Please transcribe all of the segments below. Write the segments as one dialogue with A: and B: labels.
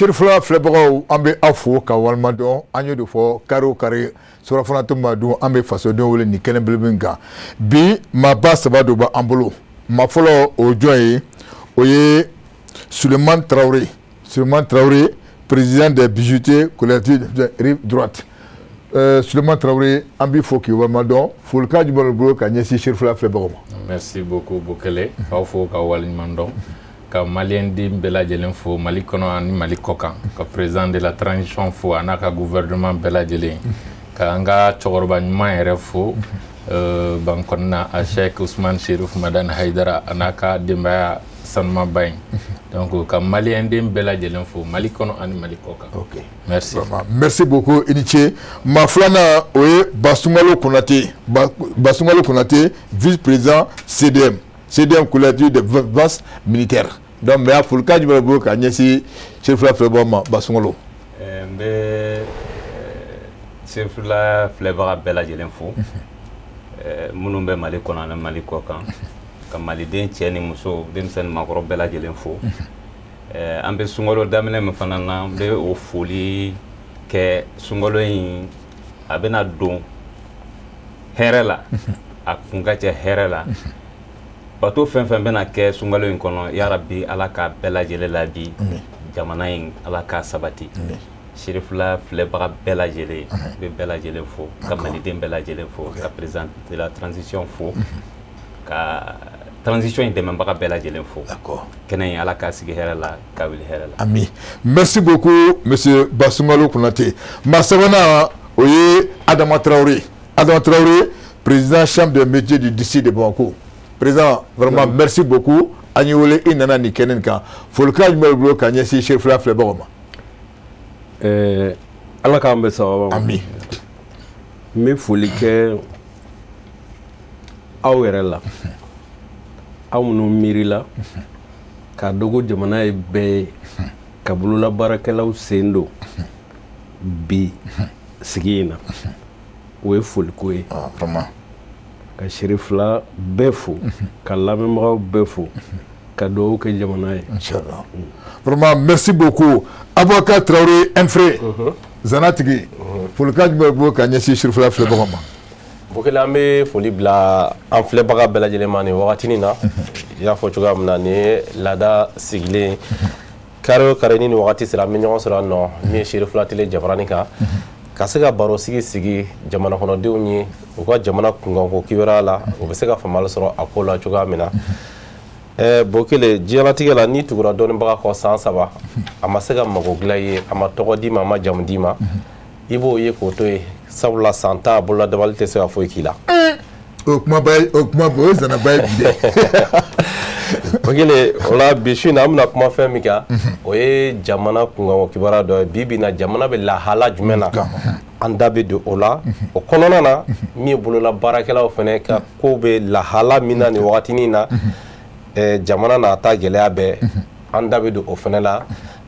A: Serifula filɛbagaw, an bɛ aw fo ka walima dɔn. An y'o de fɔ, kari o kari, surafana to ma dun, an bɛ fasodenw wele nin kɛnɛ belebele kan. Bi, maaba saba dɔ b'an bolo. Maa fɔlɔ, o jɔn ye? O ye Sulemani Tarawele. Sulemani Tarawele, président des bijoutiers collectif rive droite. Sulemani Tarawele, an b'i fo k'i walima dɔn. Folikan jumɛn b'i bolo ka ɲɛsin Serifula filɛbagaw ma?
B: Merci beaucoup, Bokele. K'aw fo ka waleɲuman dɔn, ka maliyɛn den bɛɛ lajɛlen fo Mali kɔnɔ ani Mali kɔ kan, ka président de la transition fo, a n'a ka gouvernement bɛɛ lajɛlen, ka an ka cɛkɔrɔba ɲuman yɛrɛ fo Bankɔnina, a Cheikh Ousmane Chérif Madani Haidara, a n'a ka denbaya sanumaba in. Donc ka maliyɛn den bɛɛ lajɛlen fo Mali kɔnɔ ani Mali kɔ kan. Merci.
A: Vraiment, merci beaucoup, i ni ce. Maa filanan, o ye Basungalo Konate. Basungalo Konate, vice président CDM, CDM, collectif de défense militaire. Donc mais folikan jumɛn b'i bolo ka ɲɛsin Serifula filɛbagaw ma, Basungalo?
C: N bɛ Serifula filɛbaga bɛɛ lajɛlen fo, minnu bɛ Mali kɔnɔ ani Mali kɔ kan, ka maliden cɛ ni muso, denmisɛnnin, maakɔrɔ bɛɛ lajɛlen fo. An bɛ sunkalo daminɛ min fana na, n bɛ o foli kɛ. Sunkalo in, a bɛna don hɛrɛ la, a kun ka cɛ hɛrɛ la. Bato fɛn fɛn bɛna kɛ sunkalo in kɔnɔ, yarabi Ala k'a bɛɛ lajɛlen labi. Jamana in, Ala k'a sabati. Serifula filɛbaga bɛɛ lajɛlen, n bɛ bɛɛ lajɛlen fo, ka maliden bɛɛ lajɛlen fo, ka président de la transition fo, ka transition in dɛmɛbaga bɛɛ lajɛlen fo. Kɛnɛ in, Ala k'a sigi hɛrɛ la, ka wuli hɛrɛ la.
A: Ami, merci beaucoup, monsieur Basungalo Konate. Maa sabanan, o ye Adama Traoré. Adama Traoré, président chambre des métiers du district de Bamako. Président, vraiment merci beaucoup. An y'i wele, i nana nin kɛnɛ nin kan. Folikan jumɛn b'i bolo ka ɲɛsin Serifula filɛbagaw ma?
D: Ala k'an bɛn sababa ma.
A: Ami.
D: N bɛ foli kɛ aw yɛrɛ la, aw minnu miirila k'a dɔn ko jamana ye bɛɛ ye, ka bololabaarakɛlaw sen don bi sigi in na. O ye foliko ye.
A: Ah, vraiment.
D: Ka Serifula bɛɛ fo, ka lamɛnbagaw bɛɛ fo, ka dugawu kɛ jamana ye.
A: Inchallah. Vraiment, merci beaucoup. Aboubacar Traoré Infré, Zanatigi, folikan jumɛn b'i bolo ka ɲɛsin Serifula filɛbagaw ma?
E: Bokele, an bɛ foli bila an filɛbaga bɛɛ lajɛlen ma nin wagatinin na. I y'a fɔ cogoya min na, nin ye laada sigilen, kari o kari ni nin wagati sera, an bɛ ɲɔgɔn sɔrɔ yan nɔ, min ye Serifula Tele jabarani kan, ka se ka baro sigi sigi jamana kɔnɔdenw ye u ka jamana kunkanko kibaruya la, u bɛ se ka faamuyali sɔrɔ a ko la cogoya min na. Bokele, diɲɛlatigɛ la, n'i tugura dɔnnibaga kɔ san 3, a ma se ka mago dilan i ye, a ma tɔgɔ d'i ma, a ma jamu d'i ma, i b'o ye k'o to yen, sabula san 10 a bolola dabali tɛ se ka foyi k'i la.
A: O kumaba ye, o kuma, o ye zanaba ye bi dɛ.
E: Bokele, o la bi su in na, an bɛna kuma fɛn min kan, o ye jamana kunkanko kibaruya dɔ ye. Bi bi in na, jamana bɛ lahala jumɛn na? An da bɛ don o la. O kɔnɔna na, min ye bolola baarakɛlaw fana ka ko bɛ lahala min na nin wagatinin na, jamana n'a ta gɛlɛya bɛɛ, an da bɛ don o fana la.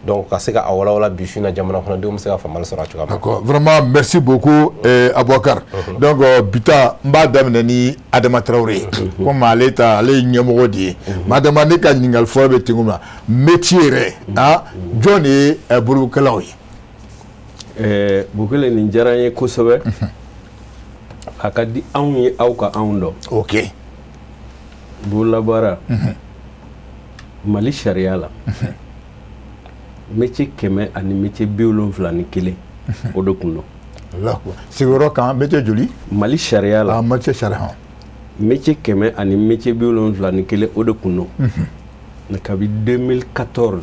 E: Donc ka se ka a walawala bi su in na, jamana kɔnɔdenw bɛ se ka faamuyali sɔrɔ a cogoya min na.
A: D'accord, vraiment merci beaucoup, Aboubacar. Donc bi ta, n b'a daminɛ ni Adama Traoré ye, komi ale ta, ale ye ɲɛmɔgɔ de ye. Mais Adama, ne ka ɲininkali fɔlɔ bɛ ten ma, métier yɛrɛ, ah, jɔn de ye bolokɛlaw ye?
D: Bokele, nin diyara n ye kosɛbɛ. A ka di anw ye aw ka anw dɔn. Bololabaara, Mali sariya la, métier 100 ani métier 71, o de kun don.
A: Sigiyɔrɔ kan, métier joli?
D: Mali sariya la.
A: Ah, métier sariya.
D: Métier 100 ani métier 71, o de kun don. Mais kabi 2014,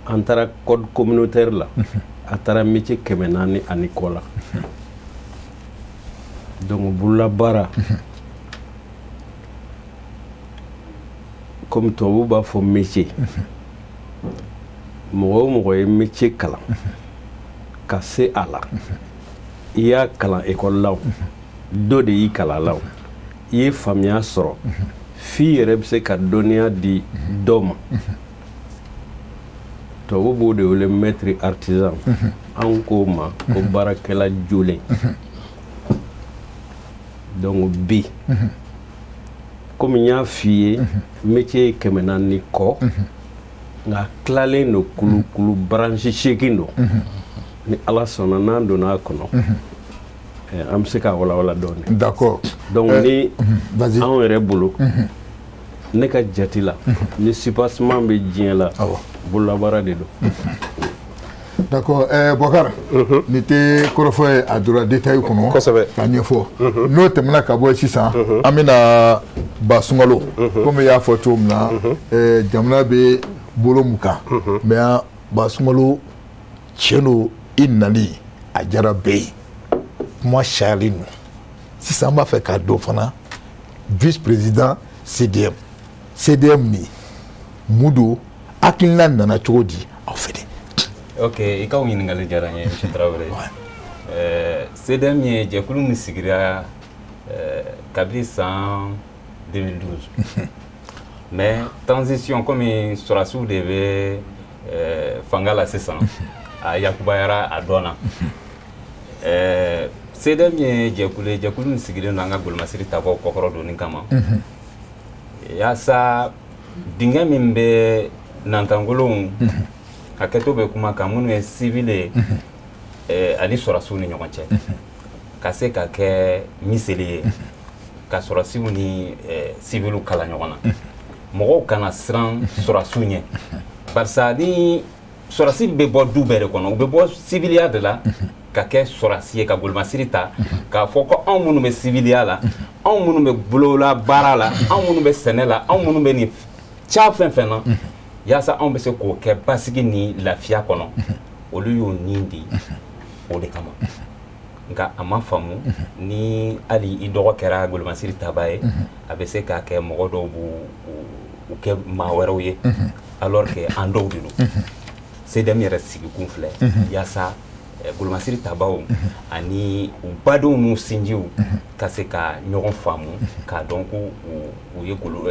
D: an taara code communautaire la, a taara métier 400 ani kɔ la. Donc bololabaara, comme tubabu b'a fɔ métier, mɔgɔ o mɔgɔ ye métier kalan ka se a la, i y'a kalan école la, o dɔ de y'i kalan la, o i ye faamuya sɔrɔ f'i yɛrɛ bɛ se ka dɔnniya di dɔ ma, tubabu b'o de wele maître artisan. Anw k'o ma ko baarakɛla jolen. Donc bi, komi n y'a f'i ye, métier ye 400 ni kɔ. Nka a tilalen don kulukulu branche 8 don. Ni Ala sɔnna, n'an donna a kɔnɔ, an bɛ se k'a walawala dɔɔnin. Donc ni
A: vas-y.
D: Anw yɛrɛ bolo, ne ka jate la, ni soubassement bɛ diɲɛ la, bololabaara de don.
A: D'accord. Bɔkari, nin tɛ kɔrɔfɔ ye, a donna détail kɔnɔ ka ɲɛfɔ. N'o tɛmɛna ka bɔ yen sisan, an bɛna ba sunkalo, komi i y'a fɔ cogo min na, jamana bɛ bolo mun kan. Mais ba sunkalo, tiɲɛ don, i nali a diyara bɛɛ ye, kuma cayalen don. Sisan an b'a fɛ k'a dɔn fana, vice président CDM, CDM nin mun don, hakilina nana cogo di aw fɛ de?
C: Ok, i ka o ɲininkali diyara n ye, monsieur Tarawele. CDM ye jɛkulu min sigira kabini san 2012, mais transition, komi sɔrɔdasiw de bɛ fanga la sisan, a yakubayara a dɔn na. CDM ye jɛkulu ye, jɛkulu min sigilen don an ka golomasiri tabaw kɔkɔrɔ donni kama, yaasa dingɛ min bɛ nantankolonw, hakɛto bɛ kuma kan, minnu ye civil ye ani sɔrɔdasiw ni ɲɔgɔn cɛ, ka se ka kɛ miseli ye ka sɔrɔdasiw ni civiliw kala ɲɔgɔn na, mɔgɔw kana siran sɔrɔdasiw ɲɛ, barisa ni sɔrɔdasi bɛ bɔ du bɛɛ de kɔnɔ, u bɛ bɔ civiliya de la ka kɛ sɔrɔdasi ye, ka golomasiri ta k'a fɔ ko anw minnu bɛ civiliya la, anw minnu bɛ bolola baara la, anw minnu bɛ sɛnɛ la, anw minnu bɛ nin ca fɛn fɛn na, yaasa anw bɛ se k'o kɛ basigi ni lafiya kɔnɔ. Olu y'o nin di o de kama. Nka a ma faamu ni hali i dɔgɔ kɛra golomasiri taba ye, a bɛ se k'a kɛ mɔgɔ dɔw b'u u kɛ maa wɛrɛw ye, alors que an dɔw de don. CDM yɛrɛ sigikun filɛ yaasa golomasiri tabaw ani u badenw n'u sinjiw ka se ka ɲɔgɔn faamu, k'a dɔn ko u ye golo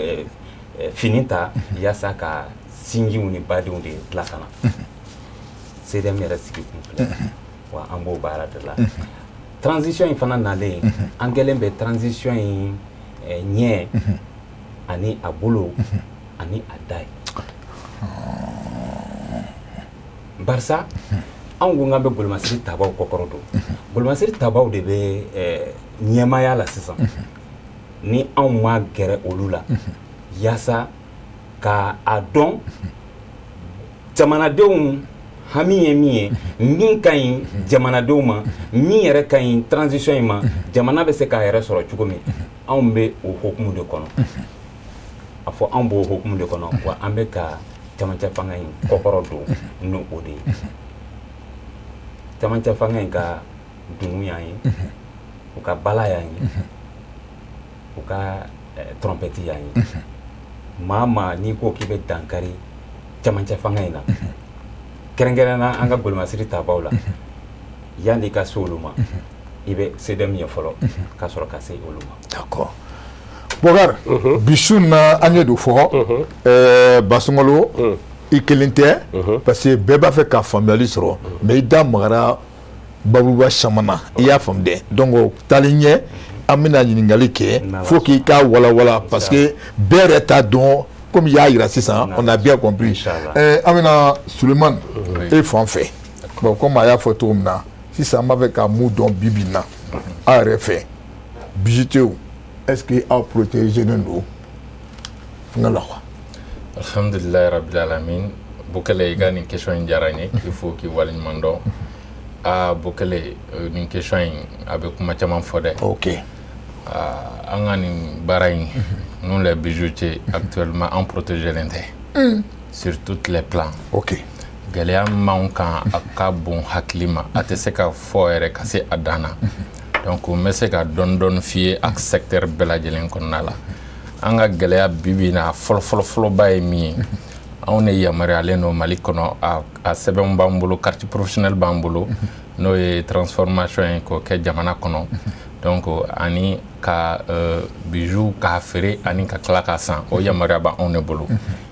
C: fini ta yaasa ka sinjiw ni badenw de lakana. CDM yɛrɛ sigikun filɛ wa an b'o baara de la. Transition in fana nalen, an kɛlen bɛ transition in ɲɛ ani a bolo ani a da ye, barisa anw ko k'an bɛ golomasiri tabaw kɔkɔrɔ don. Golomasiri tabaw de bɛ ɲɛmaaya la sisan. Ni anw ma gɛrɛ olu la yaasa ka a dɔn jamanadenw hami ye min ye, min ka ɲi jamanadenw ma, min yɛrɛ ka ɲi transition in ma, jamana bɛ se k'a yɛrɛ sɔrɔ cogo min, anw bɛ o hokumu de kɔnɔ. A fɔ anw b'o hokumu de kɔnɔ wa an bɛ ka camancɛ fanga in kɔkɔrɔ don n'o o de ye. Camancɛ fanga in ka dunun y'an ye, u ka bala y'an ye, u ka trompette y'an ye. Maa n'i ko k'i bɛ dankari camancɛ fanga in na, kɛrɛnkɛrɛn na an ka golomasiri tabaw la, yanni i ka se olu ma, i bɛ CDM ye fɔlɔ ka sɔrɔ ka se olu ma.
A: D'accord. Bɔkari, bi su in na an ye don fɔ Basungalo, i kelen tɛ, parce que bɛɛ b'a fɛ ka faamuyali sɔrɔ, mais i da magara babuba caman na, i y'a faamu dɛ. Donc taalen ɲɛ, an bɛna ɲininkali kɛ fo k'i ka walawala, parce que bɛɛ yɛrɛ t'a dɔn. Comme i y'a yira sisan, on a bien compris. An bɛna Sulemani e fan fɛ. Bon, comme a y'a fɔ cogo min na sisan, an b'a fɛ ka mun dɔn bi bi in na aw yɛrɛ fɛ, bijoutier, est-ce que aw protégé don fɛngɛ la quoi?
B: Alhamdulilayi rabbil alamin. Bukele, i ka nin question in diyara n ye, il faut k'i waleɲuman dɔn. Aa Bukele, nin question in a bɛ kuma caman fɔ dɛ. An ka nin baara in, nous les bijoutiers, actuellement an protégé len tɛ sur tous les plans. Gɛlɛya min b'anw kan, a ka bon hakili ma, a tɛ se ka fɔ yɛrɛ ka se a dan na. Donc n bɛ se ka dɔɔni dɔɔni f'i ye a secteur bɛɛ lajɛlen kɔnɔna la. An ka gɛlɛya bi bi in na, fɔlɔ fɔlɔ fɔlɔba ye min ye, anw de yamaruyalen don Mali kɔnɔ, a sɛbɛnw b'an bolo, carte professionnelle b'an bolo, n'o ye transformation ye k'o kɛ jamana kɔnɔ. Donc ani ka bijou k'a feere ani ka tila k'a san, o yamaruya b'anw de bolo.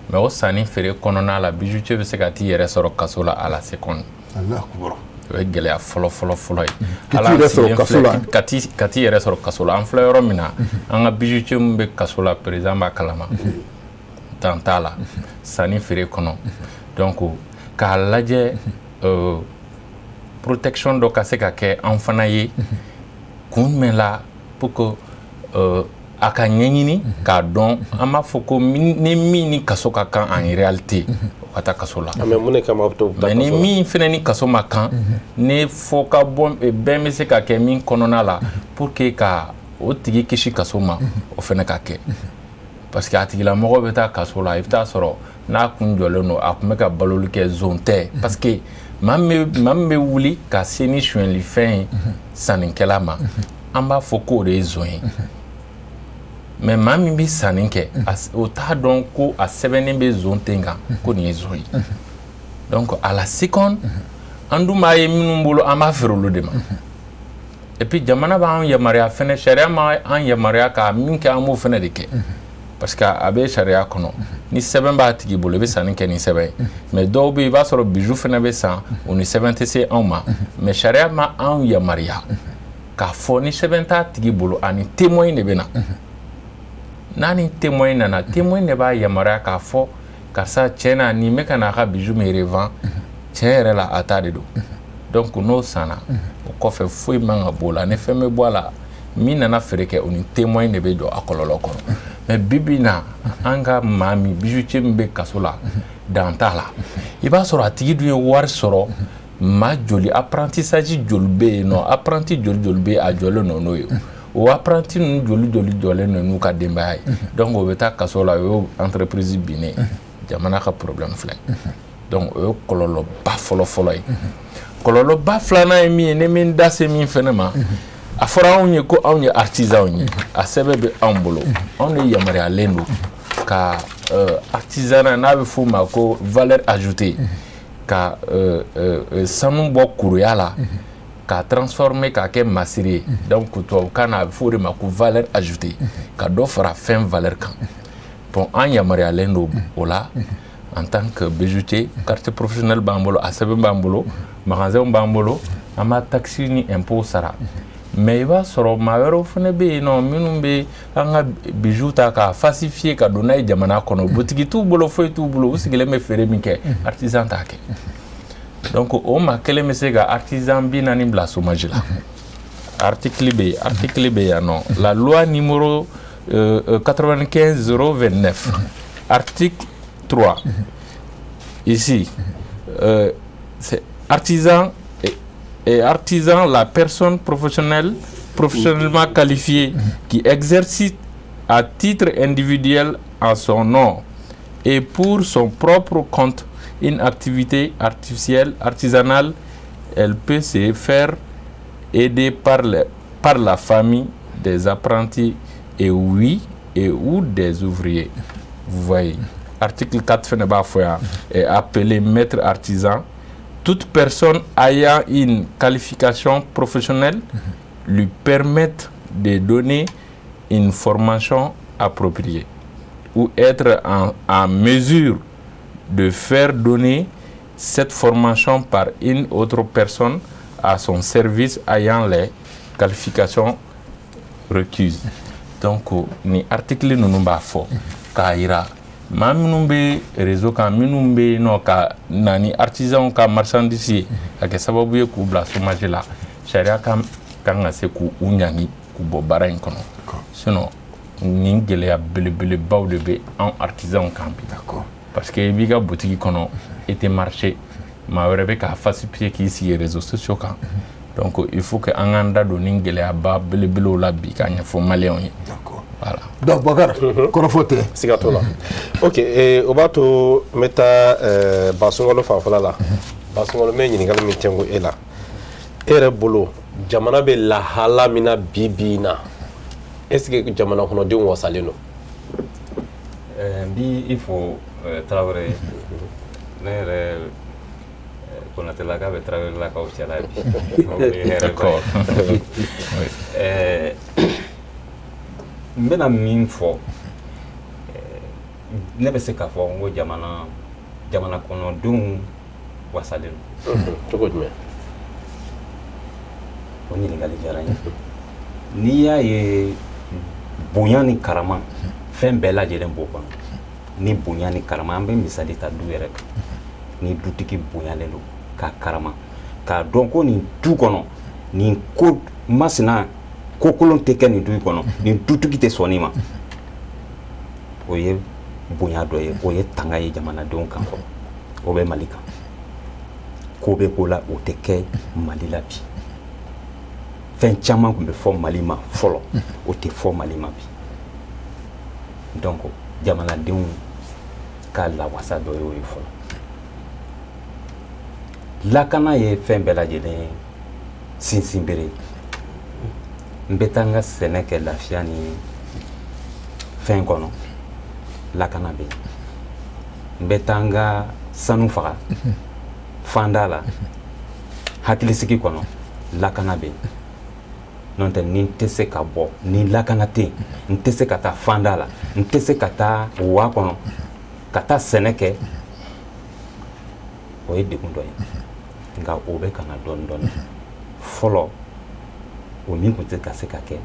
B: Mais o sanni feere kɔnɔna la, bijoutier bɛ se ka t'i yɛrɛ sɔrɔ kaso la à la seconde.
A: Allahu akbar.
B: O ye gɛlɛya fɔlɔ fɔlɔ fɔlɔ ye.
A: Ka t'i yɛrɛ sɔrɔ kaso la.
B: Ka t'i yɛrɛ sɔrɔ kaso la. An filɛ yɔrɔ min na, an ka bijoutier min bɛ kaso la, président b'a kalama. N Dan t'a la sanni feere kɔnɔ. Donc k'a lajɛ, protection dɔ ka se ka kɛ an fana ye kun jumɛn la, pour que a ka ɲɛɲini k'a dɔn. An b'a fɔ ko ni min ni kaso ka kan, en réalité o ka taa kaso la.
E: Mais mun de kama aw t'o
B: Mais ni min fana ni kaso ma kan, ni fɔ ka bɔ bɛn bɛ se ka kɛ min kɔnɔna la pour que ka o tigi kisi kaso ma, o fana ka kɛ, parce que a tigilamɔgɔ bɛ taa kaso la, i bɛ taa sɔrɔ n'a kun jɔlen don, a kun bɛ ka baloli kɛ, zon tɛ, parce que maa min bɛ wuli ka se ni sonyɛlifɛn ye sannikɛla ma, an b'a fɔ k'o de ye zon ye. Mais maa min bɛ sanni kɛ, o t'a dɔn ko a sɛbɛnnen bɛ zon ten kan ko nin ye zon ye. Donc à la seconde, an dun b'a ye minnu bolo, an b'a feere olu de ma. Et puis jamana b'an yamaruya fɛnɛ, sariya ma an yamaruya ka min kɛ, an b'o fɛnɛ de kɛ, parce que a bɛ sariya kɔnɔ, ni sɛbɛn b'a tigi bolo, i bɛ sanni kɛ ni sɛbɛn ye. Mais dɔw bɛ yen, i b'a sɔrɔ bijou fɛnɛ bɛ san, o ni sɛbɛn tɛ se anw ma. Mais sariya ma anw yamaruya k'a fɔ ni sɛbɛn t'a tigi bolo, ani témoin de bɛ na. N'a ni témoin nana, témoin de b'a yamaruya k'a fɔ karisa, tiɲɛ na, nin bɛ ka n'a ka bijou min revend, tiɲɛ yɛrɛ la, a ta de don. Donc n'o sanna, o kɔfɛ foyi man ka b'o la. Ni fɛn bɛ bɔ a la, min nana feere kɛ, o ni témoin de bɛ jɔ a kɔlɔlɔ kɔrɔ. Mais bi bi in na, an ka maa min, bijoutier min bɛ kaso la, dan t'a la. I b'a sɔrɔ a tigi dun ye wari sɔrɔ. Maa joli, apprentissage joli bɛ yen nɔ, apprenti joli joli bɛ yen, a jɔlen don n'o ye? O apprenti ninnu joli joli jɔlen don n'u ka denbaya ye? Donc o bɛ taa kaso la, o y'o entreprise binnen, jamana ka problème filɛ. Donc o ye kɔlɔlɔba fɔlɔ fɔlɔ ye. Kɔlɔlɔba filanan ye min ye, ni min da se min fɛnɛ ma, a fɔra anw ye ko anw ye artisanw ye, a sɛbɛn bɛ anw bolo, anw de yamaruyalen don ka artisanat, n'a bɛ f'o ma ko valeur ajoutée, ka sanu bɔ kuruya la k'a transformer k'a kɛ masiri ye. Donc tubabukan na, a bɛ f'o de ma ko valeur ajoutée, ka dɔ fara fɛn valeur kan. Bon, an yamaruyalen don o la en tant que bijoutier, carte professionnelle b'an bolo, a sɛbɛn b'an bolo, magasin b'an bolo, an b'a taxe ni impôt sara. Mais i b'a sɔrɔ maa wɛrɛw fana bɛ yen nɔ, minnu bɛ an ka bijou ta k'a falsifier ka don n'a ye jamana kɔnɔ. Butigi t'u bolo, foyi t'u bolo, u sigilen bɛ feere min kɛ, artisan t'a kɛ. Donc o maa kelen bɛ se ka artisan 40 bila chômage la. Article bɛ yen, article bɛ yan nɔ, la loi numéro 95 029, article 3 ici, c'est artisan et artisan, la personne professionnellement qualifiée qui exerce à titre individuel en son nom et pour son propre compte une activité artificielle artisanale. Elle peut se faire aider par la famille, des apprentis et oui et ou des ouvriers. Vous voyez, article 4 fɛnɛ b'a fɔ yan, est appelé maître artisan toute personne ayant une qualification professionnelle lui permettre de donner une formation appropriée ou être en mesure de faire donner cette formation par une autre personne à son service ayant les qualifications requises. Donc ni article ninnu b'a fɔ k'a yira maa minnu bɛ réseau kan, minnu bɛ yen nɔ ka na ni artisanw ka marchandise ye, ka kɛ sababu ye k'u bila chômage la, sariya kan kan ka se k'u ɲangi, k'u bɔ baara in kɔnɔ. Sinon nin gɛlɛya belebelebaw de bɛ anw artisanw kan bi, parce que i b'i ka boutique kɔnɔ, i tɛ marché, maa wɛrɛ bɛ k'a falsifier k'i sigi réseaux sociaux kan. Donc il faut que an k'an da don nin gɛlɛyaba belebelew la bi k'a ɲɛfɔ maliyɛnw ye. Voilà.
A: Donc Bakar, kɔrɔfɔ tɛ.
E: Siga t'o la. Ok, o b'a to n bɛ taa Basungalo fanfɛla la. Basungalo, n bɛ ɲininkali min tɛnku e la, e yɛrɛ bolo, jamana bɛ lahala min na bi bi in na, est ce que jamana kɔnɔdenw wasalen don?
C: N bi i fo, Tarawele. Ne yɛrɛ Konatelaka bɛ Tarawelelakaw cɛla bi. O ye hɛrɛ ba ye. N bɛna min fɔ, ne bɛ se k'a fɔ n ko jamana kɔnɔdenw wasalen don.
E: Cogo jumɛn?
C: O ɲininkali diyara n ye. N'i y'a ye, bonya ni karama, fɛn bɛɛ lajɛlen b'o kɔnɔ. Ni bonya ni karama, an bɛ misali ta du yɛrɛ kan. Ni dutigi bonyalen don k'a karama, k'a dɔn ko nin du kɔnɔ nin ko masina, ko kolon tɛ kɛ nin du kɔnɔ, nin dutigi tɛ sɔn nin ma, o ye bonya dɔ ye, o ye tanga ye jamanadenw kan fɔlɔ. O bɛ Mali kan. Ko bɛ ko la, o tɛ kɛ Mali la bi. Fɛn caman tun bɛ fɔ Mali ma fɔlɔ, o tɛ fɔ Mali ma bi. Donc jamanadenw ka lawasa dɔ y'o ye fɔlɔ. Lakana ye fɛn bɛɛ lajɛlen sinsinbere ye. N bɛ taa n ka sɛnɛ kɛ lafiya ni fɛn kɔnɔ, lakana bɛ yen. N bɛ taa n ka sanu faga fanda la hakilisigi kɔnɔ, lakana bɛ yen. N'o tɛ, ni n tɛ se ka bɔ ni lakana tɛ yen, n tɛ se ka taa fanda la, n tɛ se ka taa wa kɔnɔ ka taa sɛnɛ kɛ, o ye degun dɔ ye. Nka o bɛ ka na dɔɔni dɔɔni. Fɔlɔ, o min tun tɛ ka se ka kɛ,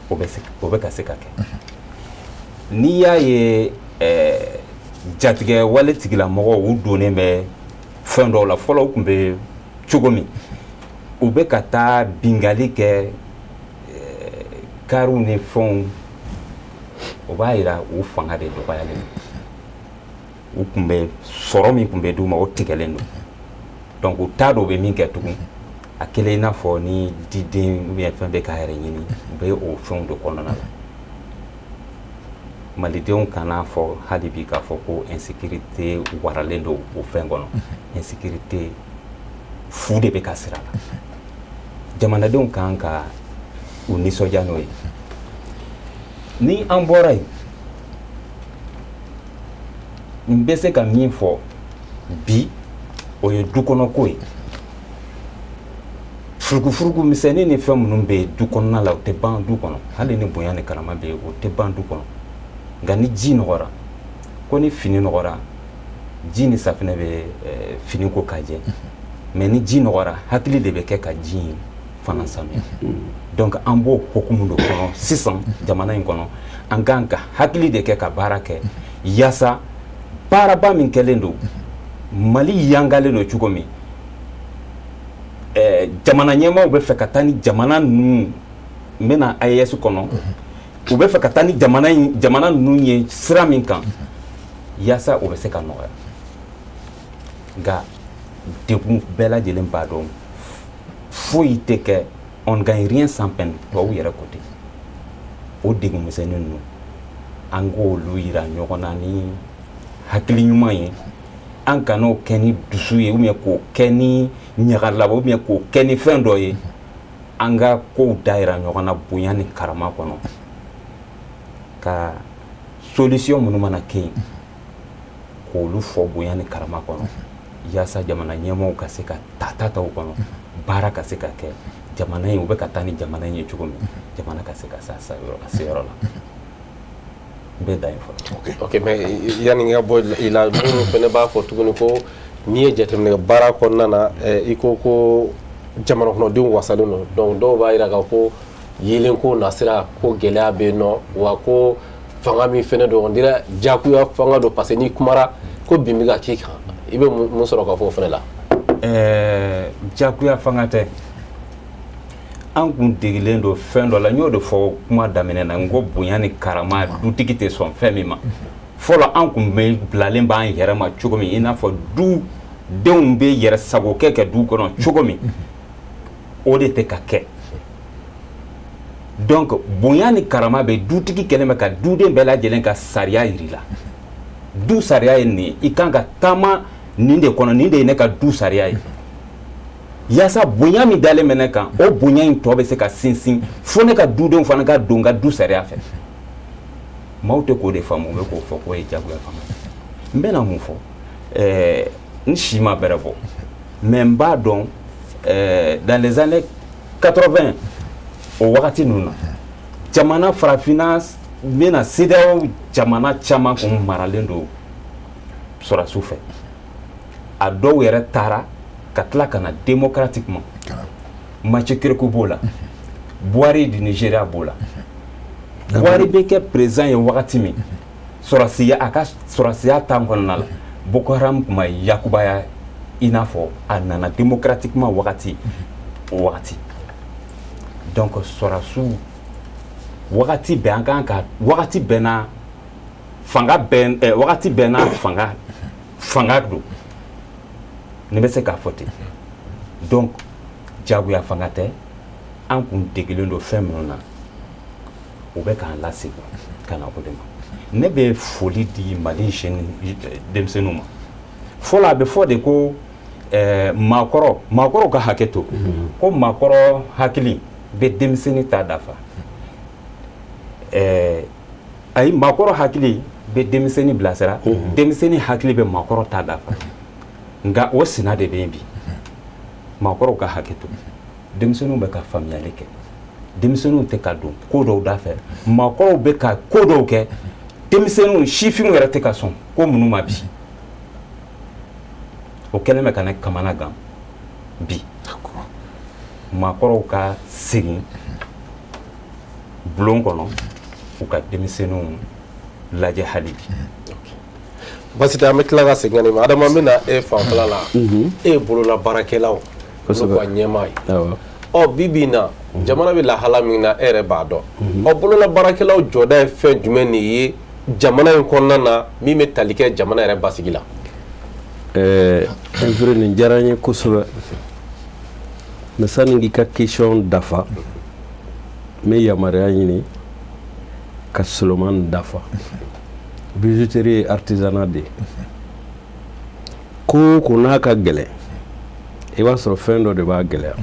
C: o bɛ ka se ka kɛ. N'i y'a ye jatigɛ wale tigilamɔgɔw, u donnen bɛ fɛn dɔw la, fɔlɔ u tun bɛ cogo min, u bɛ ka taa bingali kɛ kariw ni fɛnw, o b'a yira u fanga de dɔgɔyalen don. U tun bɛ sɔrɔ min tun bɛ d'u ma, o tigɛlen don. Donc u t'a dɔn u bɛ min kɛ tugun. A kɛlen i n'a fɔ ni diden ou bien fɛn bɛ k'a yɛrɛ ɲini, u bɛ o fɛnw de kɔnɔna la. Malidenw kana fɔ hali bi k'a fɔ ko insécurité waralen don o fɛn kɔnɔ. Insécurité fu de bɛ ka sira la. Jamanadenw kan ka u nisɔndiya n'o ye. Ni an bɔra yen, n bɛ se ka min fɔ bi, o ye du kɔnɔko ye. Furukufuruku misɛnnin ni fɛn minnu bɛ yen du kɔnɔna la, o tɛ ban du kɔnɔ. Hali ni bonya ni karama bɛ yen, o tɛ ban du kɔnɔ. Nka ni ji nɔgɔra, ko ni fini nɔgɔra, ji ni safinɛ bɛ fini ko ka jɛ, mais ni ji nɔgɔra, hakili de bɛ kɛ ka ji in fana sanuya. Donc an b'o hokumu de kɔnɔ sisan jamana in kɔnɔ. An kan ka hakili de kɛ ka baara kɛ yaasa baaraba min kɛlen don, Mali yangalen don cogo min, jamana ɲɛmaaw bɛ fɛ ka taa ni jamana ninnu, n bɛna AES kɔnɔ, u bɛ fɛ ka taa ni jamana jamana ninnu ye sira min kan, yaasa o bɛ se ka nɔgɔya. Nka degun bɛɛ lajɛlen b'a dɔn, foyi tɛ kɛ, on ne gagne rien sans peine, tubabu yɛrɛ ko ten. O degun misɛnnin ninnu, an k'olu yira ɲɔgɔn na ni hakili ɲuman ye. An kan'o kɛ ni dusu ye, ou bien k'o kɛ ni ɲagalabɔ, ou bien k'o kɛ ni fɛn dɔ ye. An ka kow dayira ɲɔgɔn na bonya ni karama kɔnɔ, ka solution minnu mana kɛ yen, k'olu fɔ bonya ni karama kɔnɔ, yaasa jamana ɲɛmaaw ka se ka tata ta o kɔnɔ, baara ka se ka kɛ jamana in, u bɛ ka taa ni jamana in ye cogo min, jamana ka se ka se a seyɔrɔ la. N bɛ dan yen fɔlɔ.
E: Ok, mais yanni n ka bɔ i la, minnu fana b'a fɔ tuguni ko n'i ye jateminɛ kɛ baara kɔnɔna na, i ko ko jamana kɔnɔdenw wasalen don. Donc dɔw b'a jira k'a fɔ yeelenko nasira ko gɛlɛya bɛ yen nɔ, wa ko fanga min fana don, on dirait diyagoya fanga don, parce que n'i kumara ko bin bɛ ka k'i kan. I bɛ mun sɔrɔ ka fɔ o fana la?
C: Diyagoya fanga tɛ. An kun degelen don fɛn dɔ la. N y'o de fɔ kuma daminɛ na, n ko bonya ni karama, dutigi tɛ sɔn fɛn min ma. Fɔlɔ, an kun bɛ bilalen b'an yɛrɛ ma cogo min, i n'a fɔ du denw bɛ yɛrɛ sago kɛ kɛ du kɔnɔ cogo min, o de tɛ ka kɛ. Donc bonya ni karama bɛ dutigi kɛlen bɛ ka duden bɛɛ lajɛlen ka sariya yir'i la. Du sariya ye nin ye, i kan ka taama nin de kɔnɔ, nin de ye ne ka du sariya ye, yaasa bonya min dalen bɛ ne kan, o bonya in tɔ bɛ se ka sinsin fo ne ka dudenw fana ka don n ka du sariya fɛ. Maaw tɛ k'o de faamu, u bɛ k'o fɔ k'o ye jagoya fanga ye. N bɛna mun fɔ? N si ma bɛrɛ bɔ, mais n b'a dɔn, dans les années 80, o wagati ninnu na, jamana farafinna, n bɛna CEDEAO jamana caman kun maralen don sɔrɔdasiw fɛ. A dɔw yɛrɛ taara ka tila ka na démocratiquement. Mathieu Kérékou b'o la, Buhari du Nigeria b'o la. Buhari bɛ kɛ président ye wagati min Sɔrɔsiya, a ka sɔrɔsiya temps kɔnɔna la, Boko Haram tun ma yakubaya i n'a fɔ a nana démocratiquement wagati o wagati. Donc sɔrɔsiw wagati bɛɛ, an kan ka wagati bɛɛ n'a fanga bɛɛ, wagati bɛɛ n'a fanga don, ne bɛ se k'a fɔ ten. Donc jagoya fanga tɛ. An kun degelen don fɛn minnu na, u bɛ k'an lasegin ka na o de ma. Ne bɛ foli di Mali jeune denmisɛnninw ma. Fɔlɔ, a bɛ fɔ de ko maakɔrɔw ka hakɛ to, ko maakɔrɔ hakili bɛ denmisɛnnin ta dafa, ayi, maakɔrɔ hakili bɛ denmisɛnnin bilasira, denmisɛnnin hakili bɛ maakɔrɔ ta dafa. Nka o sina de bɛ yen bi. Maakɔrɔw ka hakɛ to, denmisɛnninw bɛ ka faamuyali kɛ. Denmisɛnninw tɛ ka don ko dɔw da fɛ. Maakɔrɔw bɛ ka ko dɔw kɛ, denmisɛnninw, sifinw yɛrɛ tɛ ka sɔn ko minnu ma bi. O kɛlen bɛ ka ne kamana gan bi. Maakɔrɔw ka segin bulon kɔnɔ, u ka denmisɛnninw lajɛ hali bi.
E: Basi tɛ, an bɛ tila ka segin ka nin ma. Adama, n bɛ na e fanfɛla la. E ye bolola baarakɛlaw olu ka ɲɛmaa ye. Ɔ, bi bi in na, jamana bɛ lahala min na, e yɛrɛ b'a dɔn. Ɔ, bolola baarakɛlaw jɔda ye fɛn jumɛn de ye jamana in kɔnɔna na, min bɛ tali kɛ jamana yɛrɛ basigi la?
D: Ɛɛ, nin diyara n ye kosɛbɛ, mais sani k'i ka question dafa, n bɛ yamaruya ɲini ka Solomani dafa. Bijouterie ye artisanat de ye. Ko o ko n'a ka gɛlɛn, i b'a sɔrɔ fɛn dɔ de b'a gɛlɛya.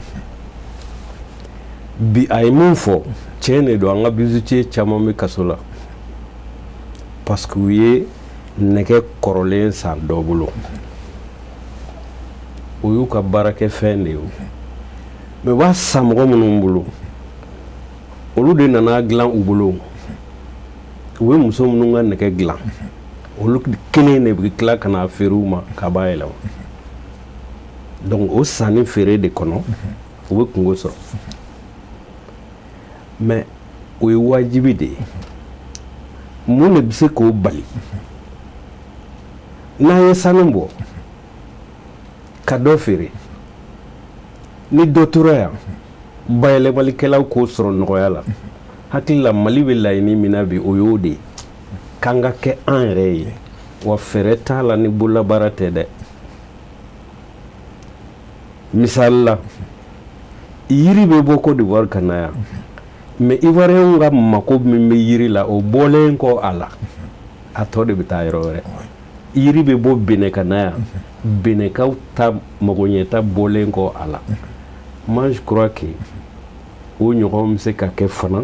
D: Bi, a ye min fɔ, tiɲɛ de don. An ka bijoutier caman bɛ kaso la parce que u ye nɛgɛ kɔrɔlen san dɔ bolo. O y'u ka baarakɛfɛn de ye. Mais u b'a san mɔgɔ minnu bolo, olu de nana dilan u bolo. U bɛ muso minnu ka nɛgɛ dilan, olu kelen de bɛ tila ka na feere u ma k'a b'a yɛlɛma. Donc o sanni feere de kɔnɔ, u bɛ kungo sɔrɔ. Mais o ye wajibi de ye. Mun de bɛ se k'o bali? N'an ye sanu bɔ ka dɔ feere, ni dɔ tora yan, bayɛlɛmalikɛlaw k'o sɔrɔ nɔgɔya la. Hakili la, Mali bɛ laɲini min na bi, o y'o de ye, k'an ka kɛ an yɛrɛ ye. Wa fɛɛrɛ t'a la ni bololabaara tɛ dɛ. Misali la, yiri bɛ bɔ Côte d'Ivoire ka na yan, mais Ivoirien ka mako min bɛ yiri la, o bɔlen kɔ a la, a tɔ de bɛ taa yɔrɔ wɛrɛ. Yiri bɛ bɔ Benin ka na yan, Beninkaw ta magoɲɛta bɔlen kɔ a la. Moi, je crois que o ɲɔgɔn bɛ se ka kɛ fana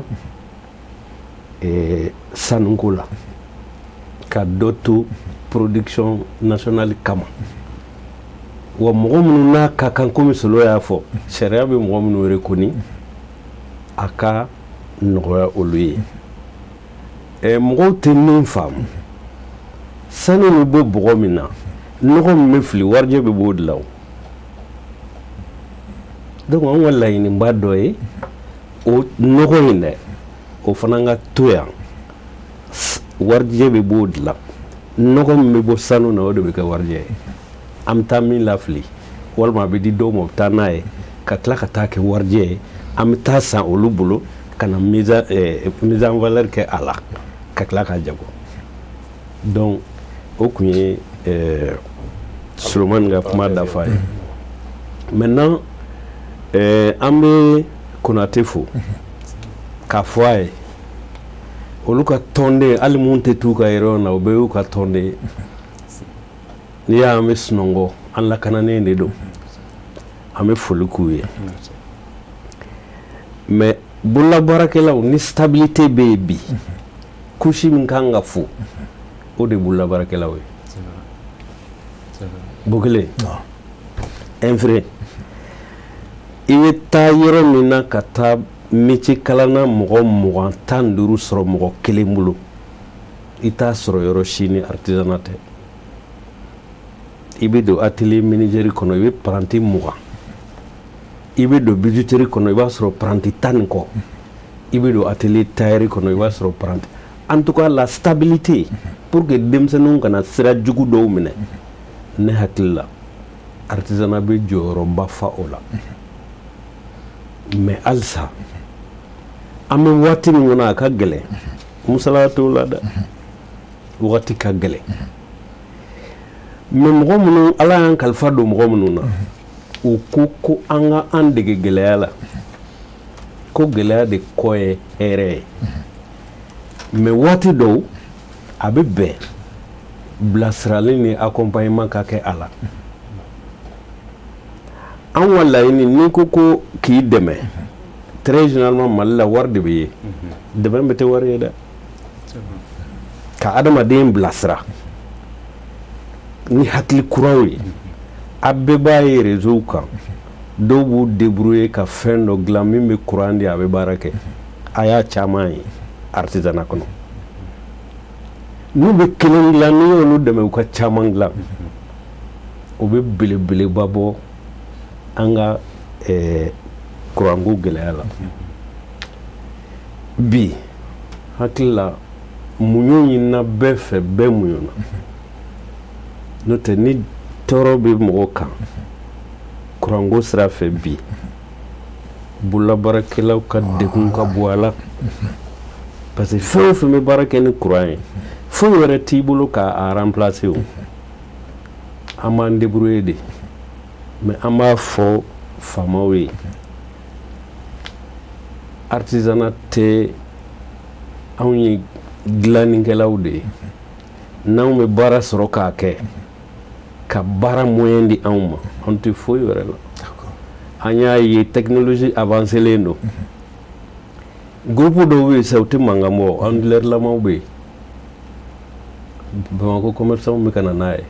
D: sanuko la, ka dɔ to production nationale kama. Wa mɔgɔ minnu n'a ka kan, komi Solo y'a fɔ, sariya bɛ mɔgɔ minnu reconnu, a ka nɔgɔya olu ye. Mɔgɔw tɛ min faamu, sanu bɛ bɔ bɔgɔ min na, nɔgɔ min bɛ fili, warijɛ bɛ b'o de la. O donc an ka laɲiniba dɔ ye o nɔgɔ in dɛ, o fana ka to yan. Warijɛ bɛ b'o de la. Nɔgɔ min bɛ bɔ sanu na, o de bɛ kɛ warijɛ ye. An bɛ taa min lafili, walima a bɛ di dɔw ma, u bɛ taa n'a ye ka tila ka taa kɛ warijɛ ye, an bɛ taa san olu bolo ka na mise en valeur kɛ a la, ka tila k'a jago. Donc o tun ye Solomani ka kuma dafa ye. Maintenant, an bɛ Konate fo k'a fɔ a ye, olu ka tɔnden, hali mun tɛ t'u ka yɔrɔ na, o bɛɛ y'u ka tɔnden ye. N'i y'a, an bɛ sunɔgɔ, an lakananen de don. An bɛ foli k'u ye. Mais bololabaarakɛlaw, ni stabilité bɛ yen bi, couche min kan ka fo, o de ye bololabaarakɛlaw ye. Bokele inféré, i bɛ taa yɔrɔ min na ka taa métier kalanna mɔgɔ 20, 15 sɔrɔ mɔgɔ kelen bolo, i t'a sɔrɔ yɔrɔ si ni artisanat tɛ. I bɛ don atelier menuiserie kɔnɔ, i bɛ apprenti 20. I bɛ don bijouterie kɔnɔ, i b'a sɔrɔ apprenti 10 ni kɔ. I bɛ don atelier tailleur kɔnɔ, i b'a sɔrɔ apprenti. En tout cas, la stabilité, pour que denmisɛnninw kana sira jugu dɔw minɛ, ne hakili la, artisanat bɛ jɔyɔrɔba fa o la. Mais halisa an bɛ waati min kɔnɔ, a ka gɛlɛn, musala t'o la dɛ, wagati ka gɛlɛn. Mais mɔgɔ minnu Ala y'an kalifa don mɔgɔ minnu na, u ko ko an ka an dege gɛlɛya la, ko gɛlɛya de kɔ ye hɛrɛ ye. Mais waati dɔw a bɛ bɛn bilasirali ni accompagnement ka kɛ a la. An ka laɲini, n'i ko ko k'i dɛmɛ, très généralement Mali la, wari de bɛ ye. Dɛmɛ bɛ tɛ wari ye dɛ. Ka adamaden bilasira ni hakili kuraw ye. A bɛɛ b'a ye réseau kan, dɔw b'u débrouiller ka fɛn dɔ dilan min bɛ courant di, a bɛ baara kɛ. A y'a caman ye artisanat kɔnɔ, n'u bɛ kelen dilan, n'i y'olu dɛmɛ u ka caman dilan, o bɛ belebeleba bɔ an ka kuranko gɛlɛya la. Bi hakili la, muɲu ɲinina bɛɛ fɛ, bɛɛ muɲuna. N'o tɛ, ni tɔɔrɔ bɛ mɔgɔ kan kuranko sira fɛ bi, bololabaarakɛlaw ka degun ka bon a la, parce que fɛn o fɛn bɛ baara kɛ ni kuran ye, foyi wɛrɛ t'i bolo k'a remplacer. O an b'an débrouiller de. Mais an b'a fɔ faamaw ye, artisanat tɛ, anw ye dilannikɛlaw de ye. N'anw bɛ baara sɔrɔ k'a kɛ, ka baara moyen di anw ma, anw tɛ foyi wɛrɛ la. An y'a ye technologie avancé len don, groupe dɔw bɛ yen sisan, u tɛ mankan bɔ, onduleur lamaw bɛ yen, Bamakɔ commerçant bɛ ka na n'a ye.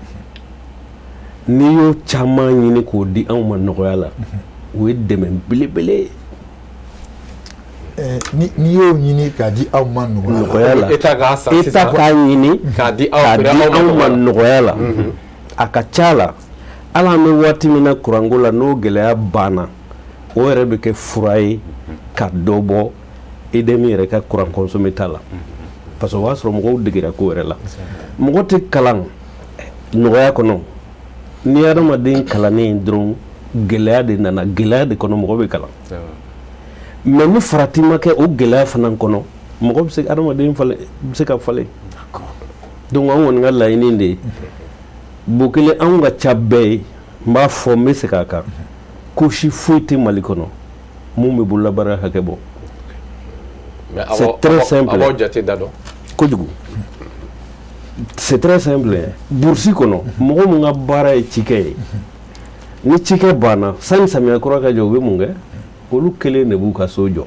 D: N'i y'o caman ɲini k'o di anw ma nɔgɔya la, o ye dɛmɛ belebele ye.
A: N'i y'o ɲini k'a di aw ma
D: nɔgɔya la,
E: État k'a san
D: État
E: sisan
D: k'a ɲini
E: k'a di aw
D: k'a
E: feere
D: di
E: aw ma
D: anw ma
E: nɔgɔya la.
D: Nɔgɔya la, a ka ca la, hali an bɛ waati min na kuranko la, n'o gɛlɛya banna, o yɛrɛ bɛ kɛ fura ye ka dɔ bɔ EDM yɛrɛ ka courant consommé ta la, parce que o b'a sɔrɔ mɔgɔw degera ko yɛrɛ la. Mɔgɔ tɛ kalan nɔgɔya kɔnɔ. Ni hadamaden kalannen dɔrɔn, gɛlɛya de nana, gɛlɛya de kɔnɔ mɔgɔ bɛ kalan. Mais ni farati ma kɛ o gɛlɛya fana kɔnɔ, mɔgɔ bɛ se, hadamaden falen bɛ se ka falen. Donc an kɔni ka laɲini de ye Bokele, anw ka ca bɛɛ ye. N b'a fɔ, n bɛ segin a kan, ko si foyi tɛ Mali kɔnɔ mun bɛ bololabaara hakɛ bɔ.
E: Mais
D: C'est très simple.
E: A b'aw jate da dɔn.
D: Kojugu, c'est très simple. Brousse kɔnɔ, mɔgɔ mun ka baara ye cikɛ ye, ni cikɛ banna, sani samiya kura ka jɔ, u bɛ mun kɛ? Olu kelen de b'u ka so jɔ,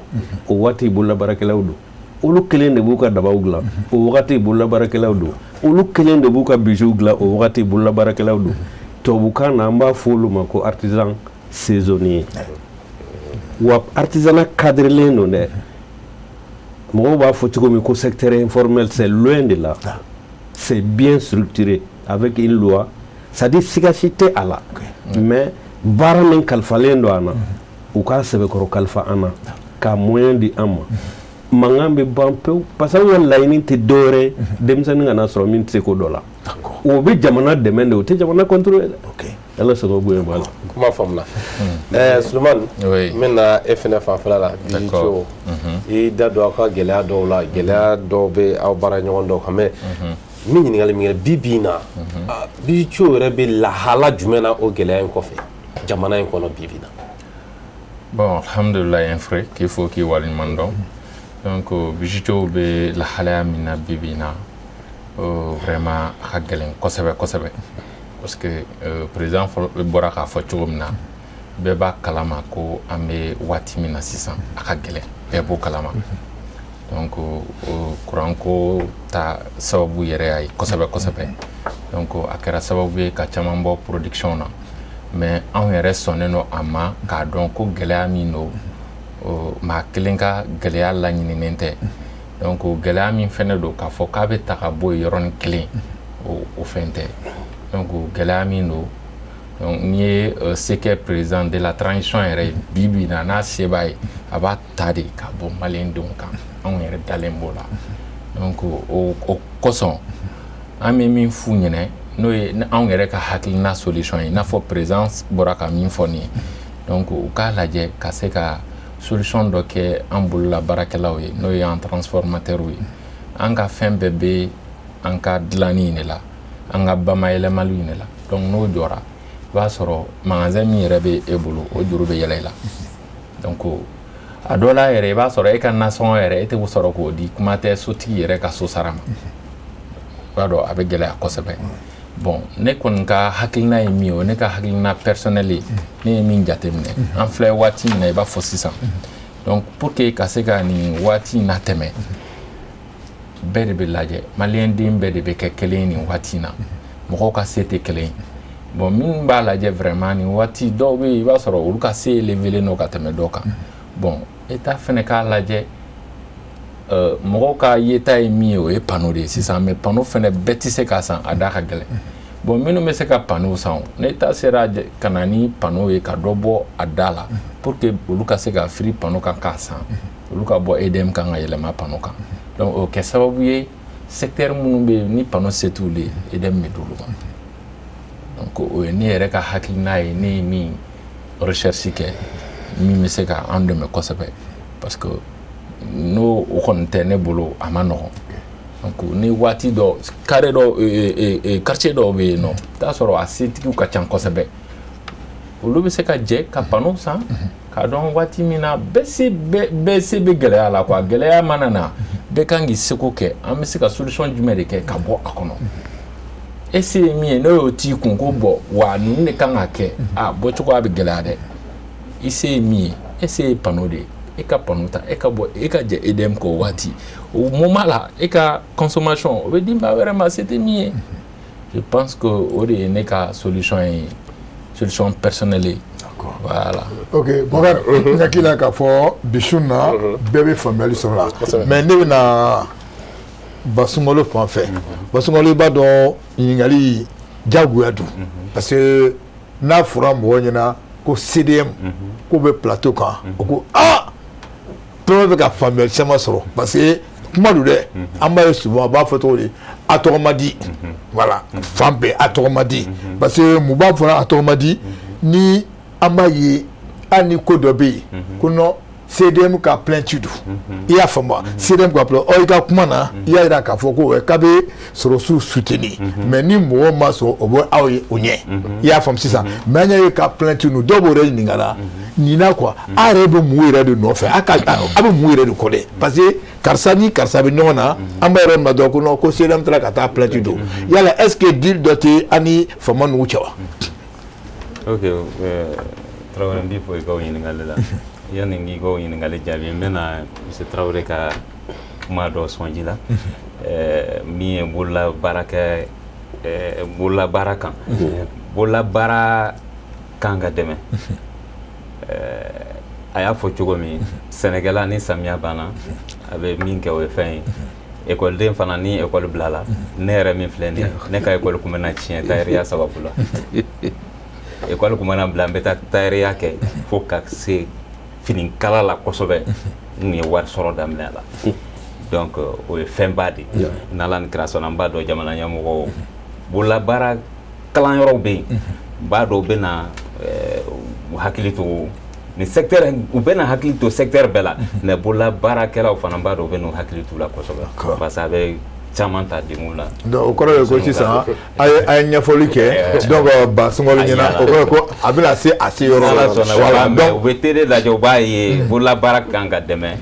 D: o waati bololabaarakɛlaw don. Olu kelen de b'u ka dabaw dilan, o wagati bololabaarakɛlaw don. Olu kelen de b'u ka bijoux dilan, o wagati bololabaarakɛlaw don. Tubabukan na, an b'a fɔ olu ma ko artisan saisonnier. Wa artisanat cadrelen don dɛ. Mɔgɔw b'a fɔ cogo min ko secteur informel, c'est loin de là. C'est bien structuré avec une loi, c'est-à-dire siga si tɛ a la. Mais baara min kalifalen don an na, u k'a sɛbɛkɔrɔ kalifa an na ka moyen di an ma, mankan bɛ ban pewu, parce que anw ka laɲini tɛ dɔwɛrɛ ye, denmisɛnnin kana sɔrɔ min tɛ se ko dɔ la. O bɛ jamana dɛmɛ de, o tɛ jamana contrôler dɛ. Ala sago bonya b'a la.
E: Kuma faamuna. Sulemani,
B: Oui.
E: n bɛna e fɛnɛ fanfɛla la.
B: D'accord.
E: Bijo, i da don aw ka gɛlɛya dɔw la, gɛlɛya dɔw bɛ aw baara ɲɔgɔn dɔw kan. Mais n bɛ ɲininkali min kɛ, bi bi in na, bijoutier yɛrɛ bɛ lahala jumɛn na o gɛlɛya in kɔfɛ jamana in kɔnɔ bi bi in na?
B: Bon, alhamdulillah, frère, k'i fo k'i waleɲuman dɔn. Donc bijoutier bɛ lahalaya min na bi bi in na, vraiment a ka gɛlɛn kosɛbɛ kosɛbɛ, parce que président fɔlɔ bɔra k'a fɔ cogo min na, bɛɛ b'a kalama ko an bɛ waati min na sisan, a ka gɛlɛn, bɛɛ b'o kalama. Donc kuranko ta sababu yɛrɛ y'a ye kosɛbɛ kosɛbɛ. Donc a kɛra sababu ye ka caman bɔ production na. Mais anw yɛrɛ sɔnnen don a ma k'a dɔn ko gɛlɛya min don, maa kelen ka gɛlɛya laɲininen tɛ. Donc gɛlɛya min fɛnɛ don, k'a fɔ k'a bɛ ta ka bɔ yen yɔrɔnin kelen, o fɛn tɛ. Donc gɛlɛya min don, donc n'i ye se kɛ président de la transition yɛrɛ ye bi bi in na, n'a se b'a ye, a b'a ta de ka bɔ maliyɛndenw kan. Anw yɛrɛ dalen b'o la. Donc o kosɔn an bɛ min f'u ɲɛna, n'o ye anw yɛrɛ ka hakilina solution ye, i n'a fɔ président bɔra ka min fɔ nin ye, donc u k'a lajɛ ka se ka solution dɔ kɛ an bolola baarakɛlaw ye, n'o ye an transformateurs ye. An ka fɛn bɛɛ bɛ an ka dilanni in de la, an ka bamayɛlɛmali in de la. Donc n'o jɔra, i b'a sɔrɔ magasin min yɛrɛ bɛ e bolo, o juru bɛ yɛlɛ i la. Donc a dɔ la yɛrɛ, i b'a sɔrɔ e ka nasɔngɔ yɛrɛ, e tɛ sɔrɔ k'o di, kuma tɛ sotigi yɛrɛ ka so sara ma. I b'a dɔn a bɛ gɛlɛya kosɛbɛ. Bon, ne kɔni ka hakilina ye min ye, o ne ka hakilina personnel ye, ne ye min jateminɛ, an filɛ waati min na i b'a fɔ sisan, donc pour que ka se ka nin waati in latɛmɛ, bɛɛ de bɛ lajɛ, maliyɛn den bɛɛ de bɛ kɛ kelen ye nin waati in na. Mɔgɔw ka se tɛ kelen ye. Bon, minnu b'a lajɛ vraiment nin waati, dɔw bɛ yen, i b'a sɔrɔ olu ka se élevelen don ka tɛmɛ dɔw kan. Bon, État fɛnɛ k'a lajɛ, mɔgɔw ka yeta ye min ye, o ye panneau de ye sisan. Mais panneau fɛnɛ, bɛɛ tɛ se k'a san, a da ka gɛlɛn. Bon, minnu bɛ se ka panneau san, n'État sera ka na ni panneau ye ka dɔ bɔ a da la pour que olu ka se ka firi panneau kan k'a san, olu ka bɔ EDM kan ka yɛlɛma panneau kan. Donc o kɛ sababu ye, secteur minnu bɛ yen ni panneau se t'olu ye, EDM bɛ d'olu ma. Donc o ye ne yɛrɛ ka hakilina ye, ne ye min recherche kɛ, min bɛ se ka an dɛmɛ kosɛbɛ, parce que n'o o kɔni tɛ, ne bolo a ma nɔgɔn. Donc ni waati dɔ, carré dɔ, quartier dɔw bɛ yen nɔ, i t'a sɔrɔ a setigiw ka ca kosɛbɛ, olu bɛ se ka jɛ ka panneau san, k'a dɔn waati min na bɛɛ se bɛ gɛlɛya la quoi. Gɛlɛya mana na, bɛɛ kan k'i seko kɛ. An bɛ se ka solution jumɛn de kɛ ka bɔ a kɔnɔ? E se ye min ye, n'o y'o t'i kun ko bɔn wa ninnu de kan ka kɛ, a bɔcogoya bɛ gɛlɛya dɛ. I se ye min ye, e se ye panneau de ye, e ka panneau ta, e ka bɔ, e ka jɛ EDM kɔ. O waati, o moment la, e ka consommation o bɛ di maa wɛrɛ ma, se tɛ min ye. Je pense que o de ye ne ka solution ye, solution personnelle ye. Voilà.
A: Ok, Bɔkari, n hakili la k'a fɔ bi su na bɛɛ bɛ faamuyali sɔrɔ la. Mais ne bɛna Basungalo fan fɛ. Basungalo, i b'a dɔn ɲininkali diyagoya don, parce que n'a fɔra mɔgɔw ɲɛna ko CDM k'o bɛ plateau kan, o ko aa, fɛn bɛ ka faamuyali caman sɔrɔ, parce que kuma don dɛ. An b'a ye souvent, a b'a fɔ cogo di, a tɔgɔ man di, voilà, fan bɛɛ a tɔgɔ man di. Parce que mun b'a fɔra a tɔgɔ man di? Ni an b'a ye, hali ni ko dɔ bɛ yen ko non, CDM ka plainte don, i y'a faamu wa? CDM ka plainte, ɔ i ka kuma na, i y'a jira k'a fɔ ko k'a bɛ sɔrɔsiw soutenir, mais ni mɔgɔw ma sɔn, o bɛ aw ye o ɲɛ, i y'a faamu sisan. Mais an y'a ye ka plainte ninnu, dɔw b'o yɛrɛ ɲininka la nin na quoi, a yɛrɛ bɛ mun yɛrɛ de nɔfɛ, a ka a bɛ mun yɛrɛ de kɔ dɛ? Parce que karisa ni karisa bɛ ɲɔgɔn na, an b'a yɛrɛ ma dɔn ko non, ko CDM taara ka taa plainte don. Yala est ce que deal dɔ tɛ an ni faama ninnu cɛ wa?
C: Ok, Tarawele, n b'i fɔ i ka o ɲininkali la. Yanni n k'i ka o ɲininkali jaabi, n bɛna monsieur Tarawele ka kuma dɔ sɔnji la, min ye bolola baarakɛ, bolola baara kan. Bolola baara kan ka dɛmɛ. A y'a fɔ cogo min, sɛnɛkɛla ni samiya banna, a bɛ min kɛ, o ye fɛn ye. Ekɔliden fana, ni ekɔli bilala, ne yɛrɛ min filɛ nin ye, ne ka ekɔli tun bɛna tiɲɛ tayɛriya sababu la. Ekɔli tun mana bila, n bɛ taa tayɛriya kɛ fo ka se finikala la kosɛbɛ, n tun ye wari sɔrɔ daminɛ a la. Donc o ye fɛnba de ye. N'Ala ni kira sɔnna, n b'a dɔn jamana ɲɛmɔgɔw, bololabaara kalanyɔrɔw bɛ yen, n b'a dɔn u bɛ na u hakili to nin secteur, u bɛ na hakili to secteur bɛɛ la, mais bololabaarakɛlaw fana, n b'a dɔn u bɛ n'u hakili t'u la kosɛbɛ, parce que a bɛ caman ta denw la.
A: Donc o kɔrɔ ye ko sisan a ye ɲɛfɔli kɛ, donc Basungalo ɲɛna, o kɔrɔ ye ko a bɛna se a se yɔrɔ la.
C: Voilà, donc u bɛ télé lajɛ, u b'a ye bololabaara kan ka dɛmɛ,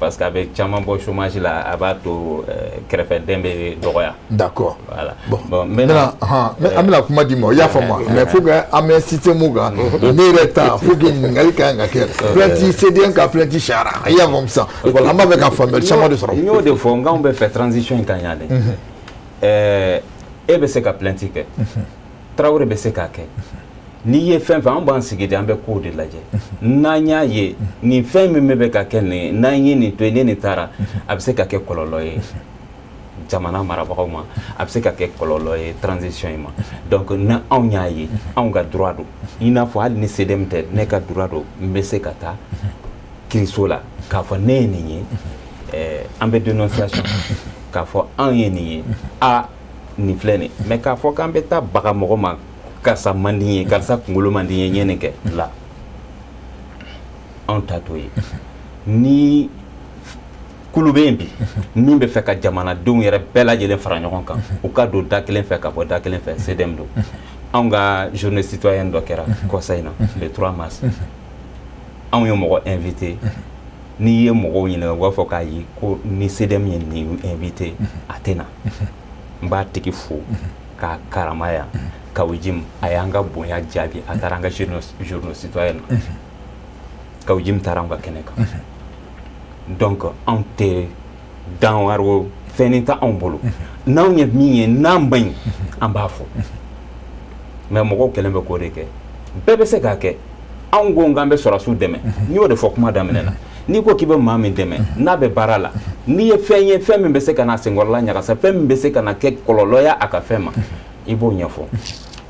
C: parce que a bɛ caman bɔ chômage la, a b'a to kɛrɛfɛdɛn bɛ dɔgɔya.
A: D'accord.
C: Voilà.
A: Bon, n bɛna an bɛna kuma di ma, i y'a faamu, mais faut que an bɛ système kan, ne yɛrɛ ta, faut que ɲininkali kan ka kɛ. Plainte, CDM ka plainte cayara, i y'a faamu sisan. Voilà, an b'a fɛ ka faamuyali caman de sɔrɔ.
C: N y'o de fɔ, n k'anw bɛ fɛ transition in ka ɲa dɛ. E bɛ se ka plainte kɛ, Tarawele bɛ se k'a kɛ. N'i ye fɛn fɛn, an b'an sigi de, an bɛ kow de lajɛ. N'an y'a ye nin fɛn min bɛ ka kɛ nin, n'an ye nin to yen, ni nin taara, a bɛ se ka kɛ kɔlɔlɔ ye jamana marabagaw ma, a bɛ se ka kɛ kɔlɔlɔ ye transition in ma. Donc ni anw y'a ye, anw ka droit don, i n'a fɔ hali ni CDM tɛ, ne ka droit don, n bɛ se ka taa kiiriso la k'a fɔ ne ye nin ye. An bɛ dénonciation K'a fɔ anw ye nin ye, a nin filɛ nin, mais k'a fɔ k'an bɛ taa baga mɔgɔ ma, karisa man di n ye, karisa kunkolo man di n ye, n ye nin kɛ la, anw ta t'o ye. Ni kulu bɛ yen bi min bɛ fɛ ka jamanadenw yɛrɛ bɛɛ lajɛlen fara ɲɔgɔn kan, u ka don da kelen fɛ ka bɔ da kelen fɛ, CDM don. Anw ka journée citoyenne dɔ kɛra kɔsa in na, le 3 mars, anw ye mɔgɔ invité. N'i ye mɔgɔw ɲininka, u b'a fɔ k'ayi, ko ni CDM ye nin invité, a tɛ na. N b'a tigi fo k'a karama yan, Kaou Djim. A y'an ka bonya jaabi, a taara an ka journée citoyenne na. Kaou Djim taara an ka kɛnɛ kan. Donc anw tɛ dan wari fɛn tɛ anw bolo. N'anw ye min ye n'an man ɲi, an b'a fɔ. Mais mɔgɔw kɛlen bɛ k'o de kɛ, bɛɛ bɛ se k'a kɛ. Anw ko k'an bɛ sɔrɔsiw dɛmɛ, n y'o de fɔ kuma daminɛ na. N'i ko k'i bɛ maa min dɛmɛ n'a bɛ baara la, n'i ye fɛn ye, fɛn min bɛ se ka na senkɔrɔla ɲagasa, fɛn min bɛ se ka na kɛ kɔlɔlɔ ye a ka fɛn ma, i b'o ɲɛfɔ.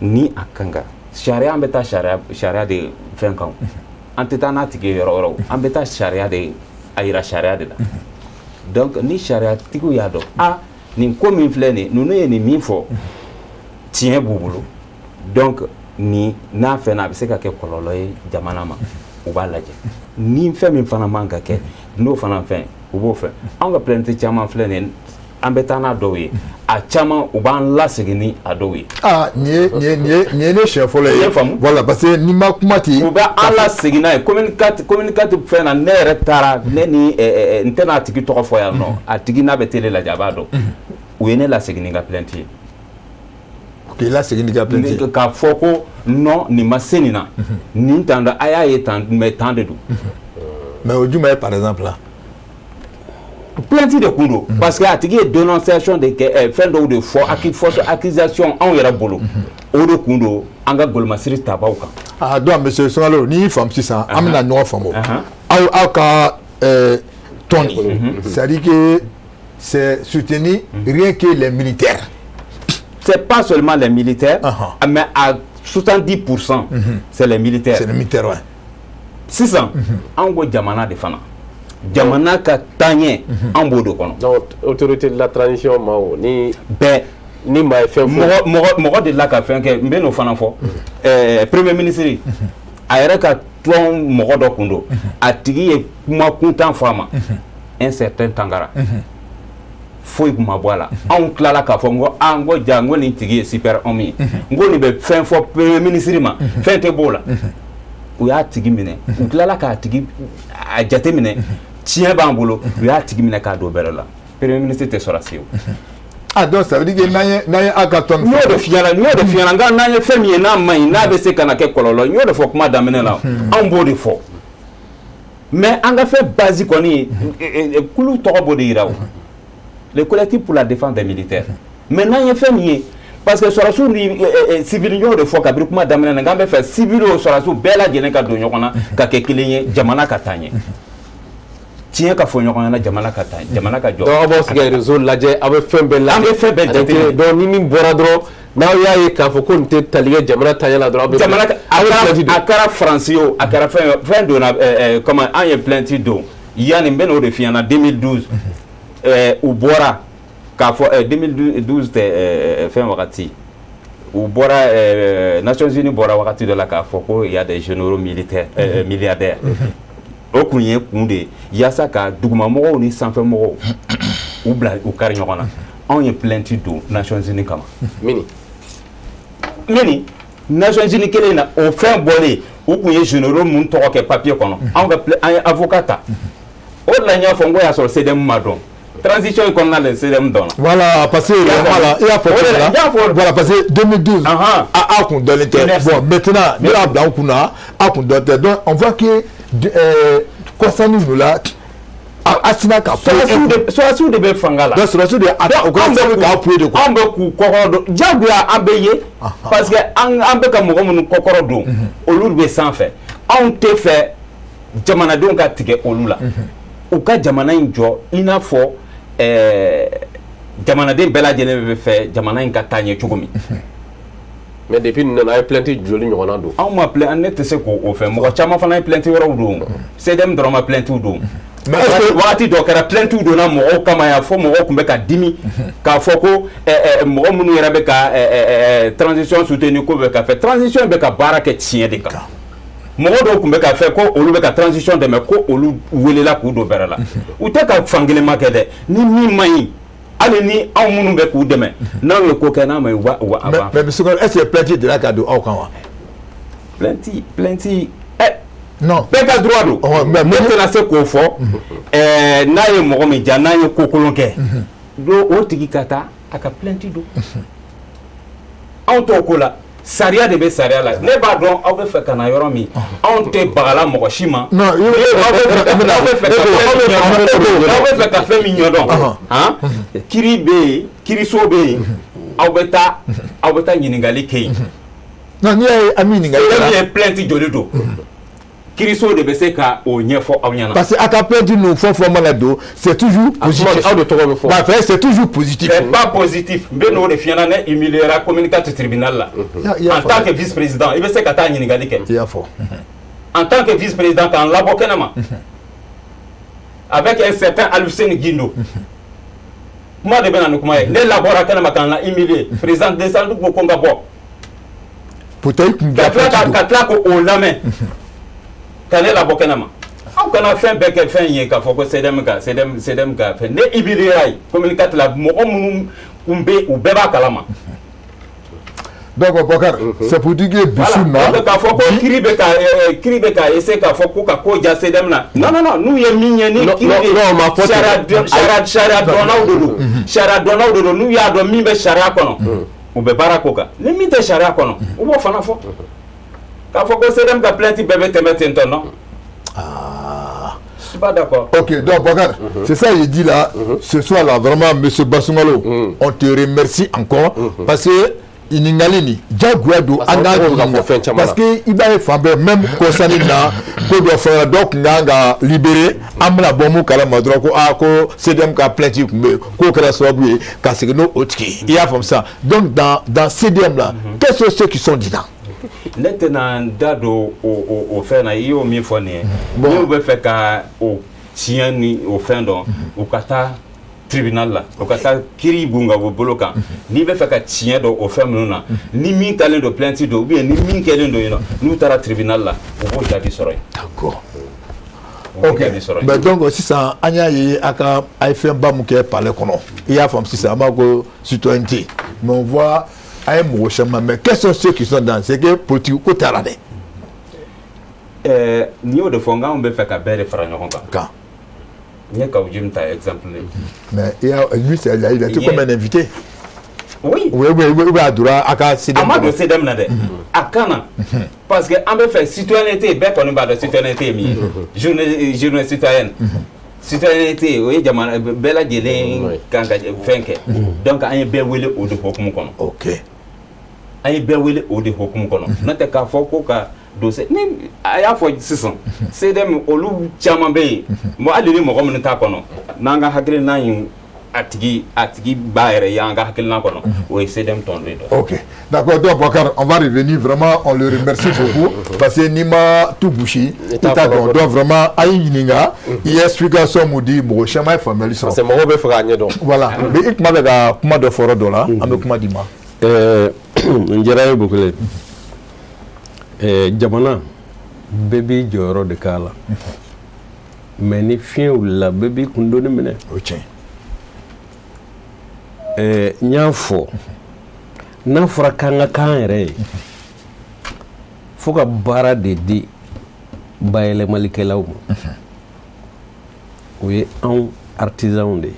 C: Ni a kan ka sariya, an bɛ taa sariya de fɛn kan. An tɛ taa n'a tigi ye yɔrɔ wɛrɛw, an bɛ taa sariya de a yira sariya de la. Donc ni sariyatigiw y'a dɔn, a nin ko min filɛ nin, ninnu ye nin min fɔ, tiɲɛ b'u bolo, donc ni n'a fɛn na a bɛ se ka kɛ kɔlɔlɔ ye jamana ma, u b'a lajɛ. Ni fɛn min fana man ka kɛ, n'o fana fɛn, u b'o fɛ. Anw ka plainte caman filɛ nin, an bɛ taa n'a dɔw ye, a caman u b'an lasegin ni a dɔw ye.
A: Aa, nin ye ne siɲɛ fɔlɔ ye.
C: I ye faamu?
A: Voilà, parce que n'i ma kuma ten.
C: U bɛ an lasegin n'a ye commune 4, commune 4 fɛn na. Ne yɛrɛ taara, ne ni n tɛna a tigi tɔgɔ fɔ yan nɔ, a tigi n'a bɛ télé lajɛ, a b'a dɔn. U ye ne lasegin ni n ka plainte ye.
A: K'i lasegin n'i ka plainte ye.
C: K'a fɔ ko non, nin ma se nin na, nin tan dɔ, a y'a ye tan, mais tan de don.
A: Mais o jumɛn ye, par exemple la?
C: Plainte de kun don, parce que a tigi ye dénonciation de kɛ, fɛn dɔw de fɔ, fausse accusation anw yɛrɛ bolo, o de kun don an ka golomasiri tabaw kan.
A: Ah, donc monsieur Sungalo, n'i y'i faamu sisan, an bɛna ɲɔgɔn faamu. Aw ka tɔn nin, c'est à dire que c'est soutenu rien que les militaires.
C: C'est pas seulement les militaires, mais à 70%, c'est les militaires.
A: C'est les militaires, ouais.
C: Sisan anw ko jamana de fana, jamana ka taaɲɛ, an b'o de kɔnɔ.
E: Donc autorité de la transition ma o ni
C: bɛɛ
E: ni maa ye fɛn fɔ.
C: Mɔgɔ delila ka fɛn kɛ, n bɛ n'o fana fɔ. Premier ministre a yɛrɛ ka tɔn mɔgɔ dɔ kun don, a tigi ye kuma kuntan fɔ a ma, un certain Tangara, foyi kun ma bɔ a la. Anw tilala k'a fɔ, n ko aa, n ko ja, n ko nin tigi ye super homme ye, n ko nin bɛ fɛn fɔ premier ministre ma, fɛn tɛ b'o la. U y'a tigi minɛ, u tilala k'a tigi a jate minɛ, tiɲɛ b'an bolo, u y'a tigi minɛ k'a don bɛrɛ la. Premier ministre tɛ sɔrɔsi ye o.
A: Ah, donc ça veut dire que n'an ye aw ka tɔn.
C: N y'o de f'i ɲɛna, n y'o de f'i ɲɛna, nka n'an ye fɛn min ye n'a man ɲi, n'a bɛ se ka na kɛ kɔlɔlɔ, n y'o de fɔ kuma daminɛ la, anw b'o de fɔ. Mais an ka fɛn base kɔni, kulu tɔgɔ b'o de yira o, le Collectif pour la défense des militaires. Mais n'an ye fɛn min ye, parce que sɔrɔsiw ni civil, n y'o de fɔ kabini kuma daminɛ na, k'an bɛ fɛ civil o sɔrɔsiw bɛɛ lajɛlen ka don ɲɔgɔn na ka kɛ kelen ye, jamana ka taa ɲɛ, tiɲɛ ka fɔ ɲɔgɔn ɲɛna, jamana ka taa ɲɛ, jamana ka jɔ.
E: Donc aw b'aw sigi ka réseau lajɛ, aw bɛ fɛn bɛɛ lajɛ.
C: An bɛ fɛn bɛɛ jateminɛ.
E: Donc ni min bɔra dɔrɔn, n'aw y'a ye k'a fɔ ko nin tɛ tali kɛ jamana taaɲɛ la dɔrɔn, aw bɛ
C: jamana
E: aw bɛ plainte don.
C: A kɛra Faransi ye o, a kɛra fɛn ye, fɛn donna, comment, an ye plainte don yanni, n bɛ n'o de f'i ɲɛna. 2012, u bɔra k'a fɔ, 2012 tɛ, fɛn wagati u bɔra, Nations Unies bɔra wagati dɔ la k'a fɔ ko il y a des généraux militaires milliardaires. O kun ye kun de ye yaasa ka dugumamɔgɔw ni sanfɛmɔgɔw u bila u kari ɲɔgɔn na. Anw ye plainte don Nations Unies kama.
E: Mini.
C: Mini Nations Unies kelen na, o fɛn bɔlen, u kun ye généraux mun tɔgɔ kɛ papier kɔnɔ, anw ka an ye avocat ta. O de la n y'a fɔ n ko y'a sɔrɔ CDM ma dɔn, transition in kɔnɔna la CDM dɔnna.
A: Voilà, parce que voilà, i y'a fɔ
C: O de
A: cogo
C: la,
A: min
C: i y'a fɔ.
A: Voilà, parce que 2012, a kun dɔnlen tɛ.
C: Merci.
A: Bon, maintenant, ne y'a bila an kun na, a kun dɔn tɛ. Donc on voit que kɔsani ninnu la, a sinna ka fɔ.
C: Sɔrɔsiw de bɛ fanga la.
A: Donc sɔrɔsiw de a o kɛra sababu ye k'a appuyer de quoi.
C: Anw bɛ k'u kɔkɔrɔ don, diyagoya an bɛ ye, parce que an bɛ ka mɔgɔ minnu kɔkɔrɔ don, olu de bɛ sanfɛ. Anw tɛ fɛ jamanadenw ka tigɛ olu la, u ka jamana in jɔ i n'a fɔ jamanaden bɛɛ lajɛlen bɛ fɛ jamana in ka taa ɲɛ cogo min.
E: Mais depuis nin nana, a ye plainte joli ɲɔgɔnna don?
C: Anw ma plainte, ne tɛ se k'o fɛ. Mɔgɔ caman fana ye plainte wɛrɛw don, CDM dɔrɔn ma plainte don.
A: Mais est-ce que
C: Wagati dɔ kɛra, plainte donna mɔgɔw kama yan, fo mɔgɔw tun bɛ ka dimi k'a fɔ ko mɔgɔ minnu yɛrɛ bɛ ka transition soutenir, ko bɛ ka fɛ transition bɛ ka baara kɛ tiɲɛ de kan. Mɔgɔ dɔw tun bɛ ka fɛ ko olu bɛ ka transition dɛmɛ, ko olu welela k'u don bɛrɛ la. U tɛ ka fankelen ma kɛ dɛ. Ni min man ɲi, hali ni anw minnu bɛ k'u dɛmɛ, n'anw ye ko kɛ n'a ma ɲi, u b'a
A: Mais monsieur, est-ce que plainte delila ka don aw kan wa?
C: Plainte
A: Non.
C: Bɛɛ ka droit don.
A: Mais
C: Ne tɛna se k'o fɔ. N'a ye mɔgɔ min ja, n'a ye ko kolon kɛ don, o tigi ka taa a ka plainte don. Anw t'o ko la, sariya de bɛ sariya la. Ne b'a dɔn aw bɛ fɛ ka na yɔrɔ min, anw tɛ bagala mɔgɔ si ma.
A: Non,
C: Aw bɛ fɛ ka fɛn min ɲɛdɔn, han, kiiri bɛ yen, kiiriso bɛ yen, aw bɛ taa ɲininkali kɛ yen.
A: Non, n'i y'a ye an bɛ ɲininkali
C: Fɛn min
A: kɛ
C: ye plainte joli don, kiiriso de bɛ se ka o ɲɛfɔ aw ɲɛna.
A: Parce que a ka plainte ninnu fɛn fɛn mana don, c'est toujours positif.
E: Aw de tɔgɔ bɛ fɔ.
A: Bah, fait, c'est toujours positif.
C: C'est pas positif. N bɛ n'o de f'i ɲɛna, ne humiliera commune 4 tribunal la.
A: I y'a
C: En
A: fɔ
C: tant
A: dɛ.
C: que vice-président, i bɛ se ka taa ɲininkali kɛ.
A: I y'a fɔ.
C: En tant que vice-président, k'an labɔ kɛnɛ ma avec un certain Alfuseni Guindo, kuma de bɛ na ni kuma ye. Ne labɔra kɛnɛ ma k'an la humilier. Président descendu ko n ka bɔ.
A: Pourtant i kun
C: Ka tila
A: plainte don.
C: ka tila k'o lamɛn ka ne labɔ kɛnɛ ma. Aw kana fɛn bɛɛ kɛ fɛn ye k'a fɔ ko CDM ka fɛn. Ne humiliera yen commune 4 la, mɔgɔ minnu kun bɛ, u bɛɛ b'a kalama.
A: Donc Bokar, c'est pour dire que
C: Voilà.
A: bisu na
C: Donc k'a fɔ ko kiiri bɛ ka essayer k'a fɔ ko ka ko ja CDM na, non, non, non. N'u ye min ye ni
E: Non,
C: kiiri
E: non,
C: de
E: non, o ma fɔ ten.
C: Sariya dɔnnaw de don, sariya dɔnnaw de don. N'u y'a dɔn min bɛ sariya kɔnɔ, u bɛ baara k'o kan. Ni min tɛ sariya kɔnɔ, u b'o fana fɔ. K'a fɔ ko CDM ka plainte bɛɛ bɛ tɛmɛ ten tɔ, non. Je suis pas d'accord.
A: Ok, donc Bokar, c'est ça il dit là, ce soir là, vraiment, monsieur Bassoungalo, on te remercie encore, parce que ɲininkali nin diyagoya don
E: Parce
A: an
E: que
A: k'a
E: an tɔgɔ bɛ ka
A: ɲininka
E: fɔ fɛn caman
A: parce
E: na.
A: Que i b'a ye fan bɛɛ, même kɔsani na, ko dɔ fɔra, dɔw tun kan ka libérer, an bɛna bɔ mun kalama dɔrɔn, ko aa, ko CDM ka plainte tun bɛ yen, k'o kɛra sababu ye ka segin n'o o tigi ye. I y'a faamu sisan? Donc dans CDM là, quels sont ceux qui sont dedans?
C: Ne tɛna n da don o fɛn na. I y'o min fɔ nin ye, n'u bɛ fɛ ka o tiɲɛ ni o fɛn dɔn, u ka taa tribunal la, u ka taa kiiri bon ka bɔ bolo kan. N'i bɛ fɛ ka tiɲɛ dɔn o fɛn minnu na, ni min talen don plainte don, ou bien ni min kɛlen don yen nɔ, n'u taara tribunal la, u b'o jaabi sɔrɔ yen.
A: D'accord.
C: U b'o
A: Ok,
C: jaabi sɔrɔ yen.
A: Mais donc sisan an y'a ye a ka a ye fɛnba mun kɛ palais kɔnɔ, i y'a faamu sisan, an b'a ko citoyenneté, mais on voit a ye mɔgɔ caman, mais quels sont ceux qui sont dans? C'est que politique ko t'a la dɛ.
C: N y'o de fɔ n k'anw bɛ fɛ ka bɛɛ de fara ɲɔgɔn kan.
A: Kan.
C: N ye Kaou Djim ta exemple ye.
A: Mais il a lui, c'est il a été comme un invité.
C: Oui.
A: Oui, a donna a ka
C: A
A: CDM
C: ma don
A: kɔnɔ.
C: CDM na dɛ, a kan na, parce que an bɛ fɛ citoyenneté, bɛɛ kɔni b'a dɔn citoyenneté ye min ye, journée citoyenne. Citoyenneté, o ye jamana bɛɛ lajɛlen kan ka fɛn kɛ. Donc an ye bɛɛ wele o de hokumu kɔnɔ. An ye bɛɛ wele o de hokumu kɔnɔ. N'o tɛ k'a fɔ ko ka dossier ni a y'a fɔ sisan, CDM olu caman bɛ yen. Bon, hali ni mɔgɔ minnu t'a kɔnɔ, n'an ka hakilina in a tigi b'a yɛrɛ ye an ka hakilina kɔnɔ, o ye CDM tɔnden dɔ.
A: Ok, d'accord. Donc, Bokar, on va revenir vraiment, on le remercie beaucoup parce que n'i ma tout bouchi, i
E: t'a
A: t'a
E: kɔrɔ
A: dɔn.
E: fɔ.
A: Donc, vraiment, a ye ɲininka, i ye explication mun di, mɔgɔ caman ye faamuyali sɔrɔ.
E: Parce que mɔgɔw bɛ fɛ k'a ɲɛdɔn.
A: Voilà, mais i kuma bɛ ka kuma dɔ fɔ yɔrɔ dɔ la, an bɛ kuma di ma.
D: N diyara ye Bokele. Jamana bɛɛ b'i jɔyɔrɔ de k'a la, mais ni fiɲɛ wulila, bɛɛ b'i kundoni minɛ.
A: O ye tiɲɛ.
D: N y'a fɔ, n'a fɔra k'an ka k'an yɛrɛ ye, fo ka baara de di bayɛlɛmalikɛlaw ma. O ye anw artisans de ye.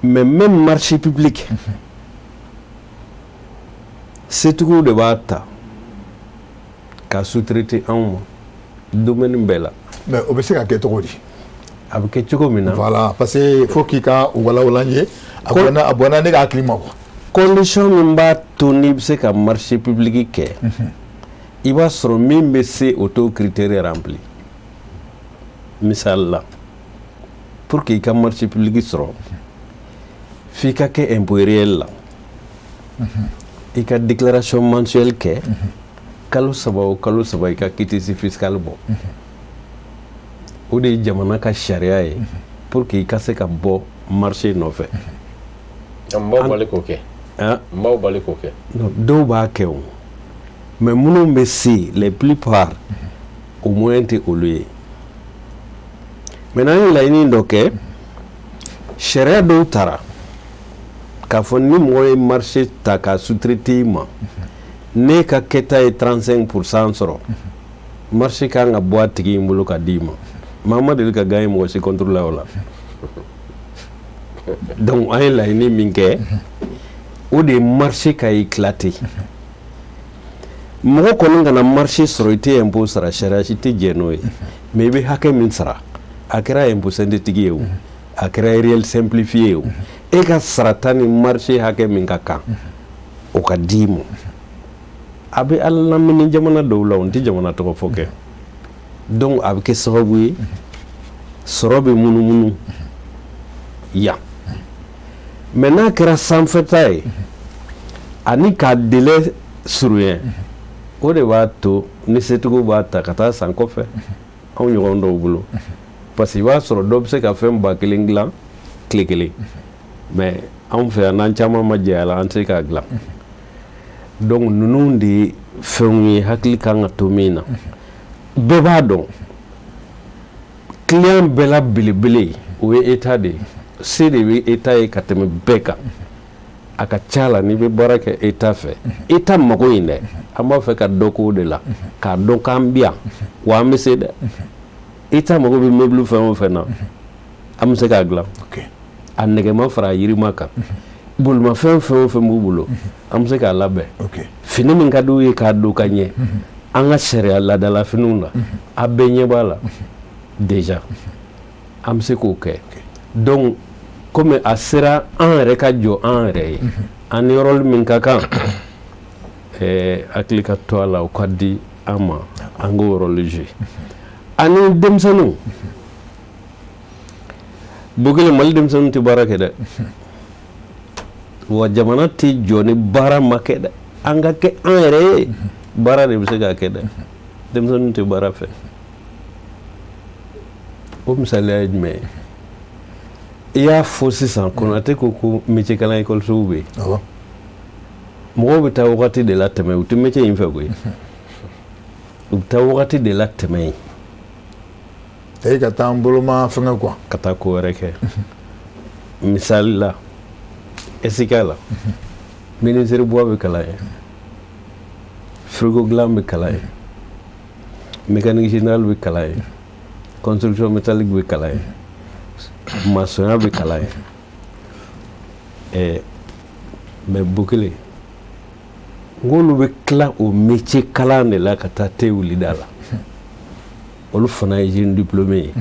D: Mais même marché public, setigiw de b'a ta ka sous-traiter anw ma domaine bɛɛ la.
A: Mais o bɛ se ka kɛ cogo di?
D: A bɛ kɛ cogo min na.
A: Voilà, parce que faut k'i ka walawala n ye. A bɔnna ne ka hakili ma quoi.
D: Condition min b'a to n'i bɛ se ka marché public kɛ, i b'a sɔrɔ min bɛ se o t'o critère rempli. Misali la, pour que i ka marché public sɔrɔ, f'i ka kɛ impôt réel la, i ka déclaration mensuelle kɛ kalo 3 o kalo 3, i ka quittance fiscale bɔ. O de ye jamana ka sariya ye pour que i ka se ka bɔ marché nɔfɛ.
E: N b'aw bali k'o kɛ. N b'aw bali k'o kɛ.
D: Dɔw b'a kɛ o, mais minnu bɛ se, les plupart, o moyen tɛ olu ye. Maintenant, an ye laɲini dɔ kɛ, sariya dɔw tara k'a fɔ ni mɔgɔ ye marché ta k'a sous-traiter i ma, n'e ka kɛta ye 35% sɔrɔ, marché kan ka bɔ a tigi in bolo ka d'i ma. Maa ma deli ka gagner mɔgɔ si contre la o la. Donc an ye laɲini min kɛ, o de ye marché ka éclater. Mɔgɔ kɔni kana marché sɔrɔ i tɛ impôt sara, sariya si tɛ jɛn n'o ye, mais i bɛ hakɛ min sara, a kɛra impôt synthétique ye o, a kɛra réel simplifié ye o, e ka sarata ni marché hakɛ min ka kan, o ka d'i ma. A bɛ ala lamini jamana dɔw la, o n tɛ jamana tɔgɔ fɔ kɛ. Donc a bɛ kɛ sababu ye sɔrɔ bɛ munumunu yan. Mais n'a kɛra sanfɛta ye ani k'a délai surunya, o de b'a to ni setigiw b'a ta ka taa san kɔfɛ anw ɲɔgɔn dɔw bolo, parce que i b'a sɔrɔ dɔ bɛ se ka fɛn 1000 dilan tile kelen, mais anw fɛ yan, n'an caman ma jɛ a la, an tɛ se k'a dilan. Donc ninnu de ye fɛnw ye hakili kan ka to min na. Bɛɛ b'a dɔn, client bɛɛ la belebele, o ye état de ye. Se de bɛ état ye ka tɛmɛ bɛɛ kan. A ka ca la, n'i bɛ baara kɛ état fɛ, état mago in dɛ, an b'a fɛ ka dɔ k'o de la k'a dɔn k'an bɛ yan wa an bɛ se dɛ. État mago bɛ mobili fɛn o fɛn na, an bɛ se k'a dilan, a nɛgɛma fara a yirima kan. Bolimafɛn fɛn o fɛn b'u bolo, an bɛ se k'a labɛn. Fini min ka d'u ye k'a don ka ɲɛ, an ka sariya laadala finiw na, a bɛɛ ɲɛ b'a la déjà, an bɛ se k'o kɛ. Donc komi a sera an yɛrɛ ka jɔ an yɛrɛ ye, an ni yɔrɔ min ka kan, hakili ka to a la, o ka di an ma, an k'o rôle jouer. Ani denmisɛnninw, Bokele, Mali denmisɛnninw tɛ baara kɛ dɛ. Wa jamana tɛ jɔ ni baara ma kɛ dɛ. An ka kɛ an yɛrɛ ye, baara de bɛ se k'a kɛ dɛ. Denmisɛnninw tɛ baara fɛ. O misaliya ye jumɛn ye? I y'a fɔ sisan, Konate ko ko métier kalan ekɔlisow bɛ yen. Mɔgɔw bɛ taa wagati de la tɛmɛ, u tɛ métier in fɛ koyi, u bɛ taa wagati de la tɛmɛ yen.
A: E ka taa n boloma fɛngɛ quoi.
D: Ka taa ko wɛrɛ kɛ. Misali la, ESICA la, menuiserie bois bɛ kalan yen, frigo dilan bɛ kalan yen, mécanique générale bɛ kalan yen, construction métallique bɛ kalan yen, maçonnya bɛ kalan yen. Mais Bokele, n k'olu bɛ tila o métier kalan de la ka taa te wuli da la. Olu fana ye jeune diplômé ye.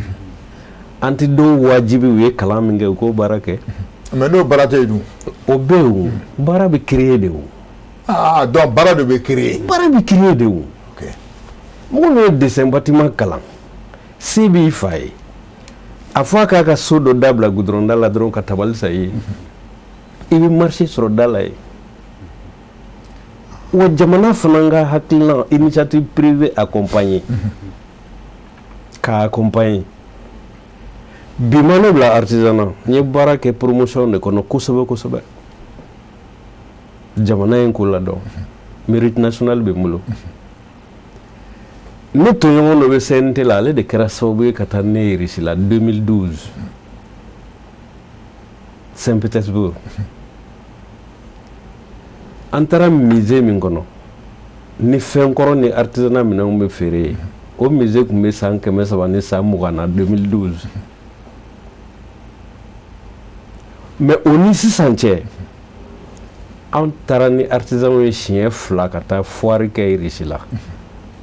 D: An tɛ dɔw wajibi u ye kalan min kɛ, u k'o baara kɛ.
A: Mais n'o baara tɛ yen dun?
D: O bɛ yen o, baara bɛ créer de o.
A: Ah, donc baara de bɛ créer.
D: Baara bɛ créer de o. Mɔgɔ min ye dessin bâtiment kalan, se b'i fa ye, a fɔ a k'a ka so dɔ dabila goudron da la dɔrɔn ka tabali san i ye, i bɛ marché sɔrɔ da la yen. Wa jamana fana ka hakilina, initiative privée accompagnée, k'a accompagner. Bi ma ne bila artisanat, n ye baara kɛ promotion de kɔnɔ kosɛbɛ kosɛbɛ. Jamana in ko ladɔn, mérite national bɛ n bolo. Ne tɔɲɔgɔn dɔ bɛ CNT la, ale de kɛra sababu ye ka taa ne ye Russie la 2012, Saint-Pétersbourg. An taara musée min kɔnɔ ni fɛn kɔrɔ ni artisanat minɛnw bɛ feere yen, o musée tun bɛ san 320 na 2012. Mais o ni sisan cɛ, an taara ni artisanw ye siɲɛ 2 ka taa foire kɛ Russie la,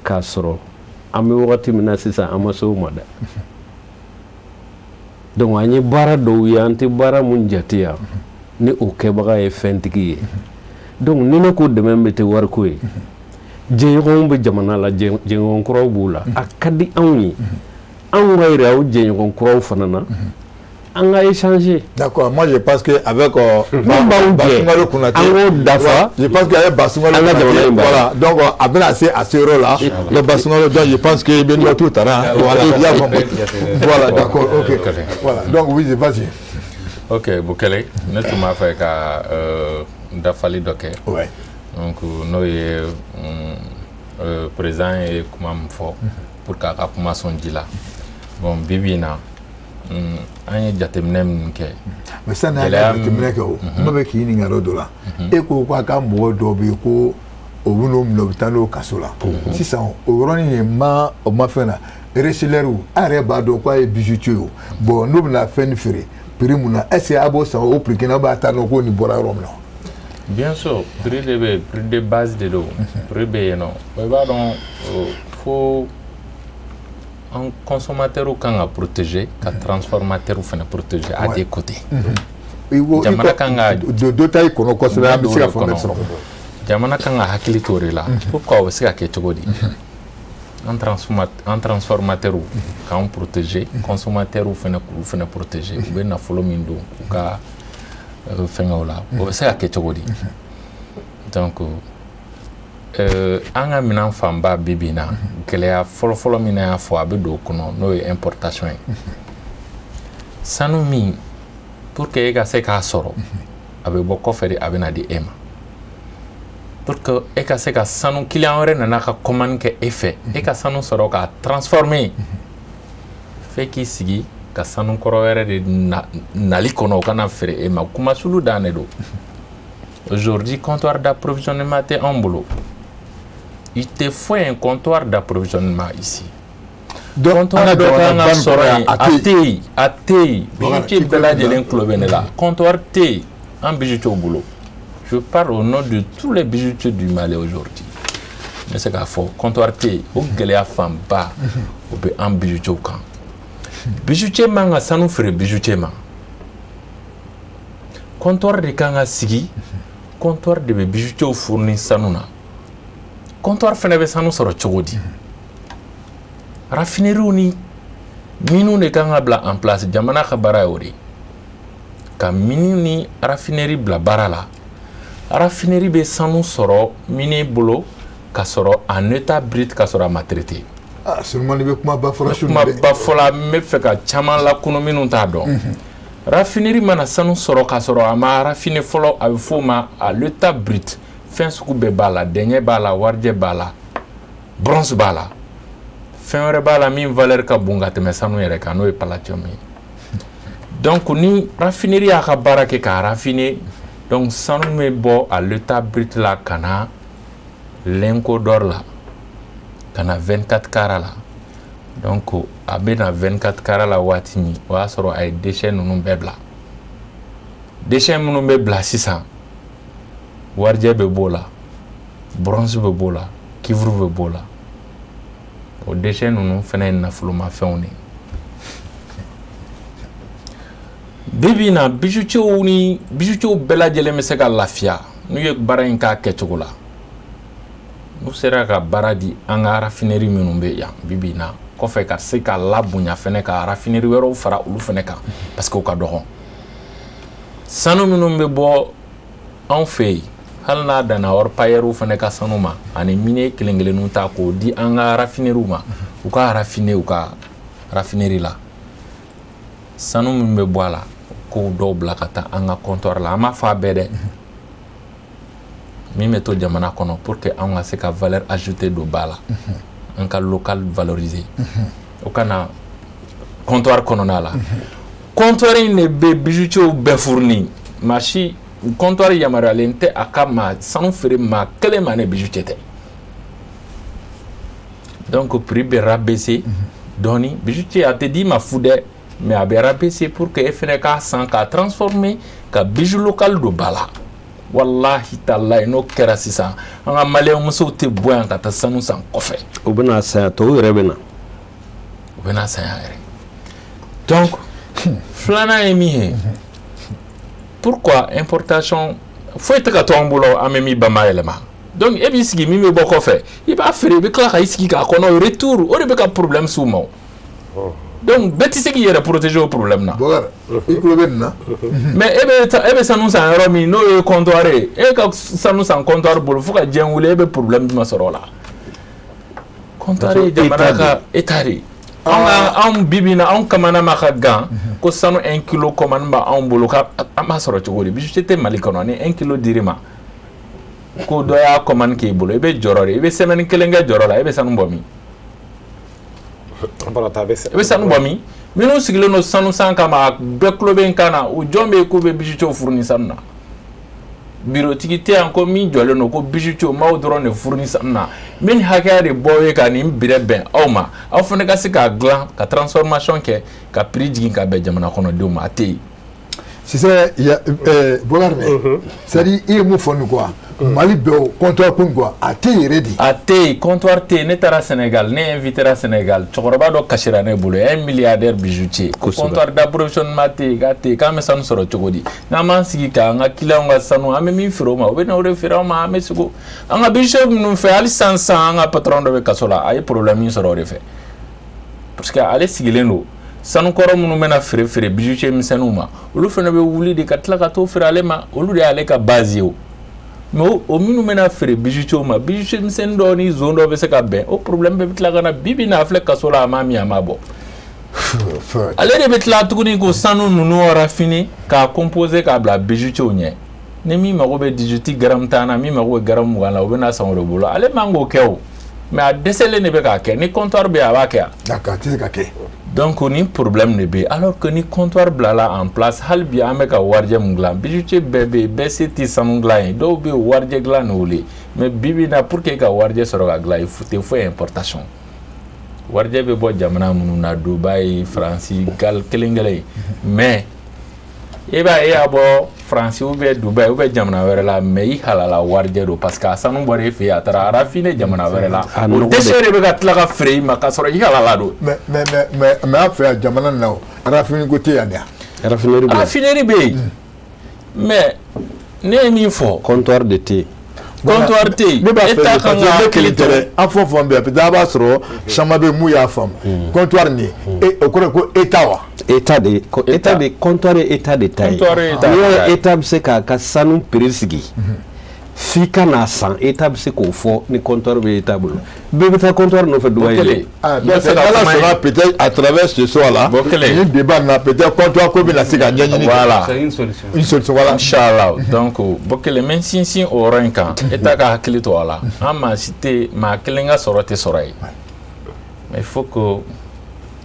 D: k'a sɔrɔ an bɛ wagati min na sisan, an ma se o ma dɛ. Donc an ye baara dɔw ye, an tɛ baara mun jate yan ni o kɛbaga ye fɛntigi ye. Donc ni ne ko dɛmɛ bɛ tɛ wariko ye, jɛɲɔgɔnw bɛ jamana la, jɛɲɔgɔn kuraw b'u la, a ka di anw ye, anw ka yira o jɛɲɔgɔn kuraw fana na. An ka échanger.
A: D'accord, moi je pense que avec
D: Min b'anw jɛ,
A: Bassoungalo Konaté,
D: an k'o dafa.
A: Je pense qu'avec Bassoungalo
D: An ka jamana
A: Konaté,
D: in baara.
A: voilà, donc a bɛna se a se yɔrɔ la, le Bassoungalo, donc je pense que i bɛ note ta la, voilà, i y'a faamu. Voilà, d'accord, ok. Voilà, donc oui, vas-y.
B: Ok, Bukele, ne tun b'a fɛ ka dafali dɔ kɛ. Donc n'o ye président ye kuma min fɔ pour k'a ka kuma sɔn ji la. Bon, bi bi in na, an ye jateminɛ minnu kɛ.
A: Mais sani an ka jateminɛ kɛ o, n bɛ k'i ɲininka yɔrɔ dɔ la. E ko k'a ka mɔgɔ dɔw bɛ yen ko o bɛ n'o minɛ, u bɛ taa n'o kaso la. Sisan o yɔrɔnin de ma o ma fɛn na receleurs, an yɛrɛ b'a dɔn k'a ye bijoutier ye o. Bon, n'u bɛna fɛn nin feere prix mun na, est ce que a b'o san o prix kelen na, ou bien a t'a dɔn ko nin bɔra yɔrɔ min na?
B: Bien sûr, prix de bɛ yen, prix de base de don, prix bɛ yen nɔ. I b'a dɔn, fo an consommateur kan ka protéger, ka transformateur fana protéger à des côtés. Jamana kan ka
A: dɔ ta i kɔnɔ kosɛbɛ, an bɛ se ka faamuya sɔrɔ.
B: Jamana kan ka hakili to o de la. Pourquoi? O bɛ se ka kɛ cogo di? An transformateur k'an protéger, consommateur fana k'u fana protéger, u bɛ nafolo min don u ka fɛngɛw la, o bɛ se ka kɛ cogo di? Donc an ka minɛn fanba bi bi in na, gɛlɛya fɔlɔfɔlɔ min y'a fɔ a bɛ don o kɔnɔ, n'o ye importation ye. Sanu min, pour que e ka se k'a sɔrɔ, a bɛ bɔ kɔfɛ de, a bɛ na di e ma. Pour que e ka se ka sanu, client wɛrɛ nana ka commande kɛ e fɛ, e ka sanu sɔrɔ k'a transformer, f'e k'i sigi ka sanu kɔrɔ wɛrɛ de nali kɔnɔ, o kana feere e ma. Kumasulu dan de don. Aujourd'hui, comptoir d'approvisionnement tɛ anw bolo. Il te faut un comptoir d'approvisionnement ici. Comptoir dɔ kan ka sɔrɔ yen, a tɛ yen, a tɛ yen. Bijoutier bɛɛ lajɛlen tulo bɛ ne la, comptoir tɛ yen an bijoutier bolo. Je parle au nom de tous les bijoutiers du Mali aujourd'hui. N bɛ se k'a fɔ comptoir tɛ yen. O gɛlɛya fanba, o bɛ an bijoutier kan. Bijoutier man ka sanu feere bijoutier ma, comptoir de kan ka sigi. Comptoir de bɛ bijoutier fournir sanu na. Comptoir fana bɛ sanu sɔrɔ cogo di? Raffineries ni mines de kan ka bila en place. Jamana ka baara ye o de ye, ka mine ni raffinerie bila baara la. Raffinerie bɛ sanu sɔrɔ mine bolo ka sɔrɔ en état brut, ka sɔrɔ a ma traité.
A: Ah, Solomani bɛ kumaba fɔla su.
B: Kumaba fɔla, n bɛ fɛ ka caman lakunu minnu t'a dɔn. Raffinerie mana sanu sɔrɔ ka sɔrɔ a ma raffiner fɔlɔ, a bɛ f'o ma à l'état brut. Fɛn sugu bɛɛ b'a la: dɛɲɛ b'a la, warijɛ b'a la, bronze b'a la, fɛn wɛrɛ b'a la min valeur ka bon ka tɛmɛ sanu yɛrɛ kan, n'o ye palladium ye. Donc ni raffinerie y'a ka baara kɛ k'a raffiner, donc sanu bɛ bɔ à l'état brut la ka na lingot d'or la, ka na 24 carats la. Donc a bɛ na 24 carats la waati min, o y'a sɔrɔ a ye déchets ninnu bɛɛ bila. Déchets minnu bɛ bila sisan, warijɛ bɛ b'o la, bronze bɛ b'o la, cuivre bɛ b'o la. O déchets ninnu fana ye nafolomafɛnw de ye. Bi bi in na, bijoutiers ni bijoutiers bɛɛ lajɛlen bɛ se ka lafiya n'u ye baara in k'a kɛcogo la, n'u sera ka baara di an ka raffinerie minnu bɛ yan bi bi in na kɔfɛ, ka se ka labonya fɛnɛ, ka raffinerie wɛrɛw fara olu fɛnɛ kan, parce que o ka dɔgɔn. Sanu minnu bɛ bɔ anw fɛ yen, hali n'a danna orpailleurs fɛnɛ ka sanu ma, ani mine kelen kelenninw ta k'o di an ka raffinerie ma, u ka raffiner u ka raffinerie la, sanu min bɛ bɔ a la, k'o dɔw bila ka taa an ka comptoir la. An m'a fɔ a bɛɛ dɛ, min bɛ to jamana kɔnɔ, pour que anw ka se ka valeur ajoutée don ba la, an ka local valoriser, o ka na comptoir kɔnɔna la. Comptoir in de bɛ bijoutiers bɛɛ fournir. Maa si, comptoir yamaruyalen tɛ a ka maa sanu feere maa kelen ma ni bijoutier tɛ. Donc prix bɛ rabaisser dɔɔni. Bijoutier a tɛ d'i ma fu dɛ, mais a bɛ rabaisser pour que e fɛnɛ k'a san k'a transformer, ka bijou local don ba la. Wallahi talahi, n'o kɛra sisan, an ka maliyɛn musow tɛ bɔ yan ka taa sanu san kɔfɛ.
D: U bɛna san yan, tɔw yɛrɛ bɛ na.
B: U bɛna san yan yɛrɛ. Donc filanan ye min ye, pourquoi importation? Foyi tɛ ka to an bolo an bɛ min bayɛlɛma. Donc e b'i sigi, min bɛ bɔ kɔfɛ, i b'a feere, i bɛ tila ka i sigi k'a kɔnɔ retour. O de bɛ ka problème s'u ma. O Donc bɛɛ tɛ se k'i yɛrɛ protéger o problème na.
A: Bɔkari, i tulo bɛ nin na.
B: Mais e bɛ sanu san yɔrɔ min, n'o ye comptoir ye, e ka sanu san comptoir bolo fo ka diɲɛ wuli, e bɛ problème jumɛn sɔrɔ o la? Comptoir ye jamana ka état de ye. Anw ka anw bi bi in na, anw kamana ma ka gan ko sanu 1 kilo commande b'anw bolo, ka an b'a sɔrɔ cogo di? Bijoutier tɛ Mali kɔnɔ. Ni 1 kilo dir'i ma ko dɔ y'a commande k'i bolo, i bɛ jɔrɔ de, i bɛ semaine kelen kɛ jɔrɔ la. E bɛ sanu bɔ min? I bɛ sanu bɔ min? Minnu sigilen don sanu san kama, a bɛɛ tulo bɛ n kan na. O jɔn bɛ yen k'u bɛ bijoutier furu ni sanu na? Birotigi tɛ yan ko min jɔlen don ko bijoutier maaw dɔrɔn de furu ni sanu na. N bɛ nin hakɛya de bɔ aw ye ka nin bɛrɛ bɛn aw ma, aw fana ka se k'a dilan ka transformation kɛ ka prix jigin ka bɛn jamana kɔnɔdenw ma. A tɛ yen.
A: Sisan Bɔkari dɛ, c'est à dire i ye mun fɔ nin quoi, Mali bɛɛ o comptoir ko in quoi, a tɛ yɛrɛ de.
B: A tɛ yen, comptoir tɛ yen. Ne taara Sénégal, ne invité Sénégal, cɛkɔrɔba dɔ kasira ne bolo, un milliardaire bijoutier, ko comptoir d'approvisionnement tɛ yen, k'a tɛ yen, k'an bɛ sanu sɔrɔ cogo di? N'an m'an sigi k'an ka clients ka sanu, an bɛ min feere o ma, o bɛ na o de feere anw ma. An bɛ sigi an ka bijoutier minnu fɛ hali sisan sisan, an ka patron dɔ bɛ kaso la, a ye problème min sɔrɔ o de fɛ, parce que ale sigilen don sanukɔrɔ minnu bɛna feere feere bijoutier misɛnninw ma, olu fana bɛ wuli de ka tila ka t'o feere ale ma. Olu de y'ale ka base ye o. Mais o minnu bɛna feere bijoutier ma, bijoutier misɛnnin dɔw ni zon dɔw bɛ se ka bɛn, o problème bɛɛ bɛ tila ka na. Bi bi in na, a filɛ kaso la, a m'a min, a m'a bɔ. Ale de bɛ tila tuguni k'o sanu ninnu raffiner k'a composer k'a bila bijoutier ɲɛ. Ni min mago bɛ 18 grammes 10 na, min mago bɛ gramme 20 la, o bɛ na san o de bolo. Ale man k'o kɛ o, mais a dɛsɛlen de bɛ k'a kɛ. Ni comptoir bɛ yen, a b'a kɛ.
A: D'accord, a tɛ se ka kɛ.
B: Donc ni problème de bɛ yen, alors que ni comptoir bilala en place, hali bi an bɛ ka warijɛ mun dilan, bijoutier bɛɛ bɛ yen, bɛɛ se tɛ sanu dilan ye. Dɔw bɛ yen, warijɛ dilan n'olu ye. Mais bi bi in na, pour que ka warijɛ sɔrɔ ka dilan, il faut tɛ foyi importation. Warijɛ bɛ bɔ jamana minnu na, Dubaï, Faransi, gal kelen kelen ye. Mais e b'a ye, e y'a bɔ Faransi ou bien Dubaï ou bien jamana wɛrɛ la, mais i halala warijɛ don, parce que a sanu bɔra e fɛ yen, a taara raffiner jamana wɛrɛ la, o déchet de bɛ ka tila ka feere i ma k'a sɔrɔ i halala don.
A: Mais an fɛ yan jamana nin na, o raffinerie ko tɛ yan de.
D: Raffinerie bɛ yen.
B: Raffinerie bɛ yen, mais ne ye min fɔ.
D: Comptoir de tɛ yen.
B: Comptoir tɛ yen.
A: Ne b'a fɛ
B: État
A: parce
B: kan
A: que
B: ka
A: ne kelen
B: hakili
A: tɛ
B: to.
A: Dɛ, an fɛn o fɛn bɛ yan, peut-être a b'a sɔrɔ caman bɛ mun y'a faamu. Comptoir nin ye, o kɔrɔ ye ko état wa?
D: État de ko état de comptoir ye état de ta ye.
B: Comptoir ye état
D: N'i
B: de
D: y'a
B: ta
D: ye
B: ye.
D: état bɛ se k'a ka sanu prix sigi f'i ka n'a san, état bɛ se k'o fɔ. Ni comptoir bɛ état bolo, bɛɛ bɛ taa comptoir nɔfɛ Dubaï.
B: Kelen.
A: Ah,
B: N bɛ
A: donc
B: fɛ ka
A: ala
B: kuma
A: sɔnna, peut-être à travers ce soir là,
B: Bon, kelen.
A: ni débat na, peut-être comptoir ko bɛna se ka ɲɛɲini.
B: Voilà.
C: C'est une solution.
A: Une solution, voilà.
B: Inchallah. Donc bɔ kelen, n bɛ sinsin o yɔrɔ in kan. État ka hakili to a la. An maa si tɛ maa kelen ka sɔrɔ tɛ sɔrɔ ye, mais il faut que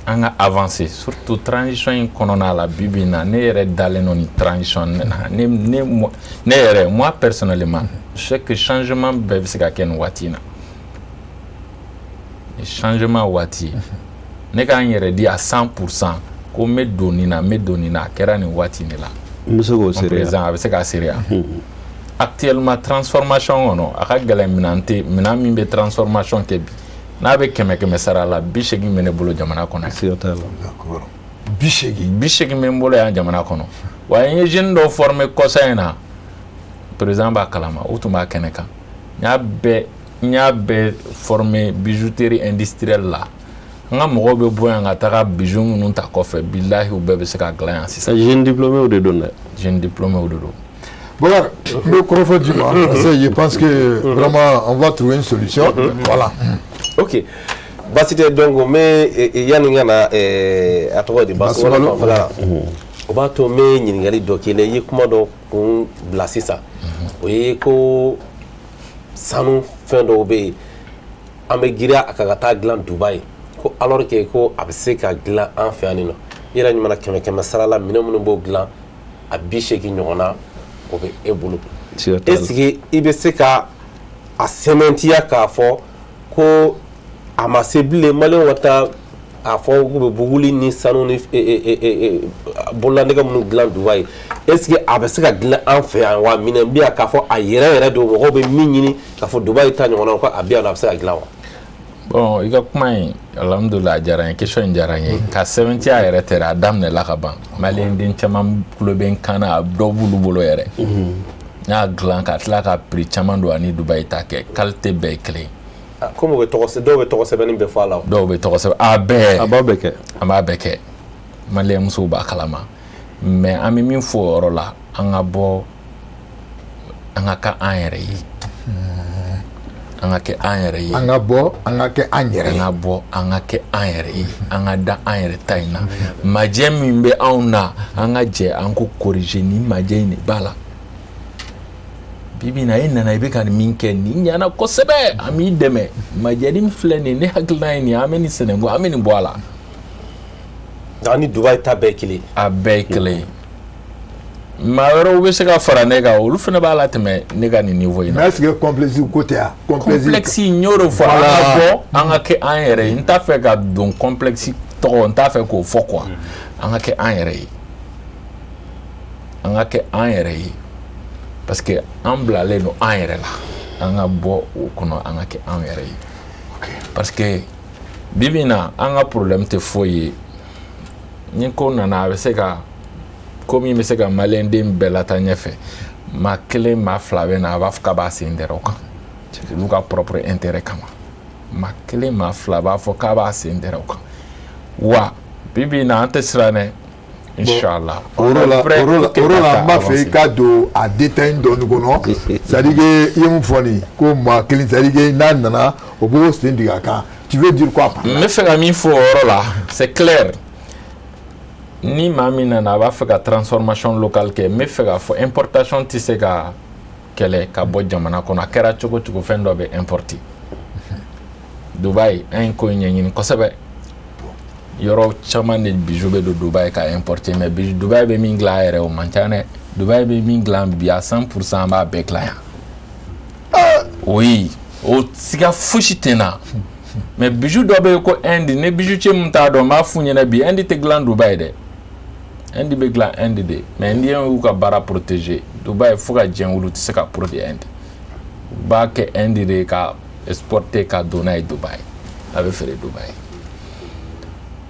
B: an ka avancer, surtout transition in kɔnɔna la. Bi bi in na, ne yɛrɛ dalen don nin transition na. Ne yɛrɛ, moi personnellement, je sais que changement bɛɛ bɛ se ka kɛ nin waati in na. Ni changement waati, ne k'an yɛrɛ di à 100% ko n bɛ don nin na, n bɛ don nin na, a kɛra nin waati in de la.
D: N bɛ se k'o
B: Mon
D: seereya.
B: président, a bɛ se k'a seereya. Actuellement, transformation kɔnɔ, a ka gɛlɛn. Minɛn tɛ, minɛn min bɛ transformation kɛ bi, n'a bɛ kɛmɛ kɛmɛ sara la, 80 bɛ ne bolo jamana kɔnɔ yan.
D: Siga t'a la.
A: D'accord, 80.
B: 80 bɛ n bolo yan jamana kɔnɔ. Wa n ye jeune dɔw former kɔsa in na, président b'a kalama, o tun b'a kɛnɛ kan. N y'a bɛɛ former bijouterie industrielle la. An ka mɔgɔw bɛ bɔ yan ka taga bijou minnu ta kɔfɛ, bilahi, u bɛɛ bɛ se ka dilan yan sisan.
D: Jeune diplômé de don dɛ.
B: Jeune diplômé de don.
A: Bokar, n bɛ kɔrɔfɔ di ma parce que je pense que vraiment on va trouver une solution. Voilà.
E: Ok, baasi tɛ. Donc n bɛ yanni n ka na a tɔgɔ di, Basumalo fanfɛla la, o b'a to n bɛ ɲininkali dɔ k'i la. I ye kuma dɔ kun bila sisan, o ye ko sanu fɛn dɔw bɛ yen, an bɛ giriya a kan ka taa dilan Dubaï, ko alors que ko a bɛ se ka dilan an fɛ yan nɔ. I yɛrɛ ɲuman na, kɛmɛ kɛmɛ sara la, minɛn minnu b'o dilan, a 80 ɲɔgɔn na, o bɛ e bolo.
D: Siga t'a la.
E: Est ce que i bɛ se ka a sɛmɛntiya k'a fɔ ko a ma se bilen maliyɛnw ka taa a fɔ k'u bɛ buguli ni sanu ni bololanɛgɛ minnu dilan Dubaï? Est ce que a bɛ se ka dilan an fɛ yan wa? Minɛn bɛ yan k'a fɔ a yɛrɛ yɛrɛ don, mɔgɔw bɛ min ɲini k'a fɔ Dubaï ta ɲɔgɔnna, ko a bɛ yan nɔ, a bɛ se ka dilan wa?
B: Bon, i ka kuma in, alhamdulilah, a diyara n ye. Question in diyara n ye. Ka sɛbɛntiya yɛrɛ tɛ dɛ, a daminɛla ka ban. Maliyɛn den caman tulo bɛ n kan na, a dɔw b'olu bolo yɛrɛ. N y'a dilan ka tila ka prix caman don ani Dubaï ta kɛ, qualité bɛɛ ye kelen ye.
E: Komi u bɛ tɔgɔ dɔw bɛ tɔgɔ sɛbɛnni bɛɛ fɔ a la.
B: Dɔw bɛ tɔgɔ sɛbɛn a bɛɛ.
D: A b'a bɛɛ kɛ.
B: An b'a bɛɛ kɛ, maliyɛn musow b'a kalama, mais an bɛ min fɔ o yɔrɔ la, an ka bɔ, an ka kɛ an yɛrɛ ye, an ka kɛ an yɛrɛ ye.
A: An ka bɔ, an ka kɛ an yɛrɛ
B: ye. An ka bɔ, an ka kɛ an yɛrɛ ye, an ka da an yɛrɛ ta in na. Majɛ min bɛ anw na, an ka jɛ an ko corriger nin majɛ in de b'a la. Bi bi in na, e nana, i bɛ ka min kɛ nin ɲɛna kosɛbɛ, an b'i dɛmɛ. Majɛni filɛ nin ye, ne hakilina ye nin ye, an bɛ nin sɛnɛnko, an bɛ nin bɔ a la.
E: An ni Dubayi ta bɛɛ ye kelen.
B: A bɛɛ ye kelen ye. Maa wɛrɛw bɛ se ka fara ne kan, olu fana b'a la tɛmɛ ne ka nin niveau in
A: na. Mais est-ce que complexe ko tɛ yan?
B: Complexe, n y'o de fɔ, an ka bɔ, an ka kɛ an yɛrɛ ye. N t'a fɛ ka don complexe tɔgɔ, n t'a fɛ k'o fɔ quoi. An ka kɛ an yɛrɛ ye, an ka kɛ an yɛrɛ ye, parce que an bilalen don an yɛrɛ la. An ka bɔ o kɔnɔ, an ka kɛ an yɛrɛ ye, parce que bi bi in na, an ka problème tɛ foyi ye. Ni ko nana, a bɛ se ka ko min bɛ se ka maliyɛnden bɛɛ lataa ɲɛfɛ, maa kelen, maa fila bɛ na, a b'a fɔ k'a b'a sen dɛrɛ o kan olu ka propre intérêt kama. Maa kelen, maa fila b'a fɔ k'a b'a sen dɛrɛ o kan. Wa bi bi in na, an tɛ siran dɛ, inchallah.
A: O yɔrɔ la, o yɔrɔ la, n b'a fɛ i ka don a détail dɔɔni kɔnɔ. C'est à dire que i ye mun fɔ nin ko maa kelen, c'est à dire que n'a nana, o b'o sen digi a kan, tu veux dire quoi par
B: là? N bɛ fɛ ka min fɔ o yɔrɔ la, c'est clair, ni maa min nana, a b'a fɛ ka transformation locale kɛ, n bɛ fɛ k'a fɔ importation tɛ se ka kɛlɛ ka bɔ jamana kɔnɔ. A kɛra cogo cogo, fɛn dɔ bɛ importer. Dubaï, an ye ko in ɲɛɲini kosɛbɛ. Yɔrɔ caman de bijou bɛ don Dubaï ka importer, mais bijou Dubaï bɛ min dilan a yɛrɛ, o man ca dɛ. Dubaï bɛ min dilan bi, à 100%, an b'a bɛɛ dilan yan. Oui, o siga fosi tɛ n na. Mais bijou dɔ bɛ yen ko Inde, ni bijoutier mun t'a dɔn, n b'a f'u ɲɛna bi, Inde tɛ dilan Dubaï dɛ. Inde bɛ dilan Inde de, mais indien y'u ka baara protéger. Dubaï, fo ka diɲɛ wuli, u tɛ se ka produire Inde. U b'a kɛ Inde de ka exporter ka don n'a ye Dubaï, a bɛ feere Dubaï.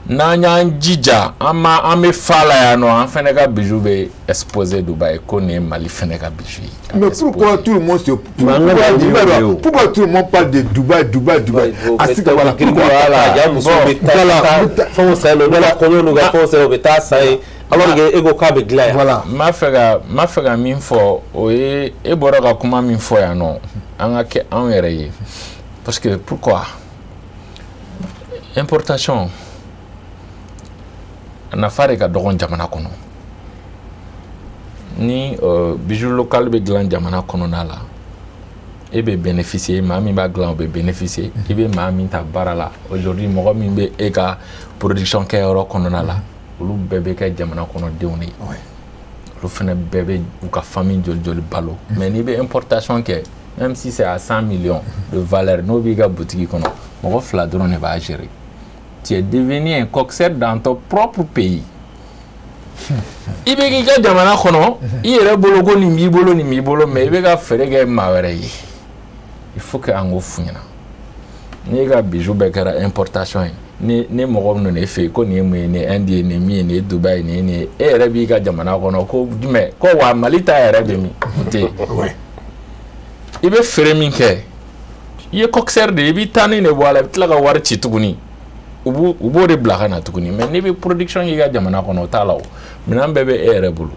B: N'an y'an jija, an ma an bɛ fa la yan nɔ, an fɛnɛ ka bijou bɛ exposer Dubaï ko nin ye Mali fɛnɛ ka bijou ye.
A: Mais pourquoi tout le monde se pourquoi tout le monde parle de Dubaï, Dubaï, Dubaï? A se ka voilà,
E: pourquoi? Voilà, musow bɛ taa fɛnw san yen nɔ, n'u ka kɔɲɔ n'u ka fɛnw sera, u bɛ taa san yen, alors que e ko k'a bɛ dilan yan.
A: Voilà.
B: N b'a fɛ ka min fɔ, o ye e bɔra ka kuma min fɔ yan nɔ, an ka kɛ anw yɛrɛ ye. Parce que pourquoi importation a nafa de ka dɔgɔn jamana kɔnɔ? Ni bijou local bɛ dilan jamana kɔnɔna la, e bɛ bénéficier, maa min b'a dilan, o bɛ bénéficier, i bɛ maa min ta baara la aujourd'hui, mɔgɔ min bɛ e ka production kɛyɔrɔ kɔnɔna la, olu bɛɛ bɛ kɛ jamana kɔnɔdenw de ye. Olu fana bɛɛ bɛ u ka famille joli joli balo. Mais n'i bɛ importation kɛ, même si c'est à 100 millions de valeur, n'o b'i ka boutique kɔnɔ, mɔgɔ fila dɔrɔn de b'a gérer. Tu es devenu un coxeur dans ton propre pays. I bɛ k'i ka jamana kɔnɔ, i yɛrɛ bolo ko nin b'i bolo, nin b'i bolo, mais i bɛ ka feere kɛ maa wɛrɛ ye. Il faut que an k'o f'u ɲɛna. N'i ka bijou bɛɛ kɛra importation ye, ni mɔgɔ min nana e fɛ yen ko nin ye mun ye, nin ye Inde ye, nin ye min ye, nin ye Dubaï, nin ye nin ye, e yɛrɛ b'i ka jamana kɔnɔ ko jumɛn ko wa Mali ta yɛrɛ bɛ min? O tɛ yen. I bɛ feere min kɛ, i ye coxeur de ye, i b'i taa ni de bɔ a la, i bɛ tila ka wari ci tuguni, u b'o de bila ka na tuguni. Mais n'i bɛ production k'i ka jamana kɔnɔ, o t'a la, o minɛn bɛɛ bɛ e yɛrɛ bolo.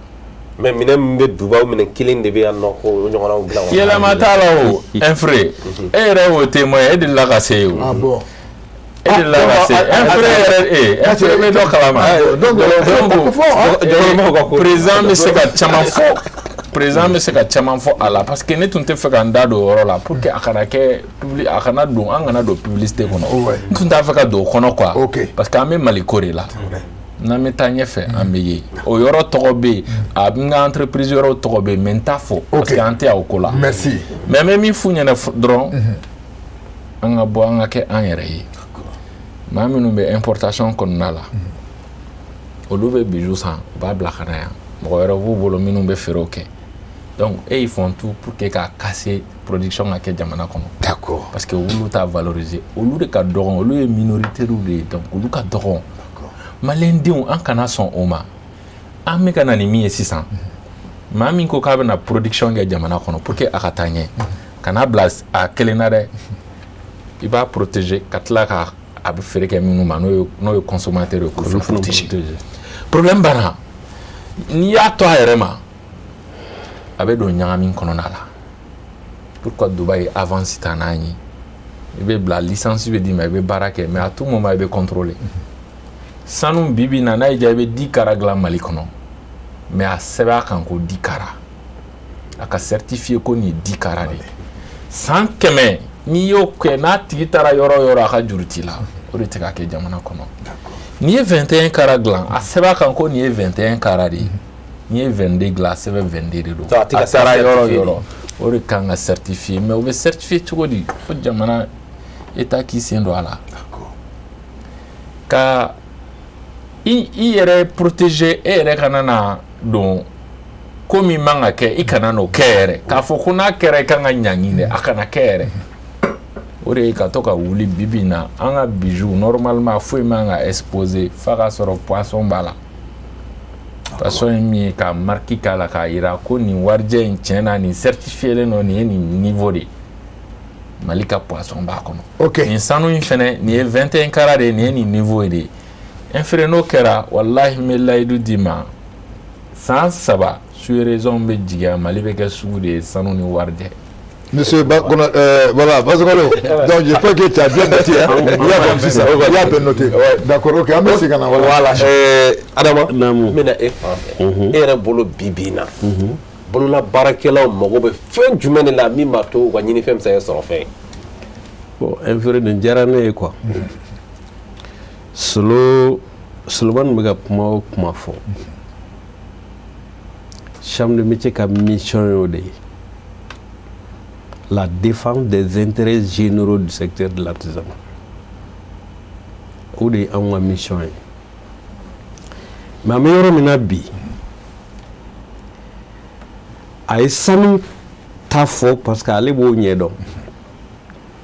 E: Mais minɛn min bɛ Dubaï, o minɛn kelen de bɛ yan nɔ ko o ɲɔgɔnnaw dilan wa?
B: Yɛlɛma t'a la. O un frère, e yɛrɛ y'o témoin, e delila ka se yen o.
A: Ah bon?
B: E delila ka se un frère yɛrɛ, un frère bɛ dɔ kalama.
A: Donc
B: président bɛ se ka caman fɔ, président bɛ se ka caman fɔ a la, parce que ne tun tɛ fɛ ka n da don o yɔrɔ la pour que a kana kɛ publi, a kana don, an kana don publicité kɔnɔ. N tun t'a fɛ ka don o kɔnɔ quoi. Parce que an bɛ Mali ko de la. N'an bɛ taa ɲɛfɛ, an bɛ ye o yɔrɔ tɔgɔ bɛ yen, a bɛ n ka entreprise yɔrɔ tɔgɔ bɛ yen, mais n t'a fɔ parce que an tɛ yan o ko la.
A: Merci.
B: Mais n bɛ min f'u ɲɛna dɔrɔn, an ka bɔ, an ka kɛ an yɛrɛ ye. Maa minnu bɛ importation kɔnɔna la, olu bɛ bijou san, u b'a bila ka na yan, mɔgɔ wɛrɛ b'u bolo minnu bɛ feerew kɛ. Donc eux, ils font tout pour que k'a casser, production ka kɛ jamana kɔnɔ. Parce que olu t'a valoriser, olu de ka dɔgɔn, olu ye minoritaires de ye, donc olu ka dɔgɔn. Maliyɛndenw, an kana sɔn o ma. An bɛ ka na ni min ye sisan, maa min ko k'a bɛna production kɛ jamana kɔnɔ pour que a ka taa ɲɛ, kana bila a kelen na dɛ. I b'a protéger ka tila ka a bɛ feere kɛ minnu ma, n'o ye consommateur ye, k'olu fana protéger. Problème banna. N'i y'a to a yɛrɛ ma, a bɛ don ɲagami kɔnɔna la. Pourquoi Dubaï avance ta n'an ye? I bɛ bila, licence bɛ d'i ma, i bɛ baara kɛ, mais à tout moment i bɛ contrôler. Sanu bi bi in na, n'a y'i diya, i bɛ 10 carats dilan Mali kɔnɔ, mais a sɛbɛn a kan ko 10 carats, a ka certifié ko nin ye 10 carats de ye. San 100, n'i y'o kɛ, n'a tigi taara yɔrɔ o yɔrɔ, a ka juru t'i la. O de tɛ ka kɛ jamana kɔnɔ. N'i ye 21 carats dilan, a sɛbɛn a kan ko nin ye 21 carats de ye. N'i ye 22 dilan, a sɛbɛn 22 de don.
E: A
B: a taara yɔrɔ o yɔrɔ, o de kan ka certifié. Mais o bɛ certifié cogo di? Fo jamana, État k'i sen don a la ka i yɛrɛ protéger, e yɛrɛ kana na don ko min man ka kɛ, i kana n'o kɛ yɛrɛ. K'a fɔ ko n'a kɛra, i kan ka ɲangi dɛ, a kana kɛ yɛrɛ. O de ye ka to ka wuli. Bi bi in na, an ka bijou, normalement foyi man ka exposer f'a ka sɔrɔ poisson b'a la. Poisson ye min ye, ka marque k'a la k'a yira ko nin warijɛ in, tiɲɛ na, nin certifié len don, nin ye nin niveau de ye, Mali ka poisson b'a kɔnɔ. Nin sanu in fɛnɛ, nin ye 21 carats de ye, nin ye nin niveau de ye. Inféré n'o kɛra, walahi, n bɛ layidu d'i ma, san 3, sous-région bɛ jigin, Mali bɛ kɛ sugu de ye sanu ni warijɛ.
A: Monsieur Bakona, voilà, Basokolo, donc j'espère que tu as bien noté, hein? Il y a comme ça, il y a bien noté. D'accord, ok, an bɛ segin ka na.
E: Voilà. Adama,
D: Naamu.
E: n bɛna e fan fɛ. E yɛrɛ bolo, bi bi in na, bolola baarakɛlaw mago bɛ fɛn jumɛn de la min b'a to u ka ɲinifɛn bɛ se ka kɛ sɔrɔ fɛn ye?
D: Bon, inféré, nin diyara ne ye quoi. Solo Solomani bɛ ka kuma o kuma fɔ, chambre de métier ka mission y'o de ye, la défense des intérêts généraux du secteur de l'artisanat. O de ye anw ka mission ye. Mais an bɛ yɔrɔ min na bi, a ye sanu ta fɔ parce que ale b'o ɲɛdɔn.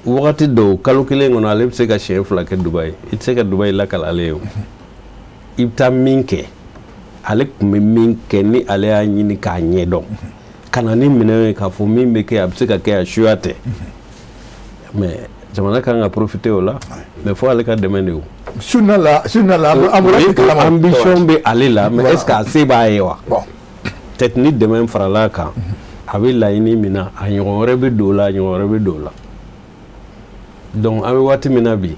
D: Wagati dɔw, kalo kelen kɔnɔ, ale bɛ se ka siɲɛ 2 kɛ Dubayi. I tɛ se ka Dubayi lakali ale ye. O i bɛ taa min kɛ, ale tun bɛ min kɛ, ni ale y'a ɲini k'a ɲɛdɔn ka na ni minɛn ye k'a fɔ min bɛ kɛ, a bɛ se ka kɛ, a suya tɛ. Mais jamana kan ka profiter o la, mais fo ale ka dɛmɛ de. O
A: Sunna la, sunna la, an bɔra kalama.
D: Ambition bɛ ale la, mais est ce que a se b'a ye wa?
A: Bon.
D: Peut-être ni dɛmɛ farala a kan, a bɛ laɲini min na, a ɲɔgɔn wɛrɛ bɛ don o la, a ɲɔgɔn wɛrɛ bɛ don o la. Donc an bɛ waati min na bi,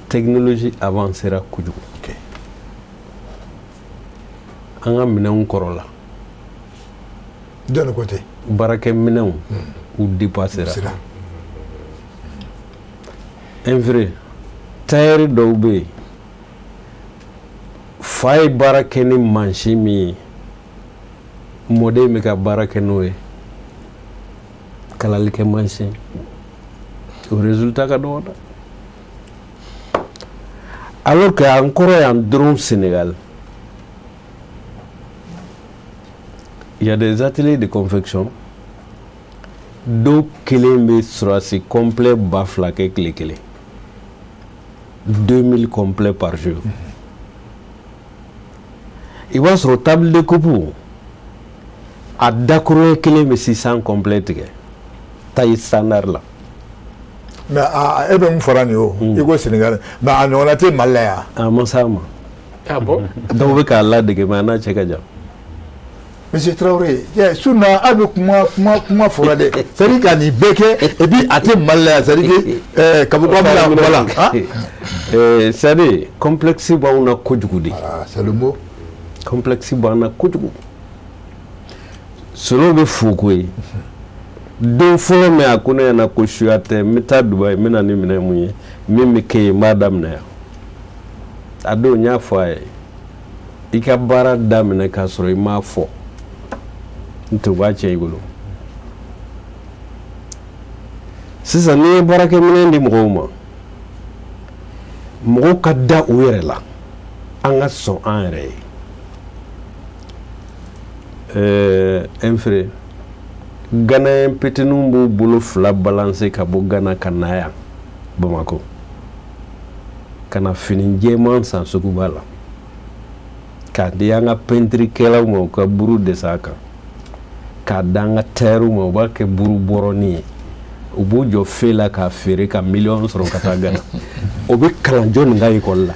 D: technologie avancera kojugu. An ka minɛnw kɔrɔla.
A: Jɔn ko ten?
D: Baarakɛminɛnw, u dépassera.
A: Sira.
D: Un vrai tailleur dɔw bɛ yen, fa ye baara kɛ ni mansin min ye, mɔden bɛ ka baara kɛ n'o ye, kalali kɛ mansin, o résultat ka dɔgɔ dɛ. Alors que an kɔrɔ yan dɔrɔn, Sénégal, il y a des ateliers de confection, dɔw kelen bɛ surasi complet 2000 kɛ tile kelen, 2000 complets par jour. I b'a sɔrɔ table de coupe, a dakuruɲɛ kelen bɛ 600 complet tigɛ, taille standard la.
A: Mais a e bɛ mun fɔra nin ye o? I ko Sénégal, mais a ɲɔgɔnna tɛ Mali la yan.
D: A ma s'a ma.
E: Ah bon?
D: Dɔw bɛ k'a ladege, mais a n'a cɛ ka jan.
A: Monsieur Traoré, sunna a bɛ kuma fɔra dɛ, c'est à dire ka nin bɛɛ kɛ et puis a tɛ Mali la yan, c'est à dire que ka fɔ ko an bɛna, voilà, hein?
D: C'est à dire complexe b'anw na kojugu de.
A: Ah, c'est le mot.
D: Complexe b'an na kojugu. Solo bɛ fo ko ye don fɔlɔ min, a ko ne ɲɛna ko suya tɛ, n bɛ taa Dubayi, n bɛ na ni minɛn mun ye, min bɛ kɛ yen, n b'a daminɛ yan. A don, n y'a fɔ a ye, i ka baara daminɛ k'a sɔrɔ i m'a fɔ n tɛ, o b'a tiɲɛ i bolo. Sisan n'i ye baarakɛminɛn di mɔgɔw ma, mɔgɔw ka da u yɛrɛ la, an ka sɔn an yɛrɛ ye. Un frère Ghanéen petiniw b'u bolo fila balancer ka bɔ Ghana ka na yan Bamakɔ ka na fini jɛman san suguba la k'a di an ka peinture-kɛlaw ma, u ka buru dessiner a kan, k'a da an ka tailleurw ma, u b'a kɛ buru bɔrɔnin ye. U b'u jɔ fe la k'a feere ka miliyɔn sɔrɔ ka taa Gana. O bɛ kalan jɔnni ka ekɔli la?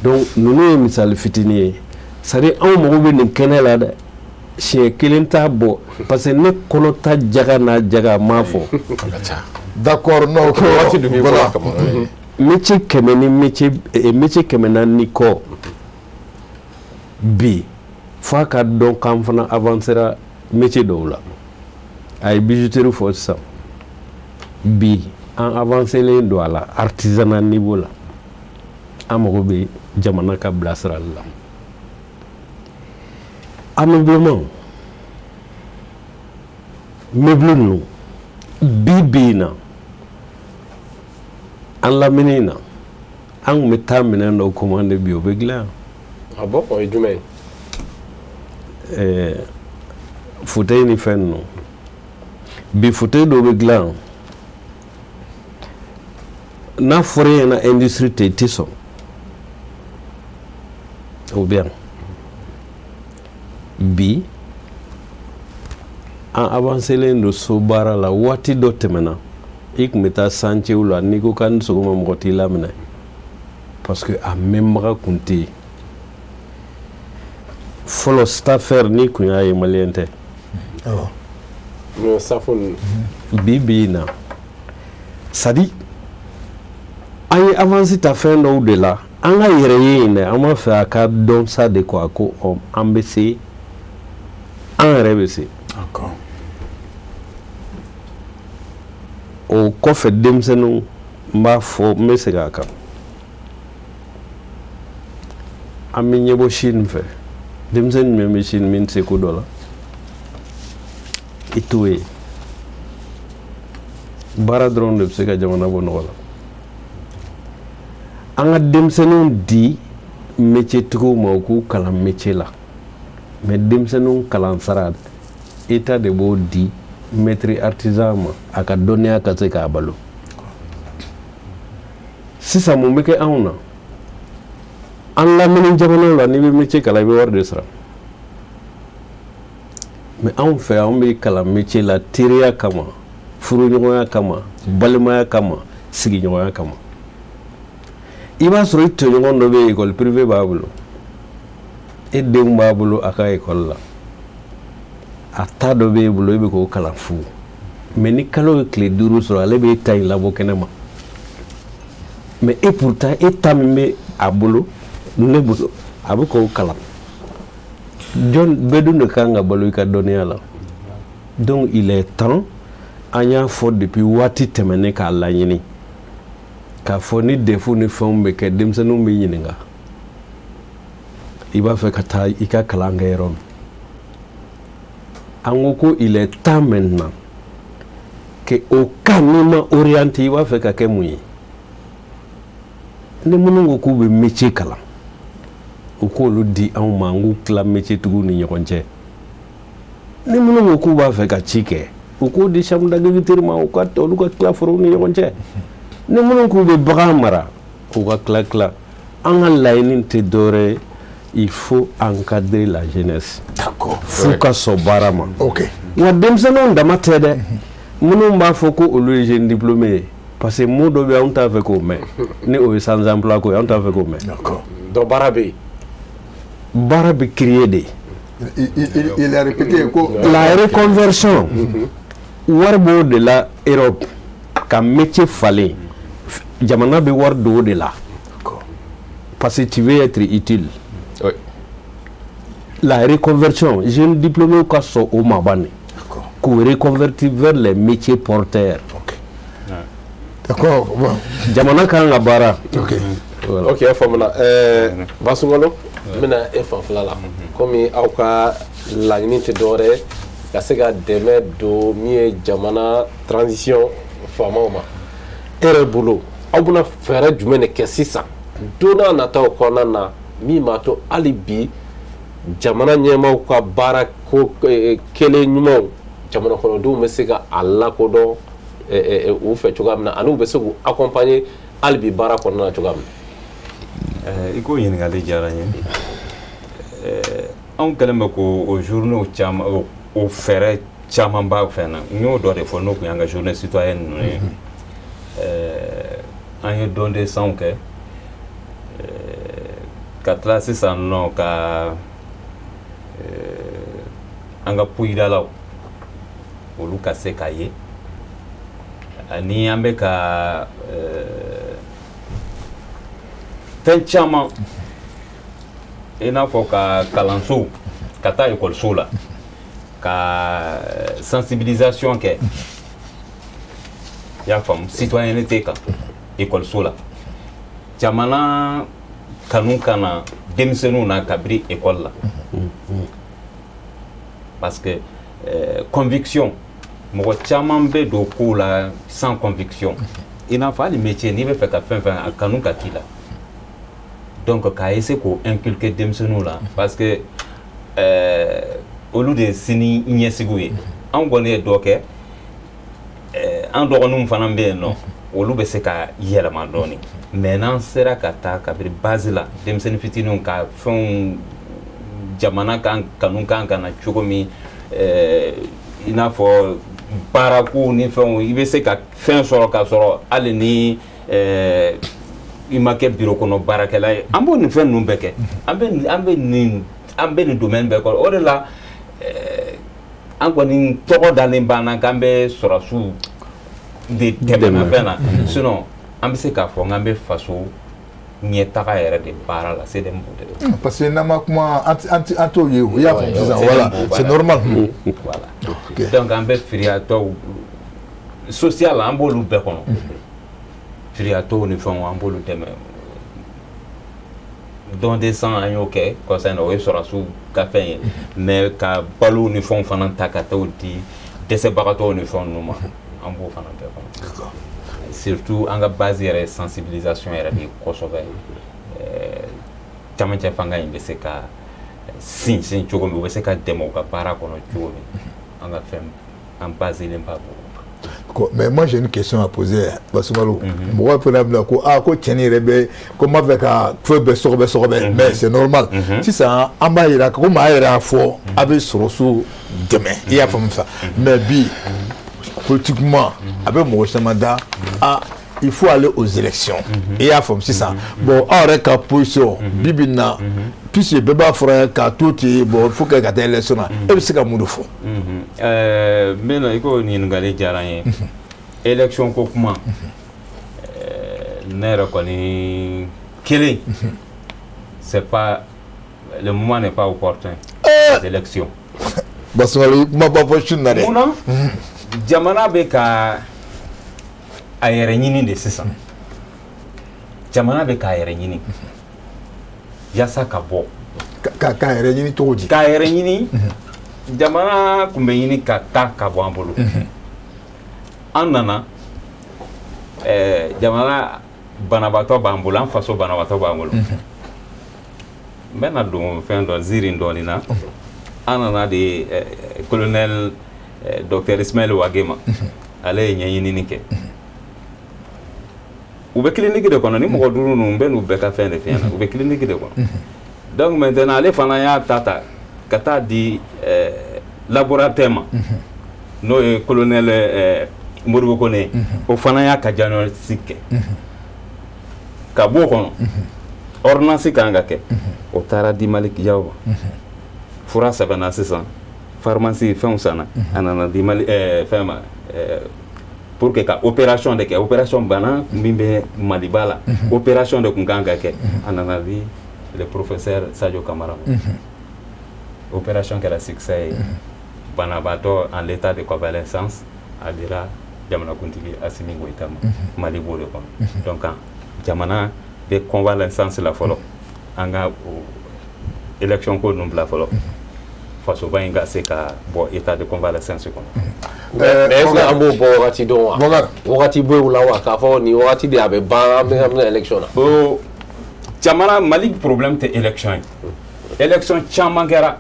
D: Donc ninnu ye misali fitinin ye. C'est à dire, anw mago bɛ nin kɛnɛ la dɛ, siɲɛ kelen t'a bɔ, parce que ne kɔnɔ ta jaga n'a jaga n m'a fɔ.
A: D'accord, non, ko
E: waati dun b'i bolo.
A: Voilà.
E: Kama.
D: Métier 100 ni métier 400 ni kɔ bi, f'a ka dɔn k'an fana avancera métier dɔw la. A ye bijouterie fɔ sisan, bi an avancelen don a la artisanat niveau la. An mago bɛ jamana ka bilasirali la. Ameublement, meuble ninnu, bi bi in na, an lamini na, an tun bɛ taa minɛn dɔw commande, bi o bɛ dilan yan.
E: Ah bon, o ye jumɛn ye?
D: Fauteuil ni fɛn ninnu, bi fauteuil dɔw bɛ dilan yan, n'a fɔra e ɲɛna industrie tɛ, i tɛ sɔn. O bɛ yan bi. An avancelen don so baara la. Waati dɔ tɛmɛna, i tun bɛ taa chantier la, n'i ko k'a ni sɔgɔma, mɔgɔ t'i laminɛ, parce que a mɛnbaga kun tɛ yen fɔlɔ. Staffeur, n'i kun y'a ye, malien tɛ.
E: N'o safo ninnu.
D: Bi bi in na, c'est à dire, an ye avance ta fɛn dɔw de la. An ka yɛrɛ ye in dɛ, an b'a fɛ a ka dɔn sa de quoi, ko ɔ, an bɛ se, an yɛrɛ bɛ se. O kɔfɛ, denmisɛnninw, n b'a fɔ, n bɛ segin a kan, an bɛ ɲɛbɔ Chine fɛ. Denmisɛnnin jumɛn bɛ Chine min tɛ se ko dɔ la? I t'o ye. Baara dɔrɔn de bɛ se ka jamana bɔ nɔgɔ la. An ka denmisɛnninw di métier tigiw ma, u k'u kalan métier la, mais denmisɛnninw kalan sara, état de b'o di maître artisan ma, a ka dɔnniya ka se k'a balo. Sisan mun bɛ kɛ anw na? An lamini jamanaw la, n'i bɛ métier kalan, i bɛ wari de sara, mais anw fɛ, anw bɛ kalan métier la teriya kama, furuɲɔgɔnya kama, balimaya kama, sigiɲɔgɔnya kama. I b'a sɔrɔ i tɔɲɔgɔn dɔ bɛ yen, école privée b'a bolo, e denw b'a bolo a ka école la, a ta dɔ b'e bolo, e bɛ k'o kalan fu, mais ni kalo ye tile 5 sɔrɔ, ale b'e ta in labɔ kɛnɛ ma. Mais et pourtant, e ta min bɛ a bolo, ne bolo, a bɛ k'o kalan. Jɔn bɛɛ dun de kan ka balo i ka dɔnniya la. Donc il est temps, an y'a fɔ depuis waati tɛmɛnen, k'a laɲini k'a fɔ ni DEF ni fɛnw bɛ kɛ, denmisɛnninw bɛ ɲininka i b'a fɛ ka taa i ka kalan kɛ yɔrɔ min. An ko ko il est temps maintenant que au cas n'i ma orienté, i b'a fɛ ka kɛ mun ye? Ni minnu ko k'u bɛ métier kalan, u k'olu di anw ma, an k'u tila métier tigiw ni ɲɔgɔn cɛ. Ni minnu ko k'u b'a fɛ ka ci kɛ, u k'o di chambre d'agriculture ma, u ka olu ka tila forow ni ɲɔgɔn cɛ. Ni minnu k'u bɛ bagan mara, u ka tila tila. An ka laɲini tɛ dɔwɛrɛ ye, il faut encadrer la jeunesse. F'u ka sɔn baara ma. Wa denmisɛnninw dama tɛ dɛ, minnu b'a fɔ ko olu ye jeune diplômé ye, parce que mot dɔ bɛ yen, anw t'a fɛ k'o mɛn, ni o ye sans emploi ko ye, anw t'a fɛ k'o mɛn.
E: Donc baara bɛ yen.
D: Baara bɛ créer de.
A: Il a répété ko
D: La reconversion, wari b'o de la Europe, ka métier falen, jamana bɛ wari don o de la, parce que tu veux être utile. La reconversion, jeune diplômé ka sɔn o ma ban, k'u reconvertir vers les métiers porteurs.
A: D'accord. Bon.
D: Jamana kan ka baara. Voilà.
E: Ok, a faamuna. Basungalo, n bɛna e fanfɛla la. Komi aw ka laɲini tɛ dɔwɛrɛ ye ka se ka dɛmɛ don min ye jamana transition faamaw ma, e yɛrɛ bolo, aw bɛna fɛɛrɛ jumɛn de kɛ sisan don n'a nataw kɔnɔna na, min b'a to hali bi jamana ɲɛmaaw ka baara ko kelen ɲumanw, jamana kɔnɔdenw bɛ se ka a lakodɔn u fɛ cogoya min na, ani u bɛ se k'u accompagner hali bi baara kɔnɔna na cogoya min na?
C: I ko ɲininkali diyara n ye. Anw kɛlen bɛ k'o o journée caman, o fɛɛrɛ Caman b'a fɛn na, n y'o dɔ de fɔ, n'o tun y'an ka journée citoyenne ninnu ye. An ye don de sangw kɛ ka tila sisan nɔ ka an ka poyidalaw olu ka se ka ye, ani an bɛ ka fɛn caman, i n'a fɔ ka kalansow, ka taa ekɔlisow la ka sensibilisation kɛ, i y'a faamu, citoyenneté kan ekɔliso la, jamana kanu ka na denmisɛnninw na kabiri ekɔli la, parce que conviction, mɔgɔ caman bɛ don kow la sans conviction. I n'a fɔ hali métier, n'i bɛ fɛ ka fɛn fɛn, a kanu ka k'i la. Donc k'a essayer k'o inculquer denmisɛnninw la, parce que olu de ye sini ɲɛsigiw ye. Anw kɔni ye dɔ kɛ, an dɔgɔninw fana bɛ yen nɔ, olu bɛ se ka yɛlɛma dɔɔni, mais n'an sera ka taa kabiri base la, denmisɛnnin fitininw ka fɛnw, jamana kan kanu kan ka na cogo min, i n'a fɔ baarako ni fɛnw, i bɛ se ka fɛn sɔrɔ k'a sɔrɔ hali ni i ma kɛ bureau kɔnɔ baarakɛla ye. An b'o nin fɛn ninnu bɛɛ kɛ, an bɛ nin domaine bɛɛ kɔrɔ. O de la an kɔni tɔgɔ dalen b'an na k'an bɛ sɔrɔsiw de dɛmɛ fɛn na, sinon an bɛ se k'a fɔ k'an bɛ faso ɲɛtaga yɛrɛ de baara la, CDM b'o de la.
A: Parce que n'an ma kuma, an t'o ye o, i y'a faamu sisan, voilà, c'est normal.
C: Voilà, donc an bɛ firiyatɔw social, an b'olu bɛɛ kɔnɔ, firiyatɔw ni fɛnw, an b'olu dɛmɛ. Don de sang, an y'o kɛ kɔsa in na, o ye sɔrɔsiw ka fɛn ye, mais ka balo ni fɛnw fana ta ka t'o di dɛsɛbagatɔw ni fɛn ninnu ma, an b'o fana bɛɛ kɔnɔ. Surtout an ka base yɛrɛ ye sensibilisation yɛrɛ de ye kosɛbɛ, camancɛ fanga in bɛ se ka sinsin cogo min, u bɛ se ka dɛmɛ u ka baara kɔnɔ cogo min, an ka fɛn an baselen ba b'o.
A: Mais moi, j'ai une question à poser, Basumalo. Mɔgɔ fana bɛna ko aa, ko cɛnni yɛrɛ bɛ ko n b'a fɛ ka fɛn bɛɛ sɔgɔbɛ sɔgɔbɛ, mais c'est normal. Sisan an b'a yira ko maa yɛrɛ y'a fɔ a bɛ sɔrɔsiw dɛmɛ, i y'a faamu sa. Mais bi, politiquement, a bɛ mɔgɔ caman da, ah, il faut aller aux élections, i y'a faamu sisan. Bon, aw yɛrɛ ka position bi bi in na, puisque bɛɛ b'a fɔra k'a to ten, bon, il faut que ka taa élection na, e bɛ se ka mun de fɔ?
C: N bɛna i ko ɲininkali diyara n ye. Élection ko kuma, ne yɛrɛ kɔni kelen, c'est pas le moment, n'est pas opportun, les élections.
A: Basumalo, kuma ba fɔ su in na dɛ.
C: Mun na? Jamana bɛ ka a yɛrɛ ɲini de sisan, jamana bɛ k'a yɛrɛ ɲini yaasa ka bɔ.
A: K'a yɛrɛ ɲini cogo di?
C: K'a yɛrɛ ɲini, jamana tun bɛ ɲini ka taa ka bɔ an bolo. An nana, jamana banabaatɔ b'an bolo, an faso banabaatɔ b'an bolo. N bɛna don fɛn dɔ ziiri dɔɔnin na. An nana de colonel docteur Ismaël Wagué ma, ale ye ɲɛɲinini kɛ. U bɛ clinique de kɔnɔ ni mɔgɔ duuru ninnu, n bɛ n'u bɛɛ ka fɛn de f'i ɲɛna, u bɛ clinique de kɔnɔ. Donc maintenant, ale fana y'a ta ta ka taa di laboratoire ma, n'o ye colonel Modibo Kone ye, o fana y'a ka diagnostic kɛ ka b'o kɔnɔ. Ordonnance kan ka kɛ, o taara di Malick Diaw ma. Fura sɛbɛnna sisan, pharmacie fɛnw sanna, a nana di Mali fɛn ma pour que ka opération de kɛ, opération bana min bɛ Maliba la, opération de tun kan ka kɛ, a nana di le professeur Sadio Kamara ma. Opération kɛra succès ye, banabaatɔ en l'état de convalescence, a dira jamanakuntigi Assimi Goïta ma. Mali b'o de kɔnɔ. Donc jamana bɛ convalescence la fɔlɔ, an ka o élection ko ninnu bila fɔlɔ, fasoba in ka se ka bɔ état de convalescence kɔnɔ.
E: Mais est ce que an b'o bɔ wagati dɔn wa?
A: Bɔkari.
E: Wagati bɔ o la wa, k'a fɔ nin wagati de a bɛ ban, an bɛ élection na?
C: O jamana Mali problème tɛ élection ye. Élection caman kɛra,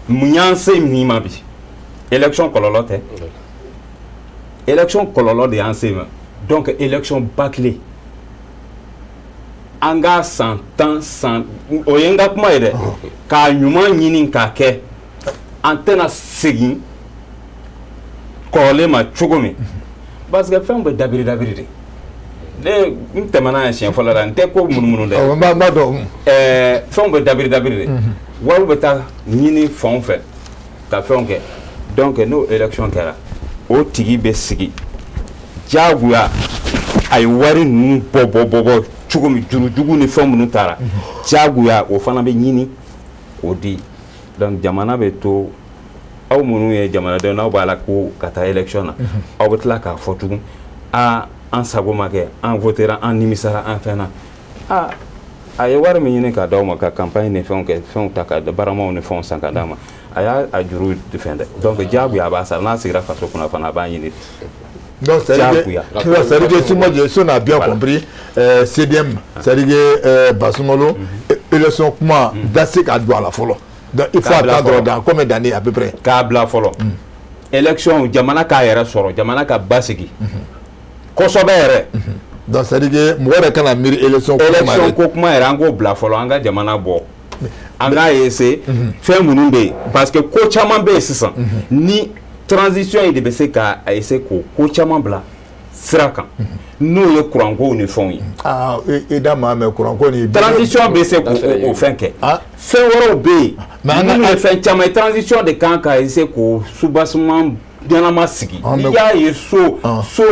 C: mun y'an se nin ma bi? Élection kɔlɔlɔ tɛ, élection kɔlɔlɔ de y'an se ma. Donc élection bâclée, an ka san 10 san, o ye n ka kuma ye dɛ, k'a ɲuman ɲini k'a kɛ, an tɛna segin. Kɔrɔlen ma cogo min, parce que fɛnw bɛ dabiri dabiri de. Ne n tɛmɛna yan siɲɛ fɔlɔ la, n tɛ ko munumunu dɛ.
A: Awɔ, n b'a dɔn.
C: Fɛnw bɛ dabiri dabiri de, wariw bɛ taa ɲini fanw fɛ ka fɛnw kɛ. Donc n'o élection kɛra, o tigi bɛ sigi diyagoya. A ye wari ninnu bɔ bɔ bɔ bɔ cogo min, jurujugu ni fɛn minnu taara, diyagoya o fana bɛ ɲini k'o di. Donc jamana bɛ to, aw minnu ye jamanadenw, n'aw b'a la ko ka taa élection na, aw bɛ tila k'a fɔ tugun: aa, an sago ma kɛ, an votera, an nimisara, an fɛn na. Aa, a ye wari min ɲini k'a d'aw ma ka campagne ni fɛnw kɛ, fɛnw ta ka baramaw ni fɛnw san ka d'a ma, a y'a a juru fɛn dɛ. Donc diyagoya a b'a sara. N'a sigira faso kunna fana, a b'a ɲini.
A: Donc, c'est-à-dire que si moi, si on a bien compris, CDM, c'est-à-dire que Bassoumalo, élection kuma, da se ka don a la fɔlɔ. Donc, il faut attendre dans combien d'années à peu près?
C: K'a bila fɔlɔ. Élection, jamana k'a yɛrɛ sɔrɔ, jamana ka basigi kosɛbɛ yɛrɛ.
A: Donc, c'est-à-dire que mɔgɔ yɛrɛ kana miiri élection ko kuma.
C: Élection ko kuma yɛrɛ, an k'o bila fɔlɔ. An ka jamana bɔ, an k'a essayer fɛn minnu bɛ yen, parce que ko caman bɛ yen sisan ni transition in de bɛ se ka essayer k'o ko caman bila sira kan, n'o ye kurankow ni fɛnw ye.
A: Aa, i da maa mɛn kuranko ni.
C: Transition bɛ se k'o fɛn kɛ. Fɛn wɛrɛw bɛ yen minnu ye fɛn caman ye, transition de kan ka essayer k'o soubassement ɲɛnama sigi. N'i y'a ye so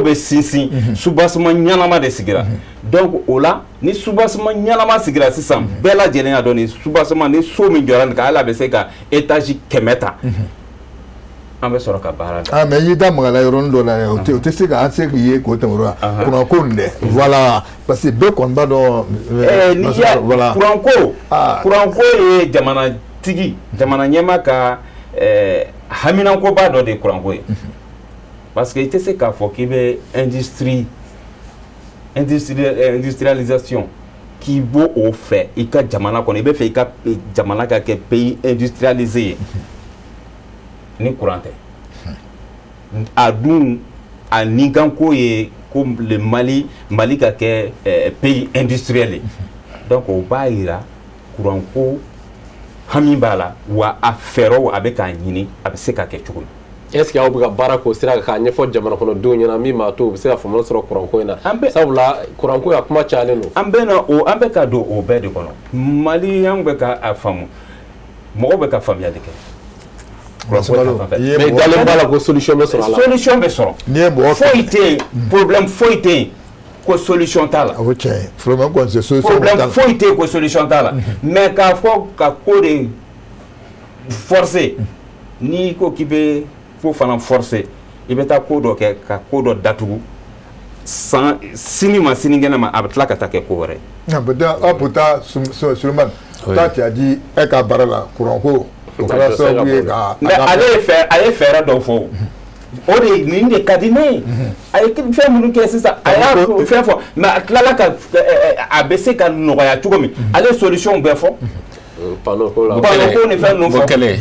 C: bɛ sinsin, soubassement ɲɛnama de sigira. Donc o la, ni soubassement ɲɛnama sigira sisan, bɛɛ lajɛlen y'a dɔn ni soubassement ni so min jɔra nin kan, hali a bɛ se ka étage 100 ta, an bɛ sɔrɔ ka baara.
A: Ah, mais i da magala yɔrɔnin dɔ la, o tɛ se ka an se k'i ye k'o tɛmɛ o la, kuranko nin dɛ, voilà, parce que bɛɛ kɔni b'a dɔn.
C: N'i y'a kuranko ye jamanatigi, jamana ɲɛmaa ka haminankoba dɔ de ye kuranko ye, parce que i tɛ se k'a fɔ k'i bɛ industrialisation k'i b'o o fɛ i ka jamana kɔnɔ, i bɛ fɛ i ka jamana ka kɛ pays industrialisé ye ni kuran tɛ. A dun a nikanko ye ko le Mali, Mali ka kɛ pays industriel ye. Donc o b'a yira kuranko hami b'a la, wa a fɛɛrɛw a bɛ k'a ɲini, a bɛ se ka kɛ cogo min.
E: Est ce que aw bɛ ka baara k'o sira kan k'a ɲɛfɔ jamana kɔnɔdenw ɲɛna min b'a to u bɛ se ka faamuya sɔrɔ kuranko in na? Sabula kuranko a kuma cayalen don.
C: An bɛ na o, an bɛ ka don o bɛɛ de kɔnɔ. Mali an bɛ ka a faamu, mɔgɔw bɛ ka faamuyali kɛ.
E: Mais dalen b'a la ko solution bɛ sɔrɔ a la.
C: Solution bɛ sɔrɔ.
A: N'i ye mɔgɔ
C: Foyi tɛ yen, problème foyi tɛ yen ko solution t'a la.
A: O tiɲɛ ye, problème kɔni c'est solution.
C: Problème foyi tɛ yen ko solution t'a la, mais k'a fɔ ka ko de forcer, n'i ko k'i bɛ ko fana forcer, i bɛ taa ko dɔ kɛ ka ko dɔ datugu, san sini ma sinikɛnɛ ma, a bɛ tila ka taa kɛ ko wɛrɛ ye.
A: Non, peut-être, pourtant, Souleymane, toi tu as dit e ka baara la courant ko o kɛra sababu ye ka.
C: Mais ale ye fɛɛrɛ dɔw fɔ, o de nin de ka di ne ye. A ye fɛn minnu kɛ sisan, a y'a fɛn fɔ, mais a tilala ka a bɛ se ka nɔgɔya cogo min, ale ye solution bɛɛ fɔ.
E: Panneau ko la.
C: Panneau ko ni fɛn ninnu fɔ.
B: Kɛlen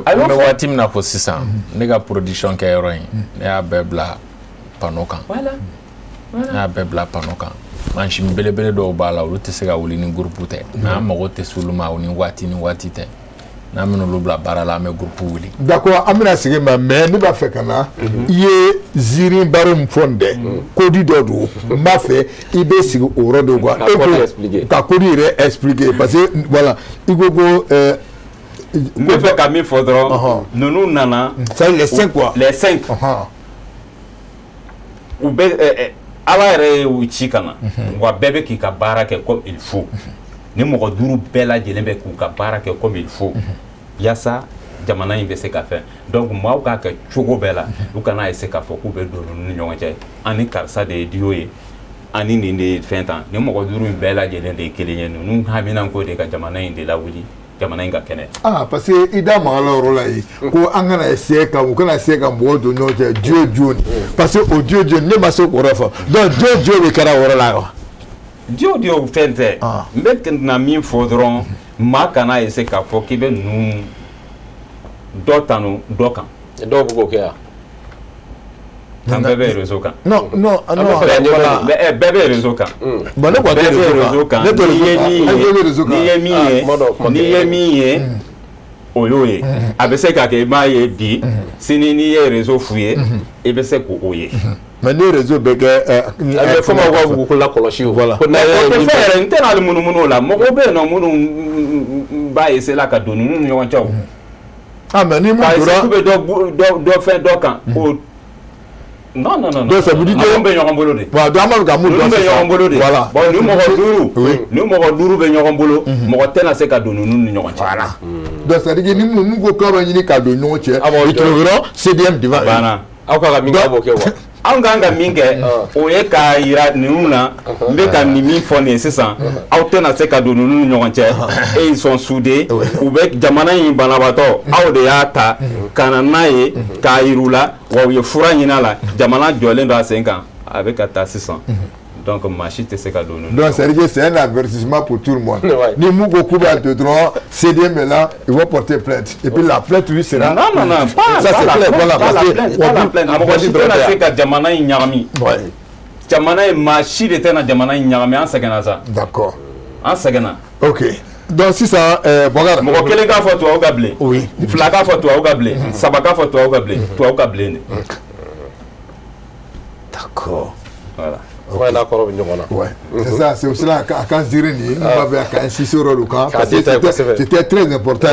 B: an bɛ waati min na ko sisan, ne ka production kɛ yɔrɔ in, ne y'a bɛɛ bila panneau kan. Ne y'a bɛɛ bila panneau kan. Mansin belebele dɔw b'a la, olu tɛ se ka wuli ni groupe tɛ, mais an mago tɛ s'olu ma ni waati ni waati tɛ. N'an bɛna olu bila baara la, an bɛ groupe wuli.
A: D'accord, an bɛna segin ma, mais ne b'a fɛ ka na i ye ziiri baro min fɔ nin dɛ, code dɔ don, n b'a fɛ i bɛ sigi o yɔrɔ de quoi.
E: Ka code expliquer.
A: Ka code yɛrɛ expliquer, parce que voilà, i ko ko.
C: N bɛ fɛ ka min fɔ dɔrɔn, ninnu nana.
A: C'est les cinq quoi.
C: Les cinq. U bɛ Ala yɛrɛ ye u ci ka na, wa bɛɛ bɛ k'i ka baara kɛ comme il faut. Ni mɔgɔ duuru bɛɛ lajɛlen bɛ k'u ka baara kɛ comme il faut, yaasa jamana in bɛ se ka fɛn. Donc maaw k'a kɛ cogo bɛɛ la, u kana essayer k'a fɔ k'u bɛ don ninnu ni ɲɔgɔn cɛ, an ni karisa de ye duo ye, an ni nin de ye fɛn tan. Ni mɔgɔ duuru in bɛɛ lajɛlen de ye kelen ye, ninnu haminanko de ka jamana in de lawuli, jamana in ka kɛnɛ.
A: Ah, parce que i da magala yɔrɔ la yen ko an kana essayer ka u kana essayer ka mɔgɔw don ɲɔgɔn cɛ, duo duo ni, parce que o duo duo ne ma se k'o yɔrɔ fɔ. Donc duo duo de kɛra o yɔrɔ la wa?
C: Duo duo fɛn tɛ. N bɛ na min fɔ dɔrɔn, maa kana essayer k'a fɔ k'i bɛ ninnu dɔ tanu dɔ kan.
E: Dɔw bɛ k'o kɛ yan.
C: An bɛɛ bɛ réseau kan.
A: Non, non, non.
C: Bɛɛ bɛ réseau kan.
A: Bon, ne kɔni tɛ réseau kan.
C: Ne tɛ réseau kan. N'i ye min ye, n'i ye min ye, O y'o ye. A bɛ se ka kɛ i m'a ye bi, sini n'i ye réseau f'u ye, i bɛ se k'o ye.
A: Mais ni réseau bɛ kɛ
E: A bɛ fɔ ma ko k'u lakɔlɔsi o.
A: Voilà.
E: Ko n'a
C: O
E: ye
C: tɛ fɛn yɛrɛ, n tɛna hali munumunu o la. Mɔgɔw bɛ yen nɔ minnu b'a essayer la ka don ninnu ni ɲɔgɔn cɛ o.
A: Ah, mais ni mun
C: Ka essayer
A: donna
C: k'u bɛ dɔ fɛn dɔ kan o. Non, non, non.
A: Donc, ça veut dire que
C: Ninnu bɛ ɲɔgɔn bolo de.
A: Voilà, donc an b'a fɛ ka mun
C: Ninnu
A: dɔn
C: bɛ
A: sisan.
C: ɲɔgɔn bolo de.
A: Voilà.
C: Bon, ni mɔgɔ 5, ni mɔgɔ 5 bɛ ɲɔgɔn bolo, mɔgɔ tɛna se ka don ninnu ni ɲɔgɔn cɛ.
A: Voilà. Donc c'est à dire que ni mun ko k'a bɛ ɲini ka don ɲɔgɔn cɛ,
E: Ah bon,
A: ils trouveront CDM devant eux.
C: Banna.
E: Aw kan ka min kɛ, aw b'o kɛ wa?
C: Anw kan ka min kɛ, o ye k'a yira ninnu na, n bɛ ka nin min fɔ nin ye sisan, aw tɛna se ka don ninnu ni ɲɔgɔn cɛ. Et ils sont soudés. U bɛ jamana in banabaatɔ, aw de y'a ta ka na n'a ye k'a yir'u la, wa u ye fura ɲini a la, jamana jɔlen don a sen kan, a bɛ ka taa sisan. Donc maa si tɛ se ka don ninnu.
A: Donc c'est à dire que c'est un avertissement pour tout le monde.
E: Ouais.
A: Ni mun ko k'u b'a don dɔrɔn, CDM est là, ils vont porter plainte. Et puis la plainte lui sera.
C: Non, non, non, pas,
A: Ça
C: pas
A: c'est
C: la
A: clair,
C: plainte,
A: voilà,
C: pas la
A: parce que
C: plainte, pas la plainte. Mɔgɔ si tɛna se ka jamana in ɲagami. Jamana in, maa si de tɛna jamana in ɲagami, an sɛgɛnna sa.
A: D'accord.
C: An sɛgɛnna.
A: Ok. Donc sisan Bɔkari.
C: Mɔgɔ kelen k'a fɔ tubabu ka bilen.
A: Oui.
C: Fila k'a fɔ tubabu ka bilen. Saba k'a fɔ tubabu ka bilen. Tubabu ka bilen de.
A: D'accord.
C: Voilà.
E: Kuma in n'a kɔrɔ bɛ ɲɔgɔn na.
A: Ouais, c'est ça, c'est aussi là qu'à quand dire ni, on va faire qu'à insister sur le cas,
E: K'a
A: parce que
E: détailler
A: c'était
E: kosɛbɛ.
A: c'était très important.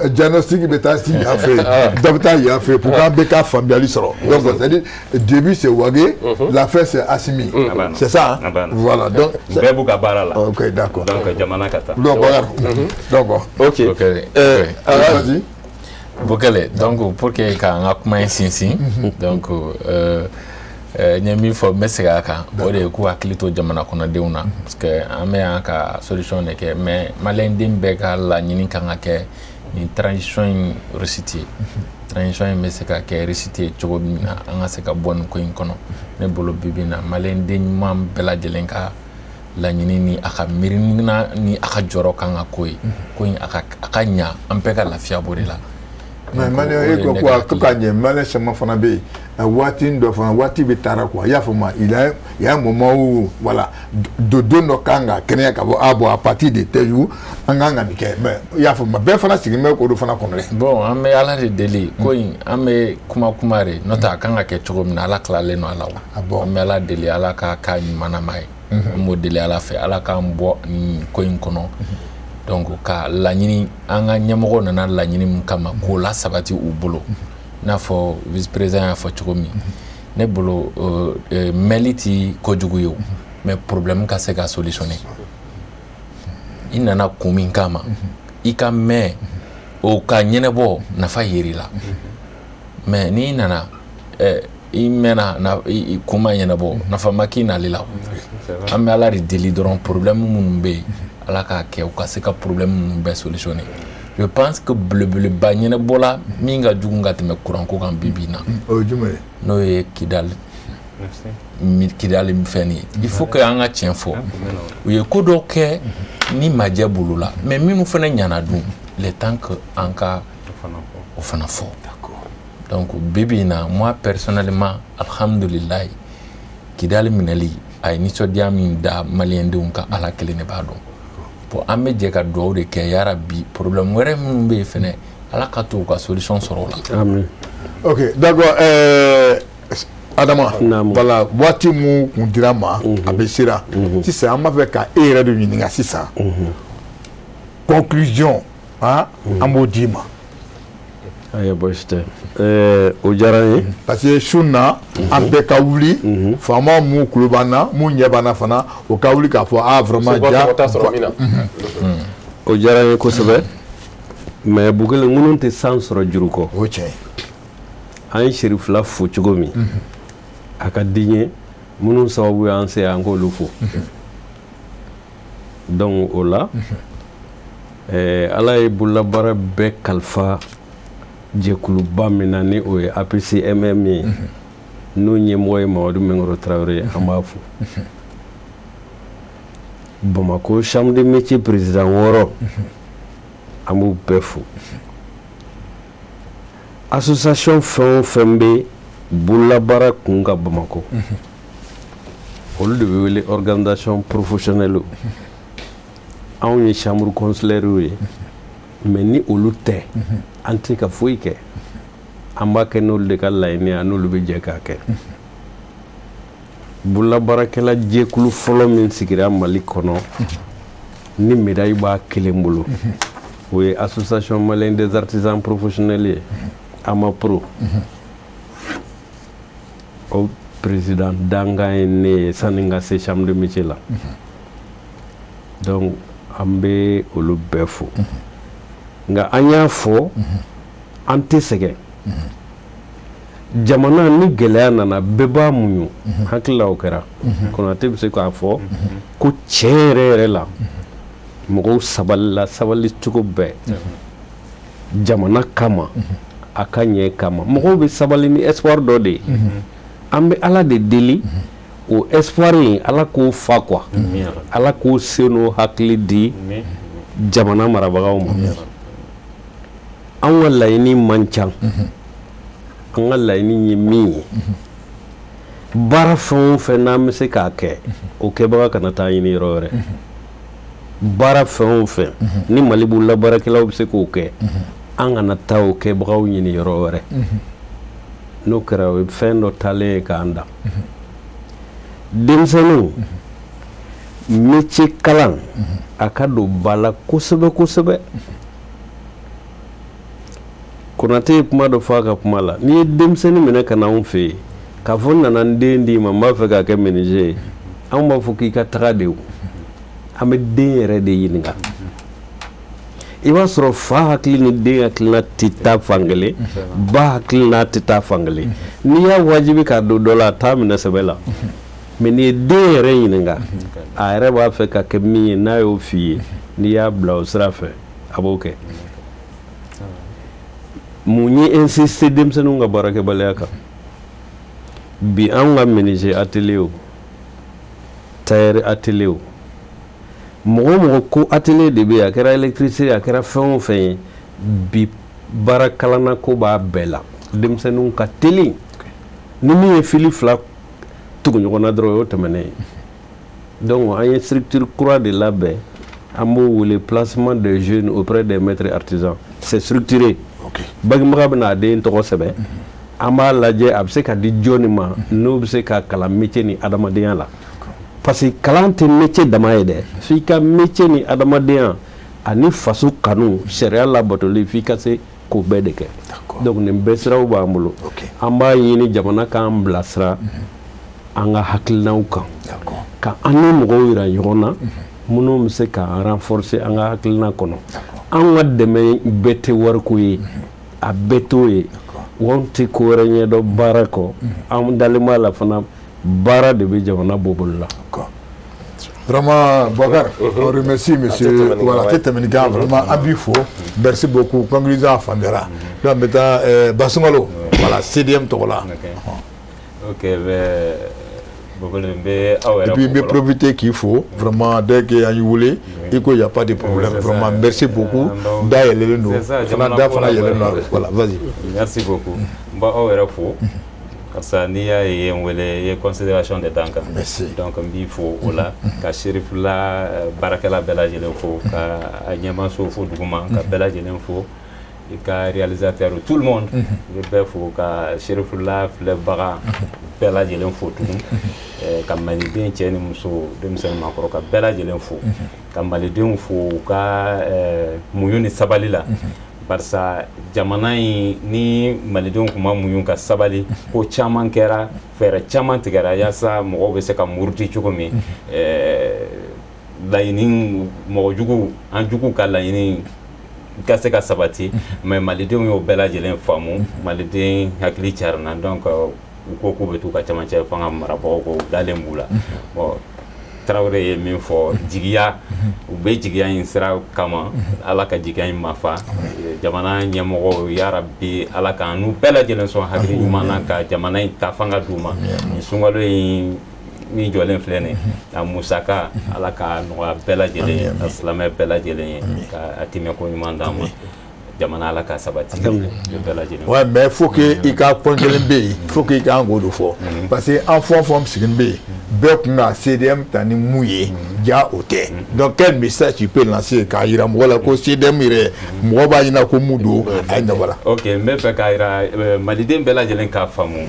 A: Diagnostic bɛ taa si yan fɛ, dɔ bɛ taa yan fɛ pour qu'an bɛɛ ka faamuyali sɔrɔ. Donc c'est-à-dire début c'est Wagué, la fin c'est Assimi.
C: A banna.
A: C'est ça, hein?
C: A banna.
A: Voilà, donc
C: Bɛɛ b'u ka baara la.
A: Ok, d'accord.
C: Donc jamana ka taa.
A: Donc Bɔkari, donc bon,
E: Ok.
B: Ok.
A: Vas-y.
B: Bukele, donc pour que k'an ka kuma in sinsin, donc n ye min fɔ, n bɛ segin a kan, o de ye k'u hakili to jamana kɔnɔdenw na, parce que an bɛ yan ka solution de kɛ, mais maliyɛnden bɛɛ ka laɲini kan ka kɛ nin transition in réussite ye. Transition in bɛ se ka kɛ réussite ye cogo min na, an ka se ka bɔ nin ko in kɔnɔ. Ne bolo, bi bi in na, maliyɛnden ɲuman bɛɛ lajɛlen ka laɲini ni a ka miirina ni a ka jɔrɔ kan ka ko ye ko in a ka ɲa, an bɛɛ ka lafiya b'o de la.
A: Mais
B: Donc,
A: maliyɛn
B: o
A: e
B: de
A: ko
B: ye ne
A: ko
B: ka
A: a ko ka ɲɛ, maliyɛn caman fana bɛ yen, waati dɔ fana waati bɛ taara quoi, i y'a faamu, il y a un moment où, voilà, don dɔ kan ka kɛnɛya ka bɔ, ah bon, à partir de tel jour an kan ka nin kɛ, mais i y'a faamu, bɛɛ fana sigilen bɛ k'o de fana kɔnɔ dɛ.
B: Bon, an bɛ Ala de deli ko in, an bɛ kuma kuma de, n'o tɛ a kan ka kɛ cogo min na, Ala tilalen don a la o.
A: Ah bon.
B: An bɛ Ala deli, Ala ka k'a ɲumanama ye. An b'o deli Ala fɛ, Ala k'an bɔ nin ko in kɔnɔ. Donc ka laɲini, an ka ɲɛmɔgɔw nana laɲini min kama, k'o la sabati u bolo, i n'a fɔ vice président y'a fɔ cogo min, ne bolo mɛnli ti kojugu ye o, mais problème ka se ka solutionner. I nana kun min kama, i ka mɛn o ka ɲɛnɛbɔ, nafa yer'i la. Mais n'i nana i mɛnna na, i kun ma ɲɛnabɔ, nafa ma k'i nali la o. An bɛ Ala de deli dɔrɔn, problème minnu bɛ yen, Ala k'a kɛ u ka se ka problème ninnu bɛɛ solutionner. Je pense que belebeleba ɲɛnabɔla min ka jugu ka tɛmɛ kuranko kan bi bi in na,
A: O ye jumɛn ye?
B: N'o ye Kidali. Kidali fɛn ye, il faut que an ka tiɲɛ fɔ, u ye ko dɔw kɛ ni majɛ bolo la, mais minnu fana ɲana dun, il est temps que an ka o fana fɔ. Donc bi bi in na, moi personnellement, alhamdulilayi, Kidali minɛli a ye nisɔndiya min da maliyɛndenw kan, Ala kelen de b'a dɔn. Bon, an bɛ jɛ ka dugawu de kɛ, yarabi, problème wɛrɛ minnu bɛ yen fɛnɛ, Ala ka to u ka solution sɔrɔ o la.
D: Amin.
A: Ok, d'accord, Adama.
D: Naamu.
A: Voilà, waati mun kun dira ma, a bɛ sera sisan, an b'a fɛ ka e yɛrɛ de ɲininka sisan, conclusion, han, an b'o d'i ma.
D: Ayiwa, baasi tɛ. O diyara n ye.
A: Parce que su na, an bɛɛ ka wuli, faama mun kulo b'an na, mun ɲɛ b'an na fana, o ka wuli k'a fɔ ah vraiment
E: Segu
A: ja
E: tɔgɔ t'a sɔrɔ min na.
D: O diyara n ye kosɛbɛ, mais Bukele, minnu tɛ san sɔrɔ juru kɔ.
A: O ye tiɲɛ ye.
D: An ye Serifila fo cogo min, a ka di n ye, minnu sababu y'an se yan, an k'olu fo. Donc o la, Ala ye bololabaara bɛɛ kalifa jɛkuluba min na, ni o ye APCMM ye, n'o ɲɛmɔgɔ ye Mamadu Mɛnkɔrɔ Tarawele ye, an b'a fo. Bamakɔ chambre de métier président 6, an b'u bɛɛ fo. Association fɛn o fɛn bɛ bololabaara kun ka Bamakɔ, olu de bɛ wele organisation professionnelle. Anw ye chambre consulaire ye. Mais ni olu tɛ, an tɛ ka foyi kɛ. An b'a kɛ n'olu de ka laɲini ye, an n'olu bɛ jɛ k'a kɛ. Bololabaarakɛla jɛkulu fɔlɔ min sigira Mali kɔnɔ ni médaille b'a kelen bolo, o ye Association malienne des artisans professionnels ye, AMAPRO. O président dankan ye ne ye sani n ka se chambre de métier la. Donc an bɛ olu bɛɛ fo. Nka an y'a fɔ, an tɛ sɛgɛn. Jamana ni gɛlɛya nana, bɛɛ b'a muɲu. Hakili la, o kɛra. Konate bɛ se k'a fɔ ko tiɲɛ yɛrɛ yɛrɛ la, mɔgɔw sabalila, sabali cogo bɛɛ, jamana kama, a ka ɲɛ kama. Mɔgɔw bɛ sabali ni espoir dɔ de ye. An bɛ Ala de deli, o espoir in, Ala k'o fa quoi, Ala k'o se n'o hakili di jamana marabagaw ma. An ka laɲini man ca. An ka laɲini ye min ye, baara fɛn o fɛn n'an bɛ se k'a kɛ, o kɛbaga kana taa ɲini yɔrɔ wɛrɛ. Baara fɛn o fɛn ni Mali bololabaarakɛlaw bɛ se k'o kɛ, an kana taa o kɛbagaw ɲini yɔrɔ wɛrɛ. N'o kɛra, o ye fɛn dɔ taalen ye k'an dan. Denmisɛnninw, métier kalan, a ka don ba la kosɛbɛ kosɛbɛ. Konate ye kuma dɔ fɔ a ka kuma la. N'i ye denmisɛnnin minɛ ka na anw fɛ yen k'a fɔ n nana n den d'i ma, n b'a fɛ k'a kɛ menuisier ye, anw b'a fɔ k'i ka taga de. O an bɛ den yɛrɛ de ɲininka. I b'a sɔrɔ fa hakili ni den hakilina tɛ taa fankelen, ba hakilina tɛ taa fankelen. N'i y'a wajibi k'a don dɔ la, a t'a minɛ sɛbɛ la. Mais n'i ye den yɛrɛ ɲininka, a yɛrɛ b'a fɛ ka kɛ min ye, n'a y'o f'i ye, n'i y'a bila o sira fɛ, a b'o kɛ. Mun ye insister denmisɛnninw ka baarakɛbaliya kan bi? Anw ka menuisier atelier, o tailleur atelier, o mɔgɔ o mɔgɔ ko atelier de bɛ yen, a kɛra électricité, a kɛra fɛn o fɛn ye bi, baara kalanna ko b'a bɛɛ la. Denmisɛnninw ka teli. Ni min ye fili fila tugu ɲɔgɔn na dɔrɔn, o y'o tɛmɛnen ye. Donc an ye structure kura de labɛn, an b'o wele placement des jeunes auprès des maîtres artisans. C'est structuré. Bangebaga bɛna a den tɔgɔ sɛbɛn, an b'a lajɛ a bɛ se ka di jɔnni ma, n'o bɛ se ka kalan métier ni adamadenya la, parce que kalan tɛ métier dama ye dɛ. F'i ka métier ni adamadenya ani faso kanu, sariya labatoli, f'i ka se k'o bɛɛ de kɛ. Donc nin bɛɛ siraw b'an bolo. An b'a ɲini jamana k'an bilasira an ka hakilinaw kan, ka an ni mɔgɔw yira ɲɔgɔn na minnu bɛ se k'an renforcer an ka hakilina kɔnɔ. An ka dɛmɛ bɛɛ tɛ wariko ye, a bɛɛ t'o ye. Anw tɛ ko wɛrɛ ɲɛdɔn baara kɔ. An dalen b'a la fana, baara de bɛ jamana bɔ bolo la.
A: Vraiment, Boubacar, on remercie monsieur. Voilà, tɛ tɛmɛ nin kan. Vraiment, an b'i fo. Merci beaucoup. Conclusion a faamuyara. Donc, an bɛ taa Basungalo, voilà, CDM tɔgɔ la.
C: Ok, bɛ Bokolo, n bɛ aw yɛrɛ.
A: Et puis n bɛ profiter k'i fo vraiment. Dès que an y'i wele, i ko y a pas de problème. Vraiment, merci beaucoup. Da yɛlɛlen don fana, da fana yɛlɛlen don. Voilà, vas-y.
C: Merci beaucoup. N b'aw yɛrɛ fo. Karisa, n'i y'a ye n wele, i ye considération de d'an kan.
A: Merci.
C: Donc n b'i fo o la, ka Serifula baarakɛla bɛɛ lajɛlen fo, ka a ɲɛmaso fo duguma, ka bɛɛ lajɛlen fo, i ka réalisateur, tout le monde, n bɛ bɛɛ fo, ka Serifula filɛbaga bɛɛ lajɛlen fo tugun, ka maliden cɛ ni muso, denmisɛnnin, maakɔrɔ, ka bɛɛ lajɛlen fo, ka malidenw fo u ka muɲu ni sabali la, barisa jamana in ni malidenw tun ma muɲu ka sabali, ko caman kɛra, fɛɛrɛ caman tigɛra yaasa mɔgɔw bɛ se ka muruti cogo min, laɲini mɔgɔ jugu, an jugu ka laɲini ka se ka sabati. Mais malidenw y'o bɛɛ lajɛlen faamu, maliden hakili carina. Donc u ko k'u bɛ t'u ka camancɛ fanga marabagaw ko dalen b'u la. Bon, Tarawele ye min fɔ, jigiya, u bɛ jigiya in sira kama. Ala ka jigiya in mafa. Jamana ɲɛmɔgɔw, yarabi, Ala k'an n'u bɛɛ lajɛlen sɔn hakili ɲuman na ka jamana in ta fanga d'u ma. Nin sunkalo in min jɔlen filɛ nin, a musaka, Ala ka nɔgɔya bɛɛ lajɛlen ye, ka silamɛ bɛɛ lajɛlen ye, ka a tɛmɛko ɲuman d'an ma. Jamana, Ala ka sabati bɛɛ lajɛlen.
A: Ouais, mais faut que i ka point kelen bɛ yen, faut que i k'an k'o de fɔ, parce que an fɛn o fɛn sigilen bɛ yen. Bɛɛ kun ka CDM ta ni mun ye, ja o tɛ. Donc quel message tu peux lancer k'a yira mɔgɔ la ko CDM yɛrɛ, mɔgɔ b'a ɲɛna ko mun don, a ye ɲɛbɔ la?
C: Ok, n bɛ fɛ k'a yira maliden bɛɛ lajɛlen k'a faamu,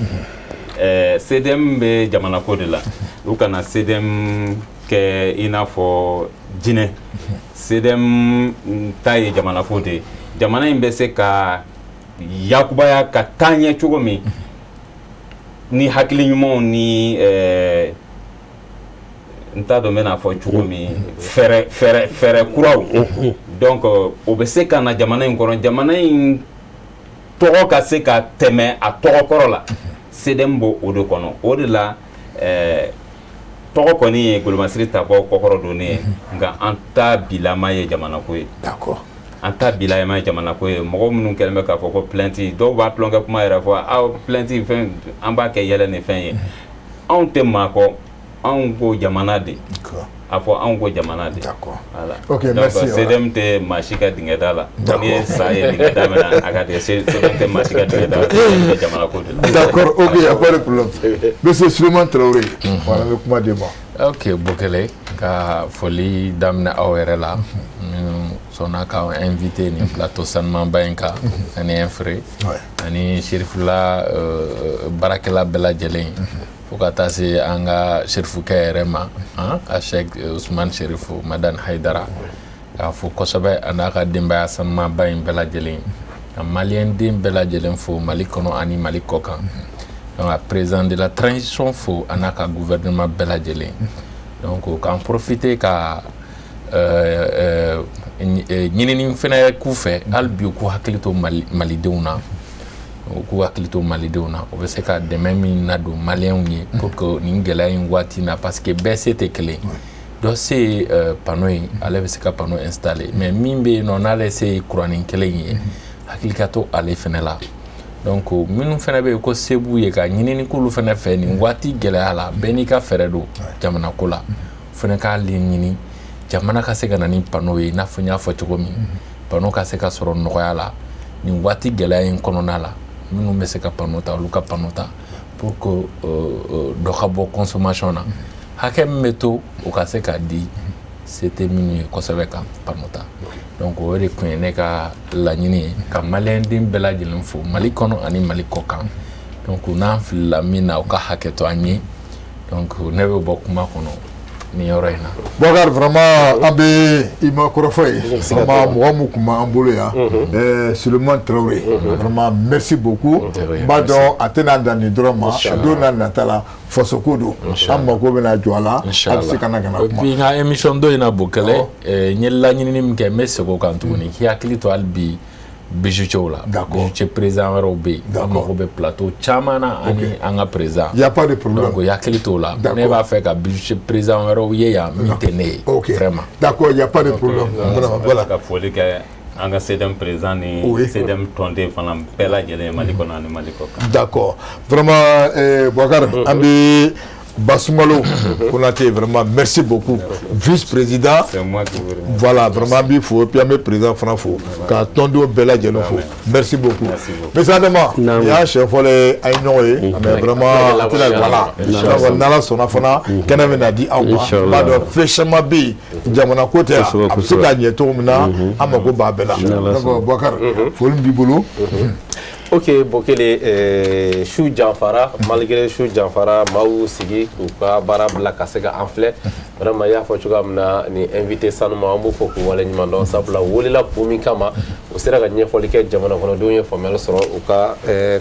C: CDM bɛ jamana ko de la. U kana CDM kɛ i n'a fɔ jinɛ. CDM ta ye jamana ko de ye. Jamana in bɛ se ka yakubaya ka taa ɲɛ cogo min ni hakili ɲumanw ni n t'a dɔn n bɛna fɔ cogo min, fɛɛrɛ kuraw. Donc o bɛ se ka na jamana in kɔnɔ, jamana in tɔgɔ ka se ka tɛmɛ a tɔgɔ kɔrɔ la. CDM b'o o de kɔnɔ. O de la tɔgɔ kɔni ye golomasiri tabɔ kɔkɔrɔ donnen ye, nka an ta bilama ye jamanako ye. An ta bilama ye jamanako ye. Mɔgɔ minnu kɛlen bɛ k'a fɔ ko plainte, dɔw b'a tulonkɛ kuma yɛrɛ fɔ, aw plainte fɛn, an b'a kɛ yɛlɛ ni fɛn ye. Anw tɛ maa kɔ, anw ko jamana de. A fɔ anw ko jamana de.
A: Voilà. Ok, merci.
C: Donc CDM tɛ maa si ka dingɛ da la. N'i ye sa ye dingɛ da min na, a ka tigɛ. CDM tɛ maa si ka dingɛ da la, CDM bɛ jamana ko de la.
A: D'accord, ok, y a pas de problème. Monsieur Souleymane Traoré, voilà, n bɛ kuma d'e ma.
B: Ok, Bokele, ka foli daminɛ aw yɛrɛ la minnu sɔnna k'an invité nin plateau sanumanba in kan, ani Infre ani Serifula baarakɛla bɛɛ lajɛlen, fo ka taa se an ka serifukɛ yɛrɛ ma, a Cheikh Ousmane Serifu Madani Hayidara, k'a fo kosɛbɛ, a n'a ka denbaya sanumanba in bɛɛ lajɛlen, ka maliyɛn den bɛɛ lajɛlen fo Mali kɔnɔ ani Mali kɔ kan. Donc a président de la transition fo, a n'a ka gouvernement bɛɛ lajɛlen. Donc k'an profiter ka ɲinini fɛnɛ k'u fɛ hali bi, u k'u hakili to malidenw na, u k'u hakili to malidenw na, u bɛ se ka dɛmɛ min nadon maliyɛnw ye pour que nin gɛlɛya in waati na, parce que bɛɛ se tɛ kelen. Dɔ se ye panneau ye, ale bɛ se ka panneau installer, mais min bɛ yen nɔ n'ale se ye kurannin kelen ye, hakili ka to ale fɛnɛ la. Donc minnu fɛnɛ bɛ yen ko se b'u ye, ka ɲinini k'olu fɛnɛ fɛ nin waati gɛlɛya la. Bɛɛ n'i ka fɛɛrɛ don jamana ko la. Fɛnɛ k'a ɲini jamana ka se ka na ni panneau ye, i n'a fɔ n y'a fɔ cogo min, panneau ka se ka sɔrɔ nɔgɔya la nin waati gɛlɛya in kɔnɔna la. Minnu bɛ se ka panneau ta, olu ka panneau ta pour que dɔ ka bɔ consommation na. Hakɛ min bɛ to, o ka se ka di se tɛ minnu ye kosɛbɛ ka panneau ta. Donc o de tun ye ne ka laɲini ye, ka maliyɛn den bɛɛ lajɛlen fo Mali kɔnɔ ani Mali kɔ kan. Donc n'an filila min na, o ka hakɛ to an ye. Donc ne bɛ bɔ kuma kɔnɔ nin yɔrɔ in na.
A: Boubacar, vraiment an bɛ i ma kɔrɔfɔ ye. Vraiment, mɔgɔ min tun b'an bolo yan, Souleymane Traoré, vraiment merci beaucoup. N b'a dɔn a tɛna dan nin dɔrɔn ma, don n'a nata la, fasoko don, an mako bɛna jɔ a la, a bɛ se ka na ka na
B: kuma.
A: Et
B: puis n ka émission dɔ in na, Bokɛlɛ, n ye laɲinini min kɛ, n bɛ segin o kan tuguni, k'i hakili to hali bi bijoutier la. Bijoutier président wɛrɛw bɛ yen, an mago bɛ plateau caman na ani an ka président.
A: Y a pas de problème.
B: Donc hakili t'o la. Ne b'a fɛ ka bijoutier président wɛrɛw ye yan min tɛ ne ye. Vraiment.
A: D'accord, y a pas de problème.
C: Voilà. Ka foli kɛ an ka CDM président ni CDM tɔnden fana bɛɛ lajɛlen Mali kɔnɔ ani Mali kɔ kan.
A: D'accord, vraiment Boubacar, an bɛ Basumalo Konate, vraiment merci beaucoup, vice-président.
C: C'est moi qui vous remercie.
A: Voilà, vraiment n b'i fo, et puis an bɛ président fana fo, ka tɔndenw bɛɛ lajɛlen fo. Merci beaucoup. Monsieur Adama, nin y'a siɲɛ fɔlɔ ye an ye ɲɔgɔn ye, mais vraiment a tɛna, voilà. Donc n'Ala sɔnna fana, kɛnɛ bɛna di aw ma. N b'a dɔn fɛn caman bɛ yen, jamana ko tɛ, a bɛ se ka ɲɛ cogo min na, an mako b'a bɛɛ la. Donc Boubacar, foli b'i bolo.
E: Ok, Bokele, su janfara, malgré su janfara, maaw y'u sigi k'u ka baara bila ka se ka an filɛ. Vraiment, i y'a fɔ cogoya min na, ni invité sanuma, an b'u fɔ k'u waleɲuman dɔn, sabula u welela kun min kama, u sera ka ɲɛfɔli kɛ jamana kɔnɔdenw ye, faamuyali sɔrɔ u ka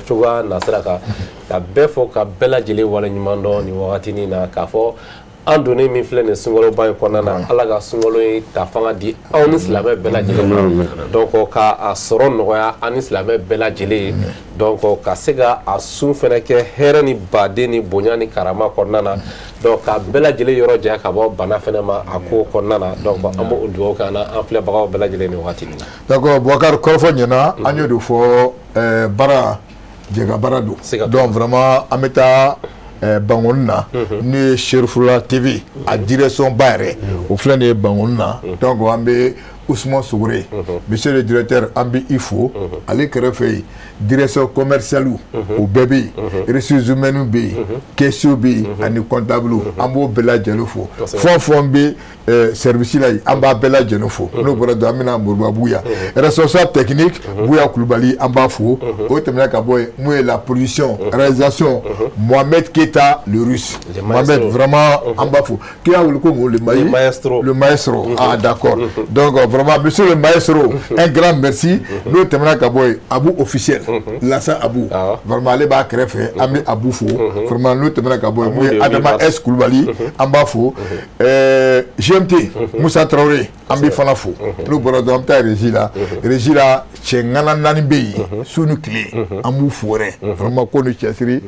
E: cogoya nasira kan. Ka bɛɛ fɔ, ka bɛɛ lajɛlen waleɲuman dɔn nin wagatinin na, k'a fɔ an donnen min filɛ nin sunkaloba in kɔnɔna na, Ala ka sunkalo in ta fanga di anw ni silamɛ bɛɛ lajɛlen ma. Donc ka a sɔrɔ nɔgɔya an ni silamɛ bɛɛ lajɛlen ye. Donc ka se ka a sun fɛnɛ kɛ hɛrɛ ni baden ni bonya ni karama kɔnɔna na. Donc ka bɛɛ lajɛlen yɔrɔ janya ka bɔ bana fɛnɛ ma a ko kɔnɔna na. Donc an b'o dugawu kɛ an na an filɛbagaw bɛɛ lajɛlen nin waati in na.
A: D'accord, Boubacar, kɔrɔfɔ ɲɛna, an y'o de fɔ, baara jɛka baara don. Donc vraiment an bɛ taa Bangoni na, n'o ye Serifula TV a direction ba yɛrɛ, o filɛ nin ye Bangoni na. Donc an bɛ Ousmane Sogore, monsieur le directeur, an bɛ i fo. Ale kɛrɛfɛ yen, direction commerciale o bɛɛ bɛ yen, ressources humaines bɛ yen, caissier bɛ yen ani comptable, an b'o bɛɛ lajɛlen fo. Fɛn o fɛn bɛ service la yen, an b'a bɛɛ lajɛlen fo. N'o bɔra dɔrɔn, an bɛna Moriba Buya, responsable technique, Buya Kulubali, an b'a fo. O tɛmɛna ka bɔ yen, mun ye la production réalisation, Mohamed Keita le Russe. Mohamed, vraiment an b'a fo. K'i y'a wele ko mun? Le
E: maestro.
A: Le maestro, ah d'accord. Donc vraiment, monsieur le maestro, un grand merci. N'o tɛmɛna ka bɔ yen, Abu officiel, Lasa Abu, vraiment ale b'a kɛrɛfɛ, an bɛ Abu fo vraiment. N'o tɛmɛna ka bɔ yen, mun ye Adama S Kulubali, an b'a fo. GMT Musa Traoré, an bɛ fana fo. N'o bɔra dɔrɔn, an bɛ taa régie la. Régie la, cɛ ŋana naani bɛ yen su ni tile, an b'u fo yɛrɛ vraiment, ko ni cɛsiri.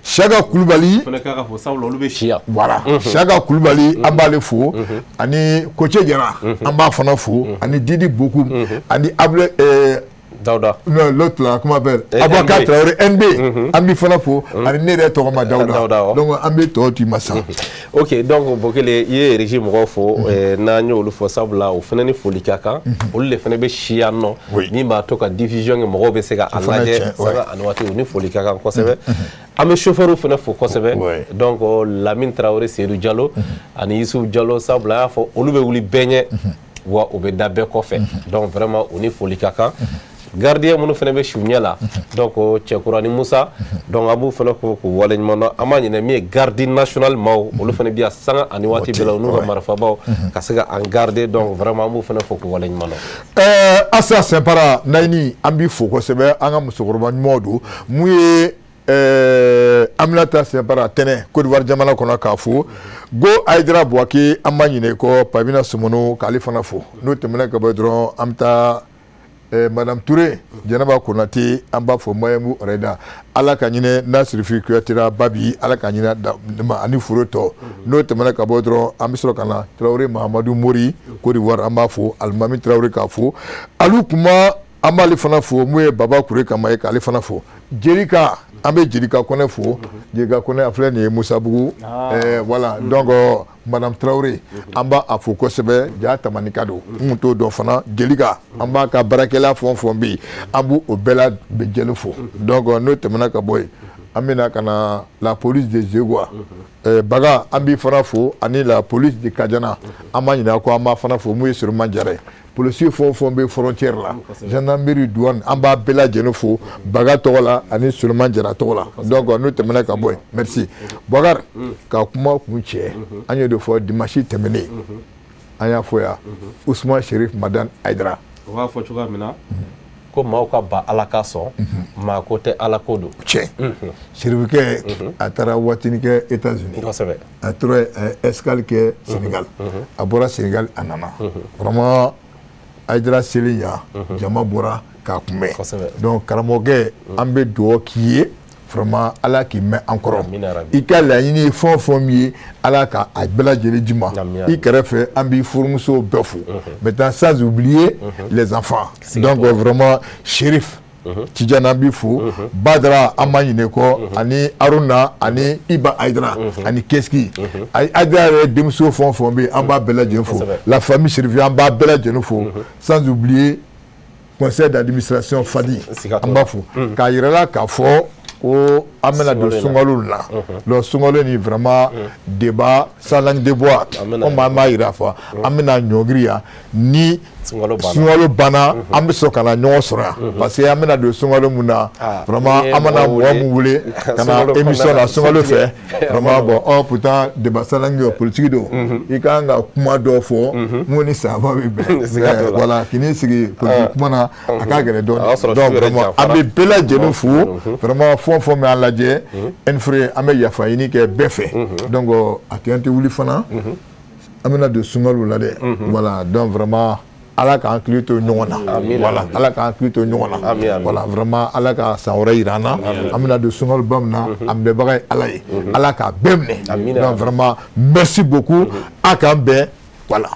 A: Saka Kulubali.
E: Fana kan ka fɔ, sabula olu bɛ si yan.
A: Voilà, Saka Kulubali, an b'ale fo, ani Koce Jara, an b'a fana fo, ani Didi Bokum, ani Abule.
E: Dawuda.
A: Non, l'autre là, comment appelle? Aboubacar Traoré NB, an b'i fana fo, ani ne yɛrɛ tɔgɔ ma Dawuda. Donc an bɛ tɔ d'i ma sisan.
E: Ok, donc Bokele, i ye régie mɔgɔw fo, n'an y'olu fɔ, sabula o fana ni foli ka kan. Olu de fana bɛ si yan nɔ min b'a to ka diffusion kɛ, mɔgɔw bɛ se ka a lajɛ sanga ani waati. U ni foli ka kan kosɛbɛ. An bɛ chauffeur fana fo kosɛbɛ, donc Lamine Traoré, Seydou Diallo ani Youssouf Diallo, sabula an y'a fɔ olu bɛ wuli bɛɛ ɲɛ wa u bɛ da bɛɛ kɔfɛ. Donc vraiment u ni foli ka kan. Gardien minnu fana bɛ su ɲɛ la, donc Cɛkura ni Musa, donc an b'u fana fo k'u waleɲuman dɔn. An b'a ɲini min ye garde national maaw, olu fana bi yan sanga ani waati bɛɛ la, u n'u ka marifabaw ka se ka an garder. Donc vraiment an b'u fana fo k'u waleɲuman dɔn.
A: Asa Sɛnpara Nayini, an b'i fo kosɛbɛ, an ka musokɔrɔba ɲumanw don. Mun ye Aminata Sɛnpara Tɛnɛ, Côte d'Ivoire jamana kɔnɔ, k'a fo. Go Ayidara Buwake, an b'a ɲinɛ kɔ. Pamina Sumunu, k'ale fana fo. N'o tɛmɛna ka bɔ dɔrɔn, an bɛ taa Madame Touré Jɛnɛba Konate, an b'a fɔ Mayɛmu Rɛda, Ala ka ɲinɛ Nasirifi Kuyatera Babi, Ala ka ɲinɛ ani foro tɔ. N'o tɛmɛna ka bɔ dɔrɔn, an bɛ sɔrɔ ka na Tarawele Mahamadu Mori, Côte d'Ivoire, an b'a fo. Alimami Tarawele, k'a fo. Alu Kuma, an b'ale fana fo. Mun ye Baba Kure Kama ye, k'ale fana fo. Jelika, an bɛ Jelika Kɔnɛ fo. Jelika Kɔnɛ, a filɛ nin ye Musabugu, voilà. Donc Madame Traoré, an b'a a fo kosɛbɛ. Ja Tamanika don, n kun t'o dɔn fana. Jelika, an b'a ka baarakɛla fɛn o fɛn bɛ yen, an b'o o bɛɛ lajɛlen fo. Donc n'o tɛmɛna ka bɔ yen, an bɛna ka na la police de Zegwa, Baga, an b'i fana fo, ani la police de Kadiana, an b'a ɲini ko an b'a fana fo. Mun ye Suruman Jara ye, policier fɛn o fɛn bɛ frontière la, gendarmerie, douane, an b'a bɛɛ lajɛlen fo Baga tɔgɔ la ani Suruman Jara tɔgɔ la. Donc n'o tɛmɛna ka bɔ yen, merci Boubacar ka kuma kun cɛ. An y'o de fɔ dimanche tɛmɛnen, an y'a fɔ yan, Ousmane Cherif Madani Haidara.
E: O b'a fɔ cogoya min na ko maaw ka ba Ala ka sɔn, maa ko tɛ, Ala ko don.
A: Tiɲɛ, Cherifukɛ, a taara waatinin kɛ États-Unis. A tora escale kɛ Sénégal, a bɔra Sénégal, a nana. Vraiment Haidara selen yan, jama bɔra k'a kunbɛn. Donc karamɔgɔkɛ, an bɛ dugawu k'i ye vraiment, Ala k'i mɛn an kɔrɔ. I ka laɲini ye fɛn o fɛn min ye, Ala ka a bɛɛ lajɛlen d'i ma. I kɛrɛfɛ, an b'i furumuso bɛɛ fo. Maintenant, sans oublier les enfants, donc vraiment Chérif Tidiane, an b'i fo. Badara, an ma ɲinɛ kɔ, ani Aruna ani Iba Haidara ani Keski Haidara yɛrɛ denmuso fɛn o fɛn bɛ yen, an b'a bɛɛ lajɛlen fo. La famille Chérifi, an b'a bɛɛ lajɛlen fo, sans oublier conseil d'administration Fadi, an b'a fo k'a yira la k'a fɔ ko an bɛna don sunkalo la. Donc sunkalo ni vraiment débat sans langue de bois, komi an b'a yira fɔ an bɛna ɲɔngiri yan ni sunkalo banna, an bɛ sɔrɔ ka na ɲɔgɔn sɔrɔ yan, parce que an bɛna don sunkalo mun na, vraiment an mana mɔgɔ mun wele ka na émission na sunkalo fɛ, vraiment bon, or pourtant débat sans langue politique don, i ka kan ka kuma dɔ fɔ mun ni sahaba bɛ bɛn. Voilà, k'i n'i sigi politique kuma na, a ka gɛlɛn dɔɔnin. Donc vraiment an bɛ bɛɛ lajɛlen fo vraiment, fɛn o fɛn bɛ an lajɛ ɛnfure, an bɛ yafa ɲini kɛ bɛɛ fɛ. Donc a tɛ an tɛ wuli fana, an bɛna don sunkalo la dɛ. Voilà, donc vraiment Ala k'an hakili to ɲɔgɔn na. Voilà, Ala k'an hakili to ɲɔgɔn na. Voilà, vraiment Ala ka san wɛrɛ yira an na. An bɛna don sunkaloba min na, an bɛɛbaga ye Ala ye, Ala k'a bɛɛ minɛ. Donc vraiment merci beaucoup, a k'an bɛn. Voilà.